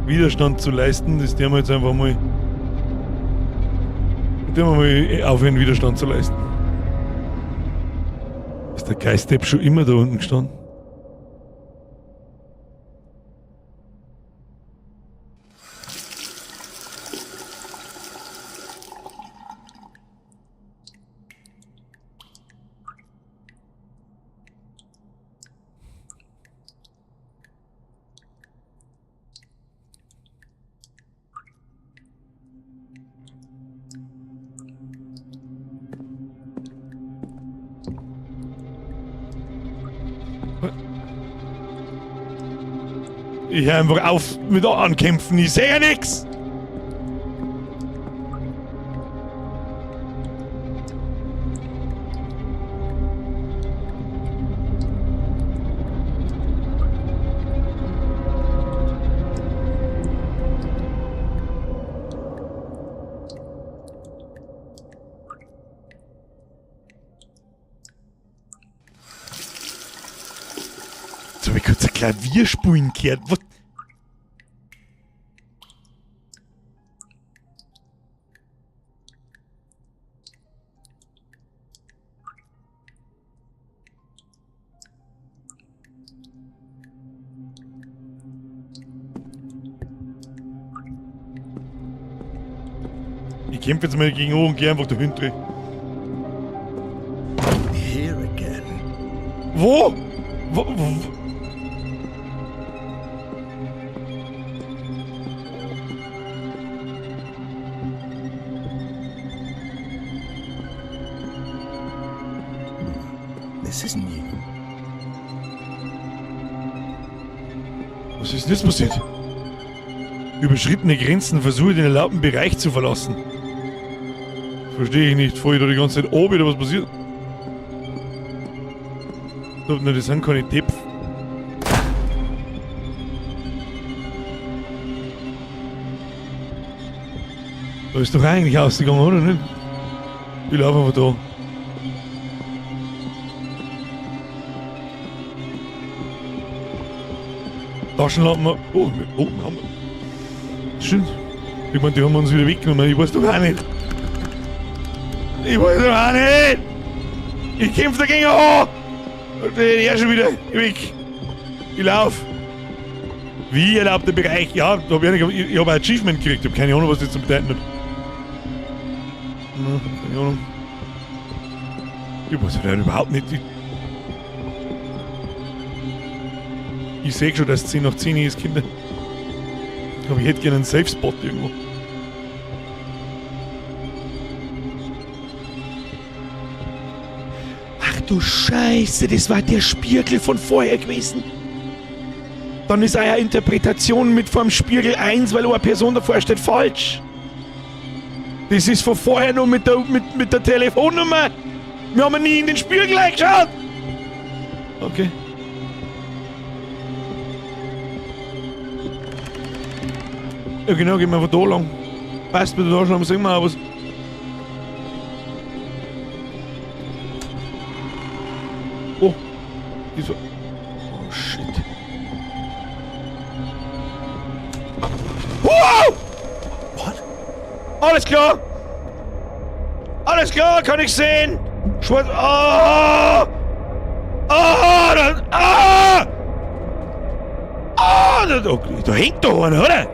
Widerstand zu leisten. Das tun wir jetzt einfach mal. Das tun wir mal aufhören, Widerstand zu leisten. Ist der Geistdepp schon immer da unten gestanden? Ich hör einfach auf mit Ankämpfen, ich seh ja nix! Jetzt hab ich kurz ein Klavierspielen gehört. Was? Ich kämpfe jetzt mal gegen oben und geh einfach dahinter. Here again. Wo? Wo? Wo? This is new. Was ist denn jetzt passiert? Überschrittene Grenzen, versuche den erlaubten Bereich zu verlassen. Verstehe ich nicht. Fahr ich da die ganze Zeit oben oder was passiert? Na, das sind keine Töpfe. Da ist doch eigentlich ausgegangen, oder nicht? Ich laufe einfach da. Taschenlampen. Oh, oh, haben wir. Stimmt. Ich meine, die haben uns wieder weggenommen. Ich weiß doch auch nicht. Ich weiß doch auch nicht. Ich kämpfe dagegen an. Und der schon wieder weg. Ich lauf. Wie erlaubt der Bereich? Ja, da hab ich, nicht, ich hab ein Achievement gekriegt. Ich hab keine Ahnung, was das zu bedeuten hat. Ja, keine Ahnung. Ich weiß halt überhaupt nicht. Ich seh schon, dass 10 nach 10 ist, Kinder. Aber ich hätte gerne einen Safe Spot irgendwo. Ach du Scheiße, das war der Spiegel von vorher gewesen. Dann ist eure Interpretation mit vorm Spiegel 1, weil eine Person davor steht, falsch. Das ist von vorher nur mit der Telefonnummer. Wir haben nie in den Spiegel reingeschaut. Okay. Ja genau, gehen wir von da lang. Passt mit da schon, sehen wir auch was. Oh. Das war. Oh shit. Wow! What? Alles klar! Alles klar, kann ich sehen! Schwarz. Ah! Ah! Da, ah! Ah! Da hängt doch einer, oder?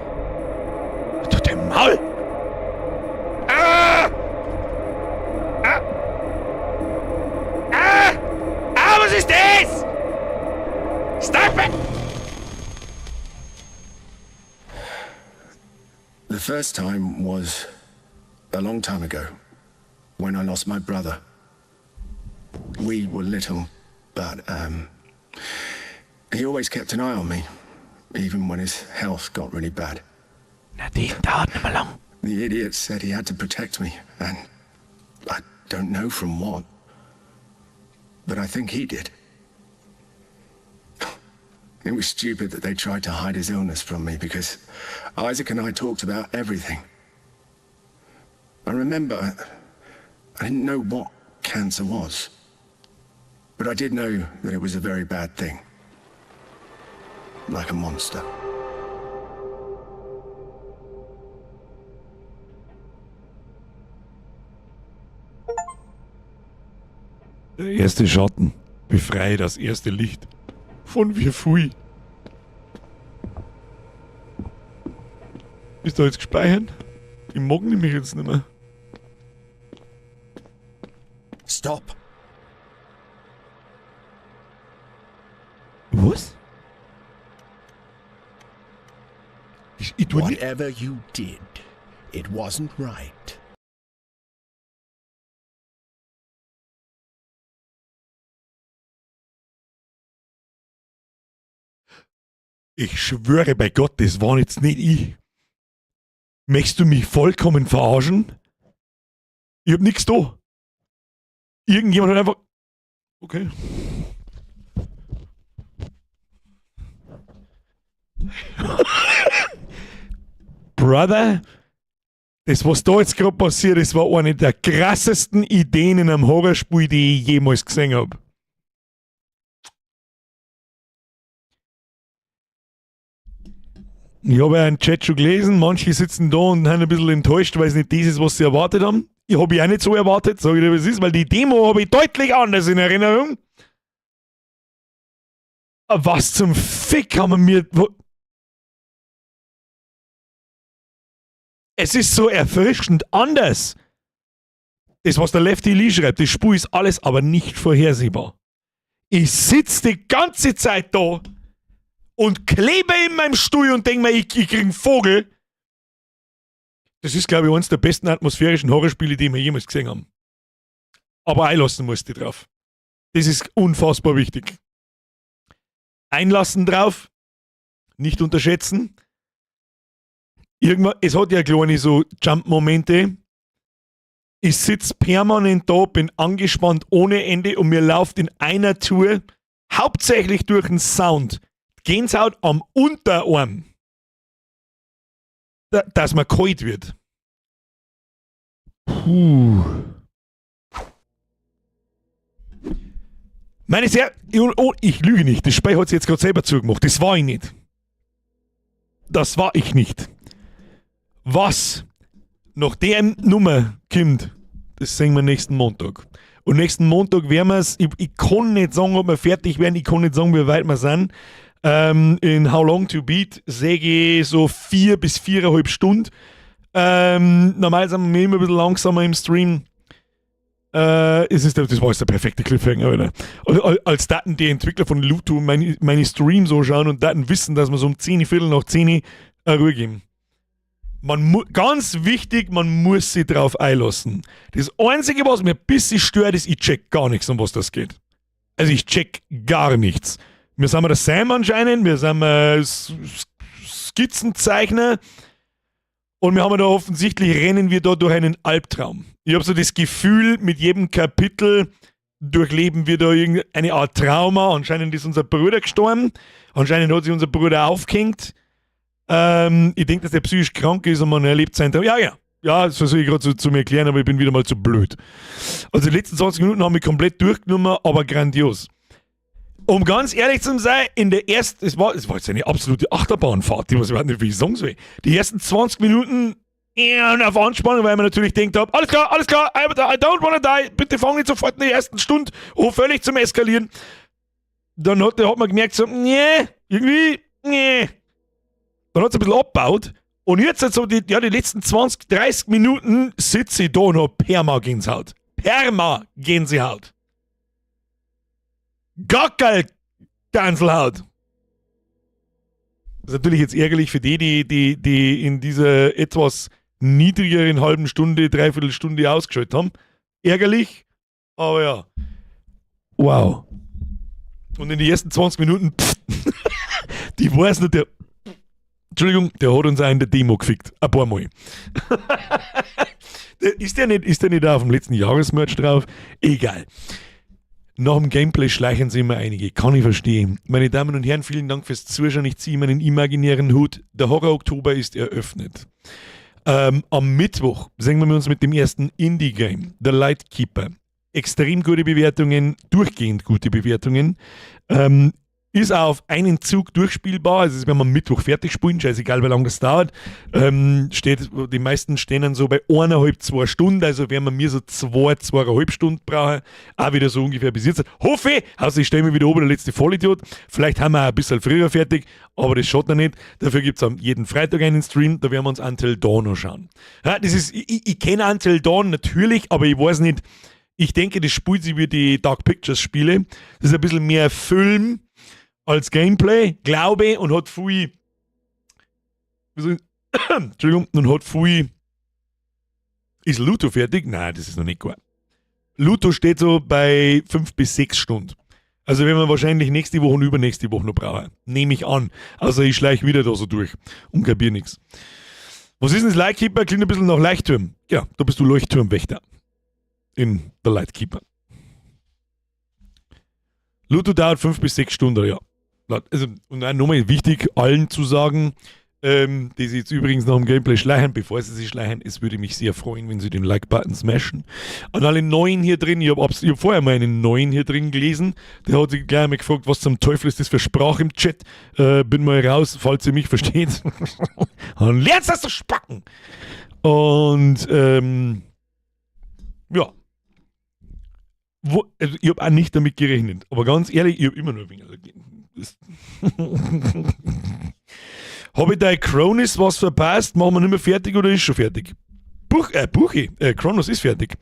Tut dein Maul! Ah! Ah! Ah! Ah! The first time was a long time ago, when I lost my brother. We were little, but he always kept an eye on me, even when his health got really bad. Na, den dauert nicht mehr lang. The idiot said he had to protect me, and I don't know from what, but I think he did. It was stupid that they tried to hide his illness from me because Isaac and I talked about everything. I remember I didn't know what cancer was, but I did know that it was a very bad thing. Like a monster. Der erste Schatten befreie das erste Licht von Wirfui. Ist da jetzt gespeichert? Ich mag nämlich jetzt nicht mehr. Stop. Was? Ich tu nicht. Whatever you did, it wasn't right. Ich schwöre bei Gott, das war jetzt nicht ich. Möchtest du mich vollkommen verarschen? Ich hab nix da. Irgendjemand hat einfach. Okay. Brother, das, was da jetzt gerade passiert ist, war eine der krassesten Ideen in einem Horrorspiel, die ich jemals gesehen hab. Ich habe ja einen Chat schon gelesen, manche sitzen da und sind ein bisschen enttäuscht, weil es nicht das ist, was sie erwartet haben. Ich habe ich auch nicht so erwartet, sag ich dir, was es ist, weil die Demo habe ich deutlich anders in Erinnerung. Was zum Fick haben wir mir... Wo Es ist so erfrischend anders. Das, was der Lefty Lee schreibt, das Spiel ist alles, aber nicht vorhersehbar. Ich sitz die ganze Zeit da und klebe in meinem Stuhl und denk mir, ich krieg einen Vogel. Das ist, glaub ich, eines der besten atmosphärischen Horrorspiele, die wir jemals gesehen haben. Aber einlassen musst du drauf. Das ist unfassbar wichtig. Einlassen drauf, nicht unterschätzen. Irgendwann, es hat ja kleine so Jump-Momente. Ich sitz permanent da, bin angespannt ohne Ende und mir läuft in einer Tour hauptsächlich durch den Sound Gänsehaut am Unterarm, dass man kalt wird. Puh. Meine sehr, oh, ich lüge nicht, das Spiel hat sich jetzt gerade selber zugemacht, das war ich nicht. Das war ich nicht. Was nach der Nummer kommt, das sehen wir nächsten Montag. Und nächsten Montag werden wir's, ich kann nicht sagen, ob wir fertig werden, ich kann nicht sagen, wie weit wir sind. In How Long to Beat sehe ich so 4 bis viereinhalb Stunden. Normal sind wir immer ein bisschen langsamer im Stream. Das war jetzt der perfekte Cliffhanger, Alter. Als Daten die Entwickler von Luto meine Streams so schauen und Daten wissen, dass wir so um 10, Viertel nach 10 Ruhe geben. Ganz wichtig, man muss sich drauf einlassen. Das Einzige, was mir ein bisschen stört, ist, ich check gar nichts, um was das geht. Also ich check gar nichts. Wir sind der Sam anscheinend, wir sind Skizzenzeichner und wir haben da offensichtlich, rennen wir da durch einen Albtraum. Ich hab so das Gefühl, mit jedem Kapitel durchleben wir da irgendeine Art Trauma. Anscheinend ist unser Bruder gestorben, anscheinend hat sich unser Bruder aufgehängt. Ich denk, dass der psychisch krank ist und man erlebt seinen Traum. Ja, ja. Ja, das versuche ich gerade zu mir erklären, aber ich bin wieder mal zu blöd. Also die letzten 20 Minuten haben wir komplett durchgenommen, aber grandios. Um ganz ehrlich zu sein, in der ersten, es war jetzt eine absolute Achterbahnfahrt, die was ich überhaupt nicht, wie ich sagen soll. Die ersten 20 Minuten eher auf Anspannung, weil man natürlich denkt hab, alles klar, alles klar, I don't wanna die, bitte fang nicht sofort in der ersten Stunde an, völlig zum Eskalieren. Dann hat man gemerkt, so, nee, irgendwie, nee. Dann hat's ein bisschen abgebaut. Und jetzt so die letzten 20, 30 Minuten sitze ich da und hab Perma-Gänsehaut. Perma-Gänsehaut. Gackel-Gänsehaut. Das ist natürlich jetzt ärgerlich für die, die in dieser etwas niedrigeren halben Stunde, dreiviertel Stunde ausgeschaltet haben. Ärgerlich, aber ja. Wow. Und in die ersten 20 Minuten, pff, die weiß nicht, der, Entschuldigung, der hat uns auch in der Demo gefickt. Ein paar Mal. Ist der nicht auf dem letzten Jahresmerch drauf? Egal. Nach dem Gameplay schleichen sie immer einige. Kann ich verstehen. Meine Damen und Herren, vielen Dank fürs Zuschauen. Ich ziehe meinen imaginären Hut. Der Horror Oktober ist eröffnet. Am Mittwoch sehen wir uns mit dem ersten Indie-Game, The Lightkeeper. Extrem gute Bewertungen, durchgehend gute Bewertungen. Ist auch auf einen Zug durchspielbar, also das werden wir am Mittwoch fertig spielen, scheißegal, wie lange das dauert. Die meisten stehen dann so bei 1,5, 2 Stunden, also werden wir mir so 2, 2,5 Stunden brauchen. Auch wieder so ungefähr bis jetzt. Hoffe ich, also ich stelle mir wieder oben der letzte Vollidiot. Vielleicht haben wir auch ein bisschen früher fertig, aber das schaut noch nicht. Dafür gibt es jeden Freitag einen Stream, da werden wir uns Until Dawn anschauen. Ja, das ist, ich kenne Until Dawn natürlich, aber ich weiß nicht, ich denke, das spielt sich wie die Dark Pictures Spiele. Das ist ein bisschen mehr Film als Gameplay, glaube ich, und hat viel. Entschuldigung, und hat viel. Ist Luto fertig? Nein, das ist noch nicht gut. Luto steht so bei 5 bis 6 Stunden. Also werden wir wahrscheinlich nächste Woche und übernächste Woche noch brauchen. Nehme ich an. Also ich schleiche wieder da so durch und kapier nichts. Was ist denn das Lightkeeper? Klingt ein bisschen nach Leichtturm. Ja, da bist du Leuchtturmwächter. In The Lightkeeper. Luto dauert 5 bis 6 Stunden, ja. Also, und dann nochmal wichtig, allen zu sagen, die sich jetzt übrigens noch im Gameplay schleichen, bevor sie sich schleichen, es würde mich sehr freuen, wenn sie den Like-Button smashen. An alle Neuen hier drin, ich habe hab vorher mal einen Neuen hier drin gelesen, der hat sich gleich einmal gefragt, was zum Teufel ist das für Sprache im Chat. Bin mal raus, falls ihr mich versteht. Und lernt das zu spacken! Und ja. Also ich habe auch nicht damit gerechnet. Aber ganz ehrlich, ich habe immer nur ein wenig. Habe ich da Chronos was verpasst? Machen wir nicht mehr fertig oder ist schon fertig? Buchi, Chronos ist fertig.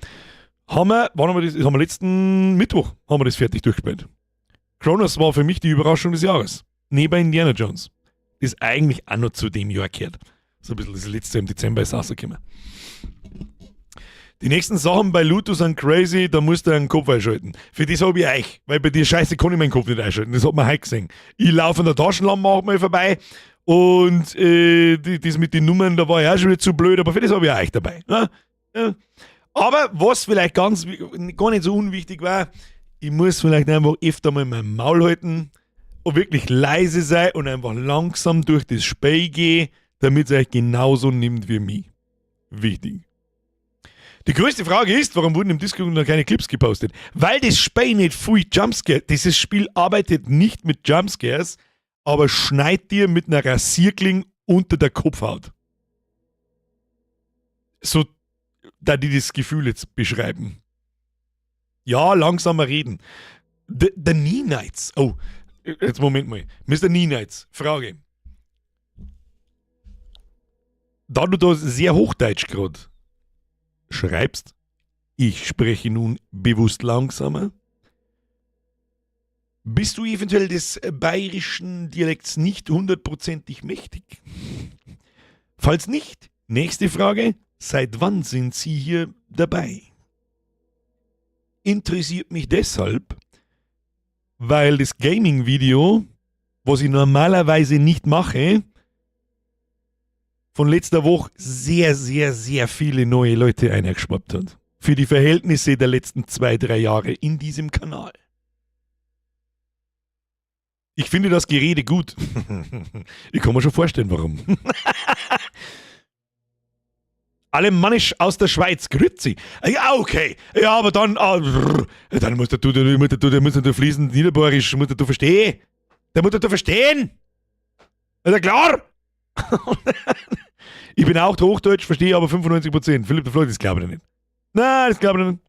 Wann haben wir das? Haben wir letzten Mittwoch haben wir das fertig durchgespielt. Chronos war für mich die Überraschung des Jahres. Neben Indiana Jones. Das eigentlich auch noch zu dem Jahr gehört. So ein bisschen das letzte im Dezember ist rausgekommen. Die nächsten Sachen bei Luto sind crazy, da musst du einen Kopf einschalten. Für das habe ich euch, weil bei der Scheiße kann ich meinen Kopf nicht einschalten. Das hat man heute gesehen. Ich laufe an der Taschenlampe mal vorbei und das mit den Nummern, da war ich auch schon wieder zu blöd, aber für das habe ich euch dabei. Ne? Ja. Aber was vielleicht ganz gar nicht so unwichtig war, ich muss vielleicht einfach öfter mal mein Maul halten und wirklich leise sein und einfach langsam durch das Spiel gehen, damit es euch genauso nimmt wie mich. Wichtig. Die größte Frage ist, warum wurden im Discord noch keine Clips gepostet? Weil das Spiel nicht viel Jumpscare, dieses Spiel arbeitet nicht mit Jumpscares, aber schneidet dir mit einer Rasierklinge unter der Kopfhaut. So, da die das Gefühl jetzt beschreiben. Ja, langsamer reden. The Knee Knights. Oh, jetzt Moment mal. Mr. Knee Knights, Frage. Da du da sehr Hochdeutsch gerade schreibst, ich spreche nun bewusst langsamer. Bist du eventuell des bayerischen Dialekts nicht hundertprozentig mächtig? Falls nicht, nächste Frage: Seit wann sind Sie hier dabei? Interessiert mich deshalb, weil das Gaming-Video, was ich normalerweise nicht mache, von letzter Woche sehr, sehr, sehr viele neue Leute eingeschwappt hat. Für die Verhältnisse der letzten 2, 3 Jahre in diesem Kanal. Ich finde das Gerede gut. Ich kann mir schon vorstellen, warum. Alemannisch aus der Schweiz, grüezi. Ja, okay. Ja, aber dann musst du fließend Niederbayerisch, musst du verstehen. Da musst du verstehen. Ist ja klar. Ich bin auch Hochdeutsch, verstehe aber 95%. Philipp der Floyd, das glaube ich nicht. Nein, das glaube ich nicht.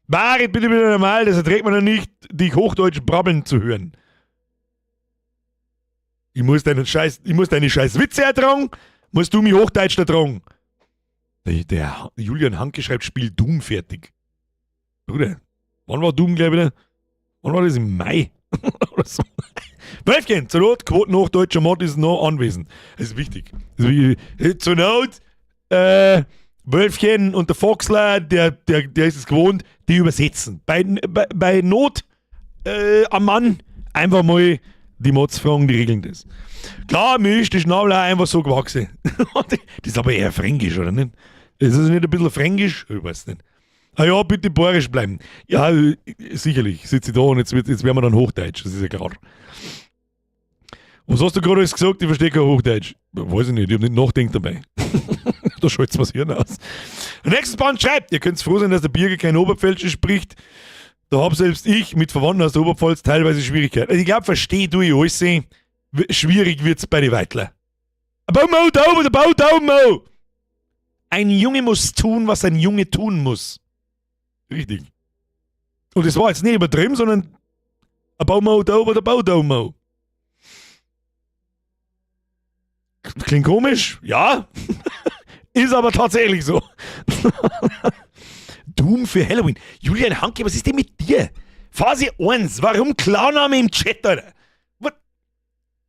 Marit, bitte wieder normal, das erträgt man noch nicht, dich Hochdeutsch brabbeln zu hören. Ich muss deine scheiß Witze ertragen, musst du mich Hochdeutsch ertragen. Der Julian Hanke schreibt, Spiel Doom fertig. Bruder, wann war Doom gleich wieder? Wann war das? Im Mai? Oder so. Wölfchen, zur Not, Quotenhochdeutscher Mod ist noch anwesend. Das ist wichtig. Das ist wichtig. Zur Not, Wölfchen und der Foxler, der ist es gewohnt, die übersetzen. Bei Not am Mann einfach mal die Mods fragen, die regeln das. Klar, mir ist die Schnabel auch einfach so gewachsen. Das ist aber eher fränkisch, oder nicht? Ist das nicht ein bisschen fränkisch? Ich weiß nicht. Ah ja, bitte bayerisch bleiben. Ja, sicherlich. Sitze ich da und jetzt werden wir dann Hochdeutsch, das ist ja klar. Was hast du gerade alles gesagt? Ich verstehe kein Hochdeutsch. Weiß ich nicht, ich hab nicht nachgedacht dabei. Da schalt's was Hirn aus. Der nächste Band schreibt, ihr könnt froh sein, dass der Birger kein Oberpfälzisch spricht. Da hab selbst ich mit Verwandten aus der Oberpfalz teilweise Schwierigkeiten. Also ich glaub, versteh du ich alles. Schwierig wird's bei den Weitler. Bau, Bau, Bau, Bau, Bau. Ein Junge muss tun, was ein Junge tun muss. Richtig. Und das war jetzt nicht übertrieben, sondern ein Bau, Bau, Bau, Bau, Bau, Bau. Klingt komisch, ja. Ist aber tatsächlich so. Doom für Halloween. Julian Hanke, was ist denn mit dir? Phase 1, warum Klarname im Chat, Alter? What?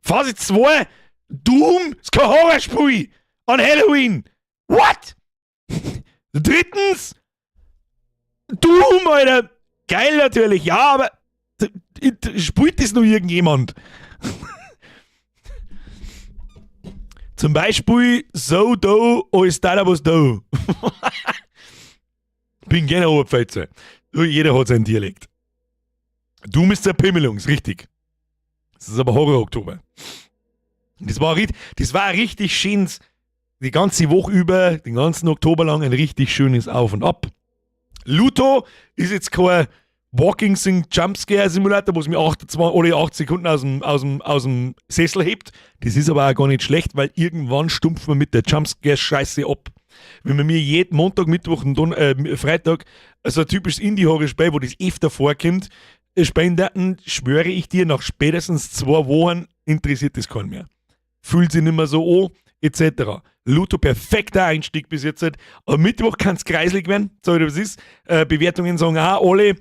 Phase 2, Doom ist kein Horrorspiel an Halloween. What? Drittens, Doom, Alter. Geil natürlich, ja, aber spielt das noch irgendjemand? Zum Beispiel so do als da was do. Bin gerne Oberpfälzer. Du, jeder hat seinen Dialekt. Doom ist Zerpimmelung, ist richtig. Das ist aber Horror-Oktober. Das war richtig schön, die ganze Woche über, den ganzen Oktober lang ein richtig schönes Auf und Ab. Luto ist jetzt kein Walking Sim Jumpscare Simulator, wo es mir alle 8 Sekunden aus dem Sessel hebt. Das ist aber auch gar nicht schlecht, weil irgendwann stumpft man mit der Jumpscare-Scheiße ab. Wenn man mir jeden Montag, Mittwoch und Freitag so ein typisches Indie-Horror-Spiel, wo das öfter vorkommt, spielen daten, schwöre ich dir, nach spätestens 2 Wochen interessiert das keinen mehr. Fühlt sich nicht mehr so an, et cetera. Luto, perfekter Einstieg bis jetzt. Am Mittwoch kann's kreislig werden, sag ich dir, was ist. Bewertungen sagen auch alle,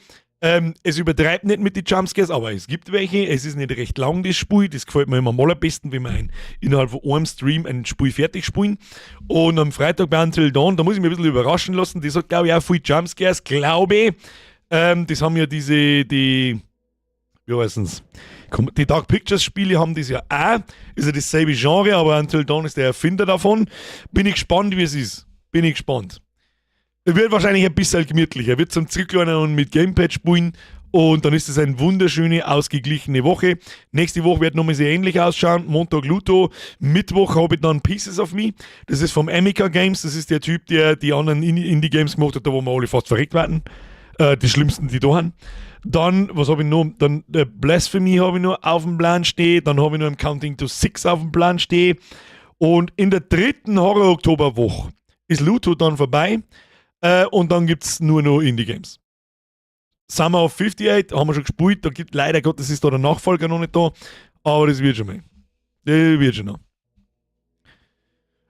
es übertreibt nicht mit den Jumpscares, aber es gibt welche. Es ist nicht recht lang, das Spiel. Das gefällt mir immer am allerbesten, wenn wir innerhalb von einem Stream ein Spiel fertig spielen. Und am Freitag bei Until Dawn, da muss ich mich ein bisschen überraschen lassen. Das hat, glaub ich, auch viel Jumpscares, glaube ich. Das haben ja diese, die, wie heißen's? Komm, die Dark Pictures Spiele haben das ja auch. Ist ja dasselbe Genre, aber Until Dawn ist der Erfinder davon. Bin ich gespannt, wie es ist. Bin ich gespannt. Er wird wahrscheinlich ein bisschen gemütlicher. Er wird zum Zurücklehnen und mit Gamepad spielen. Und dann ist es eine wunderschöne, ausgeglichene Woche. Nächste Woche wird nochmal sehr ähnlich ausschauen. Montag Luto. Mittwoch habe ich dann Pieces of Me. Das ist vom Emika Games. Das ist der Typ, der die anderen Indie Games gemacht hat, da wo wir alle fast verreckt werden. Die schlimmsten, die da haben. Dann, was habe ich noch? Dann Blasphemy habe ich noch auf dem Plan stehen. Dann habe ich noch im Counting to Six auf dem Plan stehen. Und in der dritten Horror-Oktober-Woche ist Luto dann vorbei. Und dann gibt's nur noch Indie-Games. Summer of 58 haben wir schon gespielt. Da gibt leider Gottes ist da der Nachfolger noch nicht da. Aber das wird schon mal. Das wird schon noch.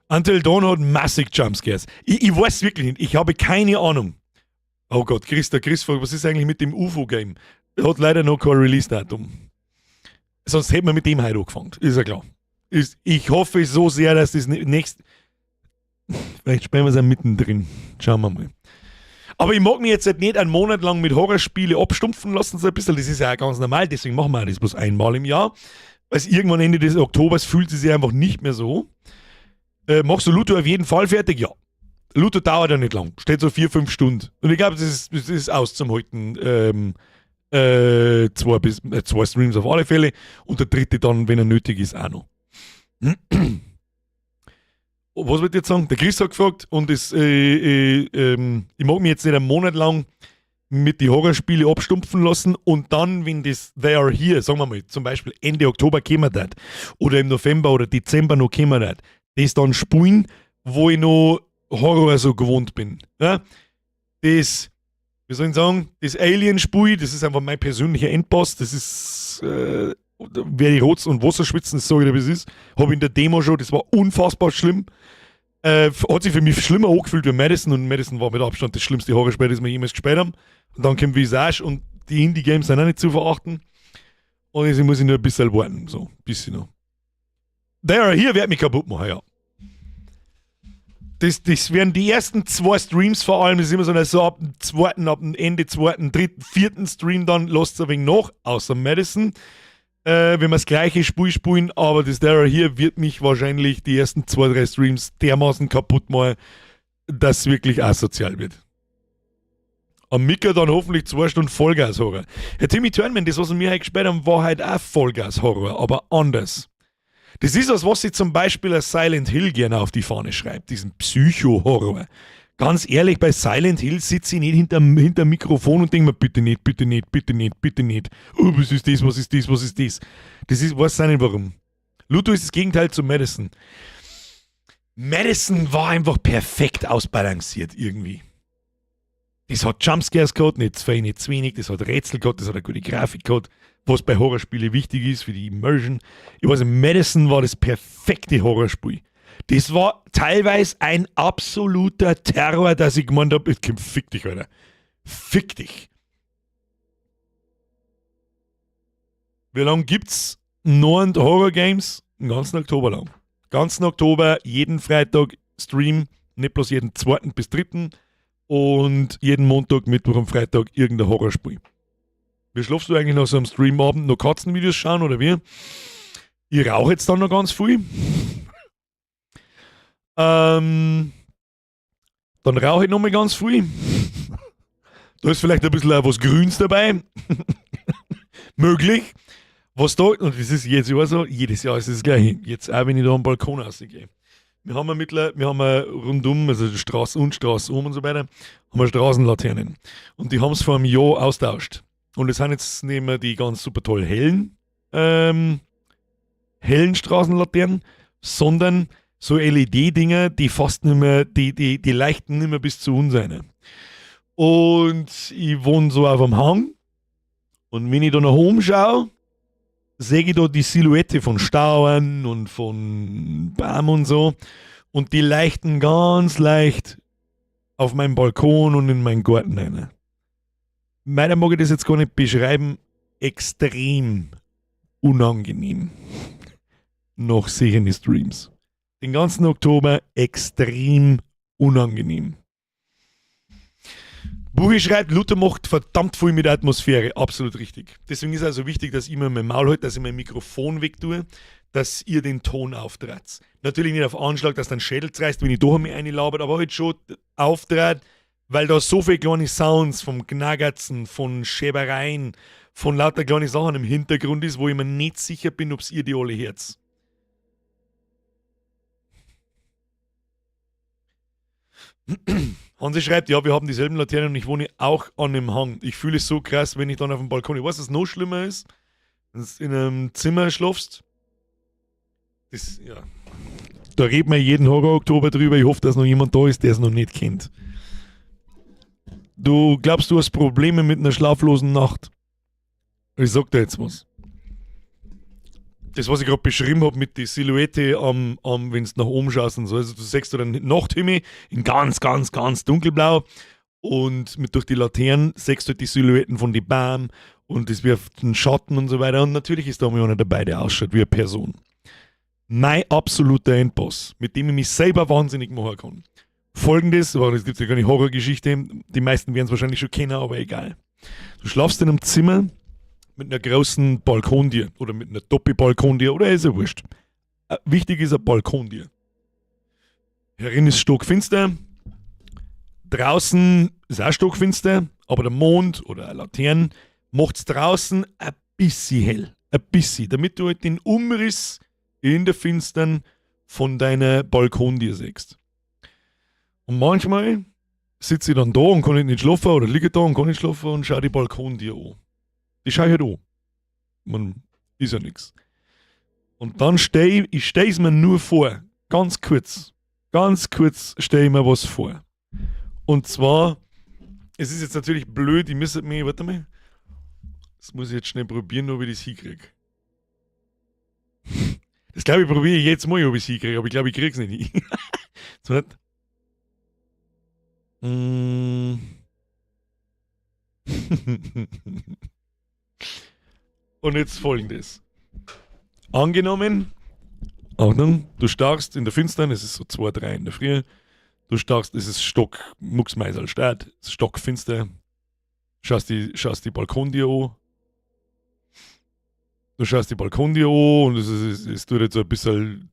Until Dawn hat massig Jumpscares. Ich weiß wirklich nicht. Ich habe keine Ahnung. Oh Gott, Chris, der Chris fragt, was ist eigentlich mit dem UFO-Game? Hat leider noch kein Release-Datum. Sonst hätten wir mit dem heute angefangen. Ist ja klar. Ich hoffe so sehr, dass das nächst-, vielleicht spielen wir es ja mittendrin. Schauen wir mal. Aber ich mag mich jetzt halt nicht einen Monat lang mit Horrorspiele abstumpfen lassen, so ein bisschen. Das ist ja auch ganz normal, deswegen machen wir das bloß einmal im Jahr. Weil irgendwann Ende des Oktobers fühlt es sich einfach nicht mehr so. Machst du Luto auf jeden Fall fertig? Ja. Luto dauert ja nicht lang. Steht so 4, 5 Stunden. Und ich glaub, das ist auszuhalten. 2 Streams auf alle Fälle. Und der dritte dann, wenn er nötig ist, auch noch. Was wollte ich jetzt sagen? Der Chris hat gefragt und ich mag mich jetzt nicht einen Monat lang mit die Horrorspiele abstumpfen lassen und dann, wenn das They Are Here, sagen wir mal, zum Beispiel Ende Oktober kommen wird oder im November oder Dezember noch kommen wird, das dann spielen, wo ich noch Horror so gewohnt bin. Ja? Das, wie soll ich sagen, das Alien-Spiel, das ist einfach mein persönlicher Endboss, das ist, werde ich Rotz und Wasser schwitzen, das sag ich dir, wie es ist. Hab ich in der Demo schon, das war unfassbar schlimm. Hat sich für mich schlimmer angefühlt wie Madison und Madison war mit Abstand das schlimmste Horrorspiel, das wir jemals gespielt haben. Und dann kommt Visage und die Indie-Games sind auch nicht zu verachten. Und deswegen muss ich nur ein bisschen warten. So, ein bisschen noch. They Are Here wird mich kaputt machen, ja. Das werden die ersten zwei Streams vor allem, das ist immer so, so ab dem zweiten, ab dem Ende zweiten, dritten, vierten Stream dann lasst es ein wenig nach, außer Madison. Wenn wir das gleiche Spiel spielen, aber das They Are Here wird mich wahrscheinlich die ersten zwei, drei Streams dermaßen kaputt machen, dass es wirklich asozial wird. Am Mika dann hoffentlich 2 Stunden Vollgas-Horror. Herr Timmy Turnman, das, was wir heute gespielt haben, war halt auch Vollgas-Horror, aber anders. Das ist das, was sich zum Beispiel ein Silent Hill gerne auf die Fahne schreibt, diesen Psycho-Horror. Ganz ehrlich, bei Silent Hill sitze ich nicht hinterm Mikrofon und denke mir, bitte nicht, bitte nicht, bitte nicht, bitte nicht. Oh, was ist das, was ist das, was ist das? Das ist, weiß auch nicht warum. Luto ist das Gegenteil zu Madison. Madison war einfach perfekt ausbalanciert irgendwie. Das hat Jumpscares gehabt, nicht zu viel, nicht zu wenig, das hat Rätsel gehabt, das hat eine gute Grafik gehabt, was bei Horrorspielen wichtig ist für die Immersion. Ich weiß nicht, Madison war das perfekte Horrorspiel. Das war teilweise ein absoluter Terror, dass ich gemeint habe, fick dich, Alter. Fick dich. Wie lange gibt's neun Horror Games? Den ganzen Oktober lang. Ganzen Oktober, jeden Freitag Stream, nicht bloß jeden zweiten bis dritten und jeden Montag, Mittwoch und Freitag irgendein Horrorspiel. Wie schlafst du eigentlich nach so einem Streamabend? Noch Katzenvideos schauen oder wie? Ich rauche jetzt dann noch ganz viel. Dann rauche ich noch mal ganz viel. Da ist vielleicht ein bisschen auch was Grüns dabei. Möglich. Was da, und das ist jedes Jahr so, jedes Jahr ist es das Gleiche. Jetzt auch, wenn ich da am Balkon rausgehe. Wir haben ja mittlerweile, wir haben ja rundum, also Straße und Straße um und so weiter, haben wir Straßenlaternen. Und die haben es vor einem Jahr austauscht. Und es sind jetzt nicht mehr die ganz super toll hellen Straßenlaternen, sondern so LED-Dinger, die fast nicht mehr, die leichten nicht mehr bis zu uns rein. Und ich wohne so auf dem Hang. Und wenn ich da nach oben schaue, sehe ich da die Silhouette von Stauen und von Baum und so. Und die leichten ganz leicht auf meinem Balkon und in meinen Garten rein. Meiner mag ich das jetzt gar nicht beschreiben. Extrem unangenehm. Noch sehende Streams. Den ganzen Oktober extrem unangenehm. Buchi schreibt, Luther macht verdammt viel mit der Atmosphäre. Absolut richtig. Deswegen ist es also wichtig, dass ich immer mein Maul halte, dass ich mein Mikrofon weg tue, dass ihr den Ton auftrat. Natürlich nicht auf Anschlag, dass dann Schädel zerreißt, wenn ich doch einmal reinlabert, aber halt schon auftrat, weil da so viele kleine Sounds vom Knaggerzen, von Schäbereien, von lauter kleinen Sachen im Hintergrund ist, wo ich mir nicht sicher bin, ob's ihr die alle hört. Hansi schreibt, ja, wir haben dieselben Laternen und ich wohne auch an dem Hang. Ich fühle es so krass, wenn ich dann auf dem Balkon. Ich weiß, was noch schlimmer ist, wenn du in einem Zimmer schlafst. Das, ja. Da reden wir jeden Horror-Oktober drüber. Ich hoffe, dass noch jemand da ist, der es noch nicht kennt. Du glaubst, du hast Probleme mit einer schlaflosen Nacht. Ich sag dir jetzt was. Das, was ich gerade beschrieben hab mit der Silhouette, wenn du nach oben schaust und so. Also du siehst da den Nachthimmel in ganz, ganz, ganz dunkelblau und mit durch die Laternen siehst du halt die Silhouetten von den Bäumen und das wirft einen Schatten und so weiter. Und natürlich ist da mal einer dabei, der ausschaut wie eine Person. Mein absoluter Endboss, mit dem ich mich selber wahnsinnig machen kann. Folgendes, aber es gibt ja keine Horrorgeschichte, die meisten werden es wahrscheinlich schon kennen, aber egal. Du schlafst in einem Zimmer mit einer großen Balkontür oder mit einer Doppelbalkontür oder ist ja wurscht. Wichtig ist ein Balkontür. Herin ist stockfinster, draußen ist auch stockfinster, aber der Mond oder eine Laterne macht's draußen ein bisschen hell. Ein bisschen, damit du halt den Umriss in der Finstern von deiner Balkontür siehst. Und manchmal sitze ich dann da und kann nicht schlafen oder liege da und kann nicht schlafen und schau die Balkontür an. Die schau ich halt an. Man ist ja nix. Und dann stell ich, ich stell's mir nur vor, ganz kurz, ganz kurz stell ich mir was vor. Und zwar, es ist jetzt natürlich blöd, ich müsste mir, warte mal, das muss ich jetzt schnell probieren, ob ich das hinkrieg. Das glaube ich, probiere ich jetzt mal, ob ich es hinkriege, aber ich glaube, ich krieg's nicht hin. So nicht. Und jetzt Folgendes. Angenommen, Achtung, du starrst in der Finsternis, es ist so 2, 3 in der Früh, du starrst, es ist Stock, Mucksmeisel Stadt, es ist stockfinster, schaust die Balkontür an, du schaust die Balkontür an und es tut jetzt so ein bisschen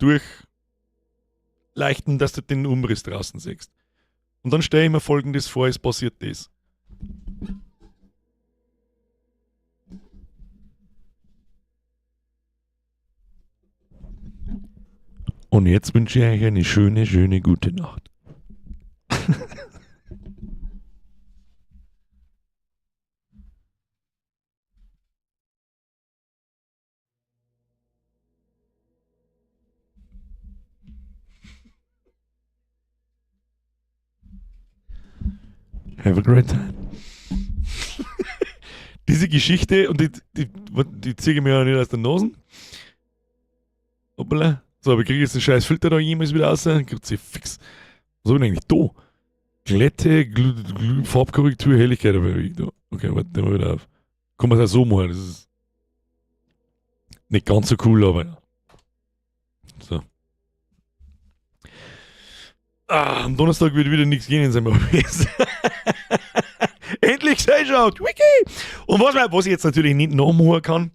durchleuchten, dass du den Umriss draußen siehst. Und dann stell ich mir Folgendes vor, es passiert das. Und jetzt wünsche ich euch eine schöne, schöne gute Nacht. Have a great time. Diese Geschichte, und die ziehe ich mir ja nicht aus der Nase. Hoppala. So, aber ich kriege jetzt den scheiß Filter da jemals wieder raus. Dann kriegt sie fix. Was hab ich denn eigentlich da? Glätte, Farbkorrektur, Helligkeit. Aber ich da. Okay, warte, nehmen wir wieder auf. Kann man es auch so machen. Das ist nicht ganz so cool, aber ja. So. Ah, am Donnerstag wird wieder nichts gehen in seinem OBS. Endlich Gesellschaft! Wiki! Und was ich jetzt natürlich nicht nachmachen kann,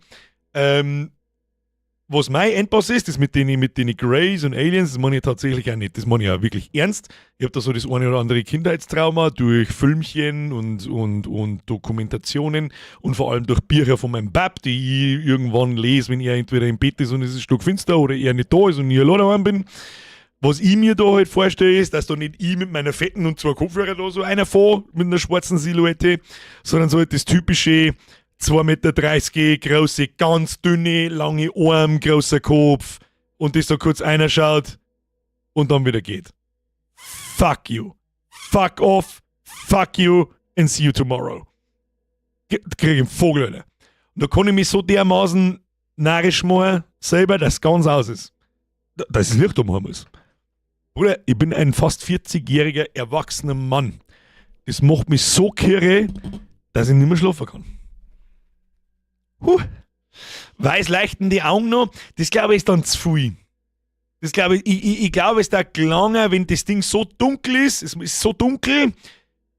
was mein Endboss ist, das mit den Greys und Aliens, das meine ich tatsächlich auch nicht. Das meine ich auch wirklich ernst. Ich hab da so das eine oder andere Kindheitstrauma durch Filmchen und Dokumentationen und vor allem durch Bücher von meinem Bab, die ich irgendwann lese, wenn er entweder im Bett ist und es ist stockfinster oder er nicht da ist und ich allein daheim bin. Was ich mir da halt vorstelle, ist, dass da nicht ich mit meiner fetten und zwei Kopfhörer da so einer fahre, mit einer schwarzen Silhouette, sondern so halt das typische zwei Meter dreißig, große, ganz dünne, lange Arm, großer Kopf und das da kurz einer schaut und dann wieder geht. Fuck you. Fuck off. Fuck you and see you tomorrow. Krieg ich einen Vogel, Alter. Und da kann ich mich so dermaßen narrisch machen, selber, dass es ganz aus ist. Dass das Licht umhaben muss. Bruder, ich bin ein fast 40-jähriger erwachsener Mann. Das macht mich so kirre, dass ich nicht mehr schlafen kann. Huh. Weiß leichten die Augen noch, das glaube ich ist dann zu viel. Das glaube ich, ich, ich, ich glaube, es ist da gelangen, wenn das Ding so dunkel ist, es ist so dunkel,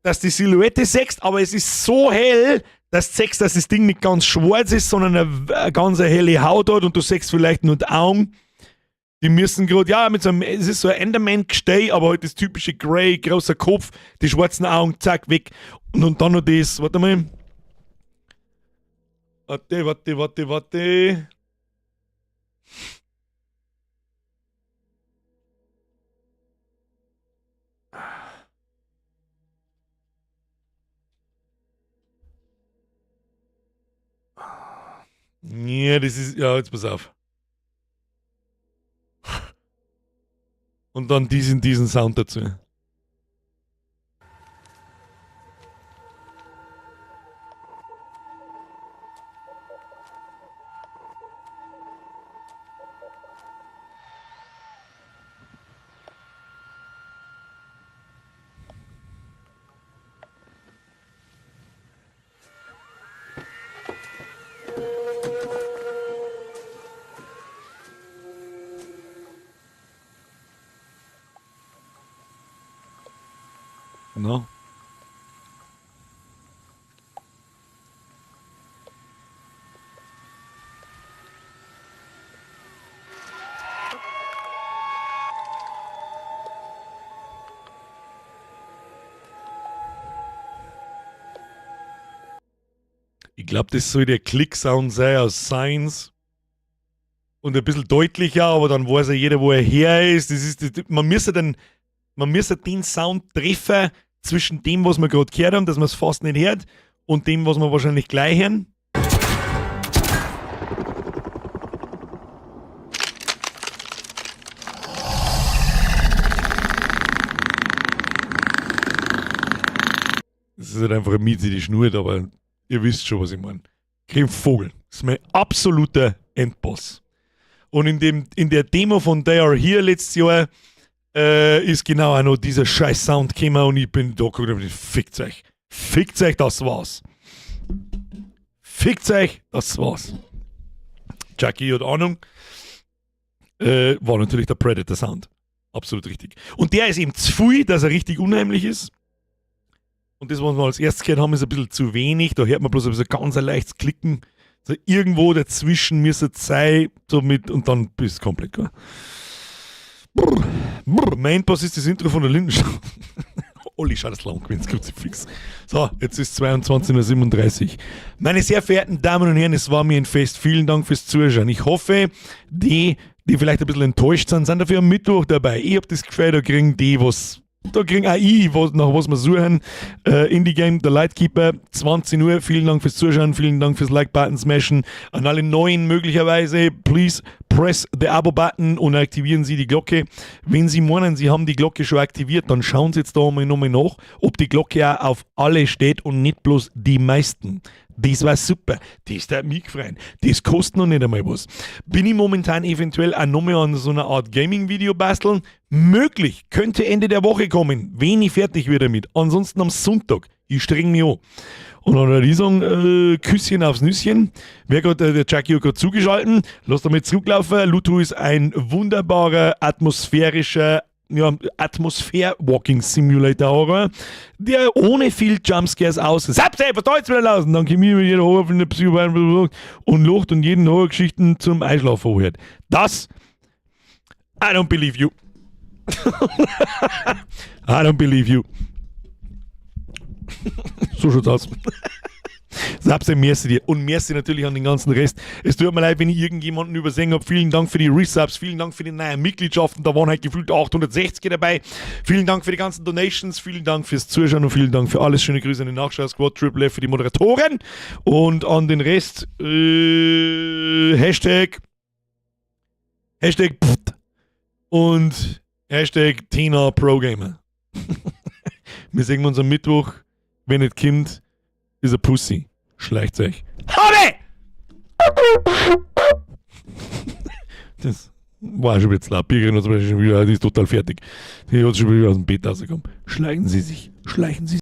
dass die Silhouette siehst, aber es ist so hell, dass du siehst, dass das Ding nicht ganz schwarz ist, sondern eine ganz helle Haut hat und du siehst vielleicht nur die Augen. Die müssen grad, ja, mit so einem, es ist so ein Enderman-Gestell, aber halt das typische Grey, großer Kopf, die schwarzen Augen, zack, weg. Und dann noch das, warte mal. Warte, warte, warte, warte. Ja, das ist, ja, jetzt pass auf. Und dann diesen Sound dazu. No. Ich glaub, das soll der Klick-Sound sein aus Signs. Und ein bisschen deutlicher, aber dann weiß ja jeder, wo er her ist. Das ist, das, man müsste den, man müsste den Sound treffen zwischen dem, was wir gerade gehört haben, dass man es fast nicht hört, und dem, was wir wahrscheinlich gleich hören. Das ist halt einfach eine Miete, die schnurrt, aber ihr wisst schon, was ich meine. Kein Vogel. Das ist mein absoluter Endboss. Und in der Demo von They Are Here letztes Jahr ist genau auch noch dieser scheiß Sound gekommen und ich bin da geguckt und hab gedacht, fickt euch. Fickt euch, das war's. Fickt euch, das war's. Jackie hat Ahnung. War natürlich der Predator Sound. Absolut richtig. Und der ist eben zu viel, dass er richtig unheimlich ist. Und das, was wir als erstes gehört haben, ist ein bisschen zu wenig. Da hört man bloß ein bisschen ganz ein leichtes Klicken. So irgendwo dazwischen müsste es sein, so mit, und dann bist du komplett klar. Brr, brr. Mein Boss ist das Intro von der Lindenstraße. Olli, schau das lang gewesen, Kruzifix. So, jetzt ist 22.37 Uhr. Meine sehr verehrten Damen und Herren, es war mir ein Fest. Vielen Dank fürs Zuschauen. Ich hoffe, die, die vielleicht ein bisschen enttäuscht sind, sind dafür am Mittwoch dabei. Ich hab das Gefühl, da kriegen die was, da kriegen auch ich, was, nach was wir suchen. Indie Game, The Lightkeeper, 20 Uhr. Vielen Dank fürs Zuschauen, vielen Dank fürs Like-Button smashen. An alle Neuen möglicherweise, please press the Abo-Button und aktivieren Sie die Glocke. Wenn Sie meinen, Sie haben die Glocke schon aktiviert, dann schauen Sie jetzt da mal nochmal nach, ob die Glocke auch auf alle steht und nicht bloß die meisten. Das war super. Das tät mich freuen. Das kostet noch nicht einmal was. Bin ich momentan eventuell auch nochmal an so einer Art Gaming-Video basteln? Möglich. Könnte Ende der Woche kommen, wenn ich fertig werde damit. Ansonsten am Sonntag. Ich streng mich an. Und dann würde ich sagen, Küsschen aufs Nüsschen. Wer grad, der Jackie hat gerade zugeschalten. Lass damit zurücklaufen. Lutu ist ein wunderbarer, atmosphärischer, ja, Atmosphäre-Walking Simulator Horror, der ohne viel Jumpscares aus ist. Selbst, was da jetzt wieder los? Und dann komme ich mit jeder Horror der Psycho und lacht und jeden Horrorgeschichten zum Einschlafen hört. Das, I don't believe you. I don't believe you. So schaut's aus. Selbst merci dir. Und merci natürlich an den ganzen Rest. Es tut mir leid, wenn ich irgendjemanden übersehen habe. Vielen Dank für die Resubs, vielen Dank für die neuen Mitgliedschaften. Da waren halt gefühlt 860 dabei. Vielen Dank für die ganzen Donations, vielen Dank fürs Zuschauen und vielen Dank für alles. Schöne Grüße an den Nachschau-Squad, Triple F für die Moderatoren und an den Rest. Hashtag Pft und #TinaProGamer. Wir sehen uns am Mittwoch. Wer nicht kommt, ist a Pussy. Schleicht euch. Habe! Das war schon wieder laut. Birgit hat zum Beispiel schon wieder, die ist total fertig. Die hat schon wieder aus dem Bett rausgekommen. Schleichen Sie sich. Schleichen Sie sich.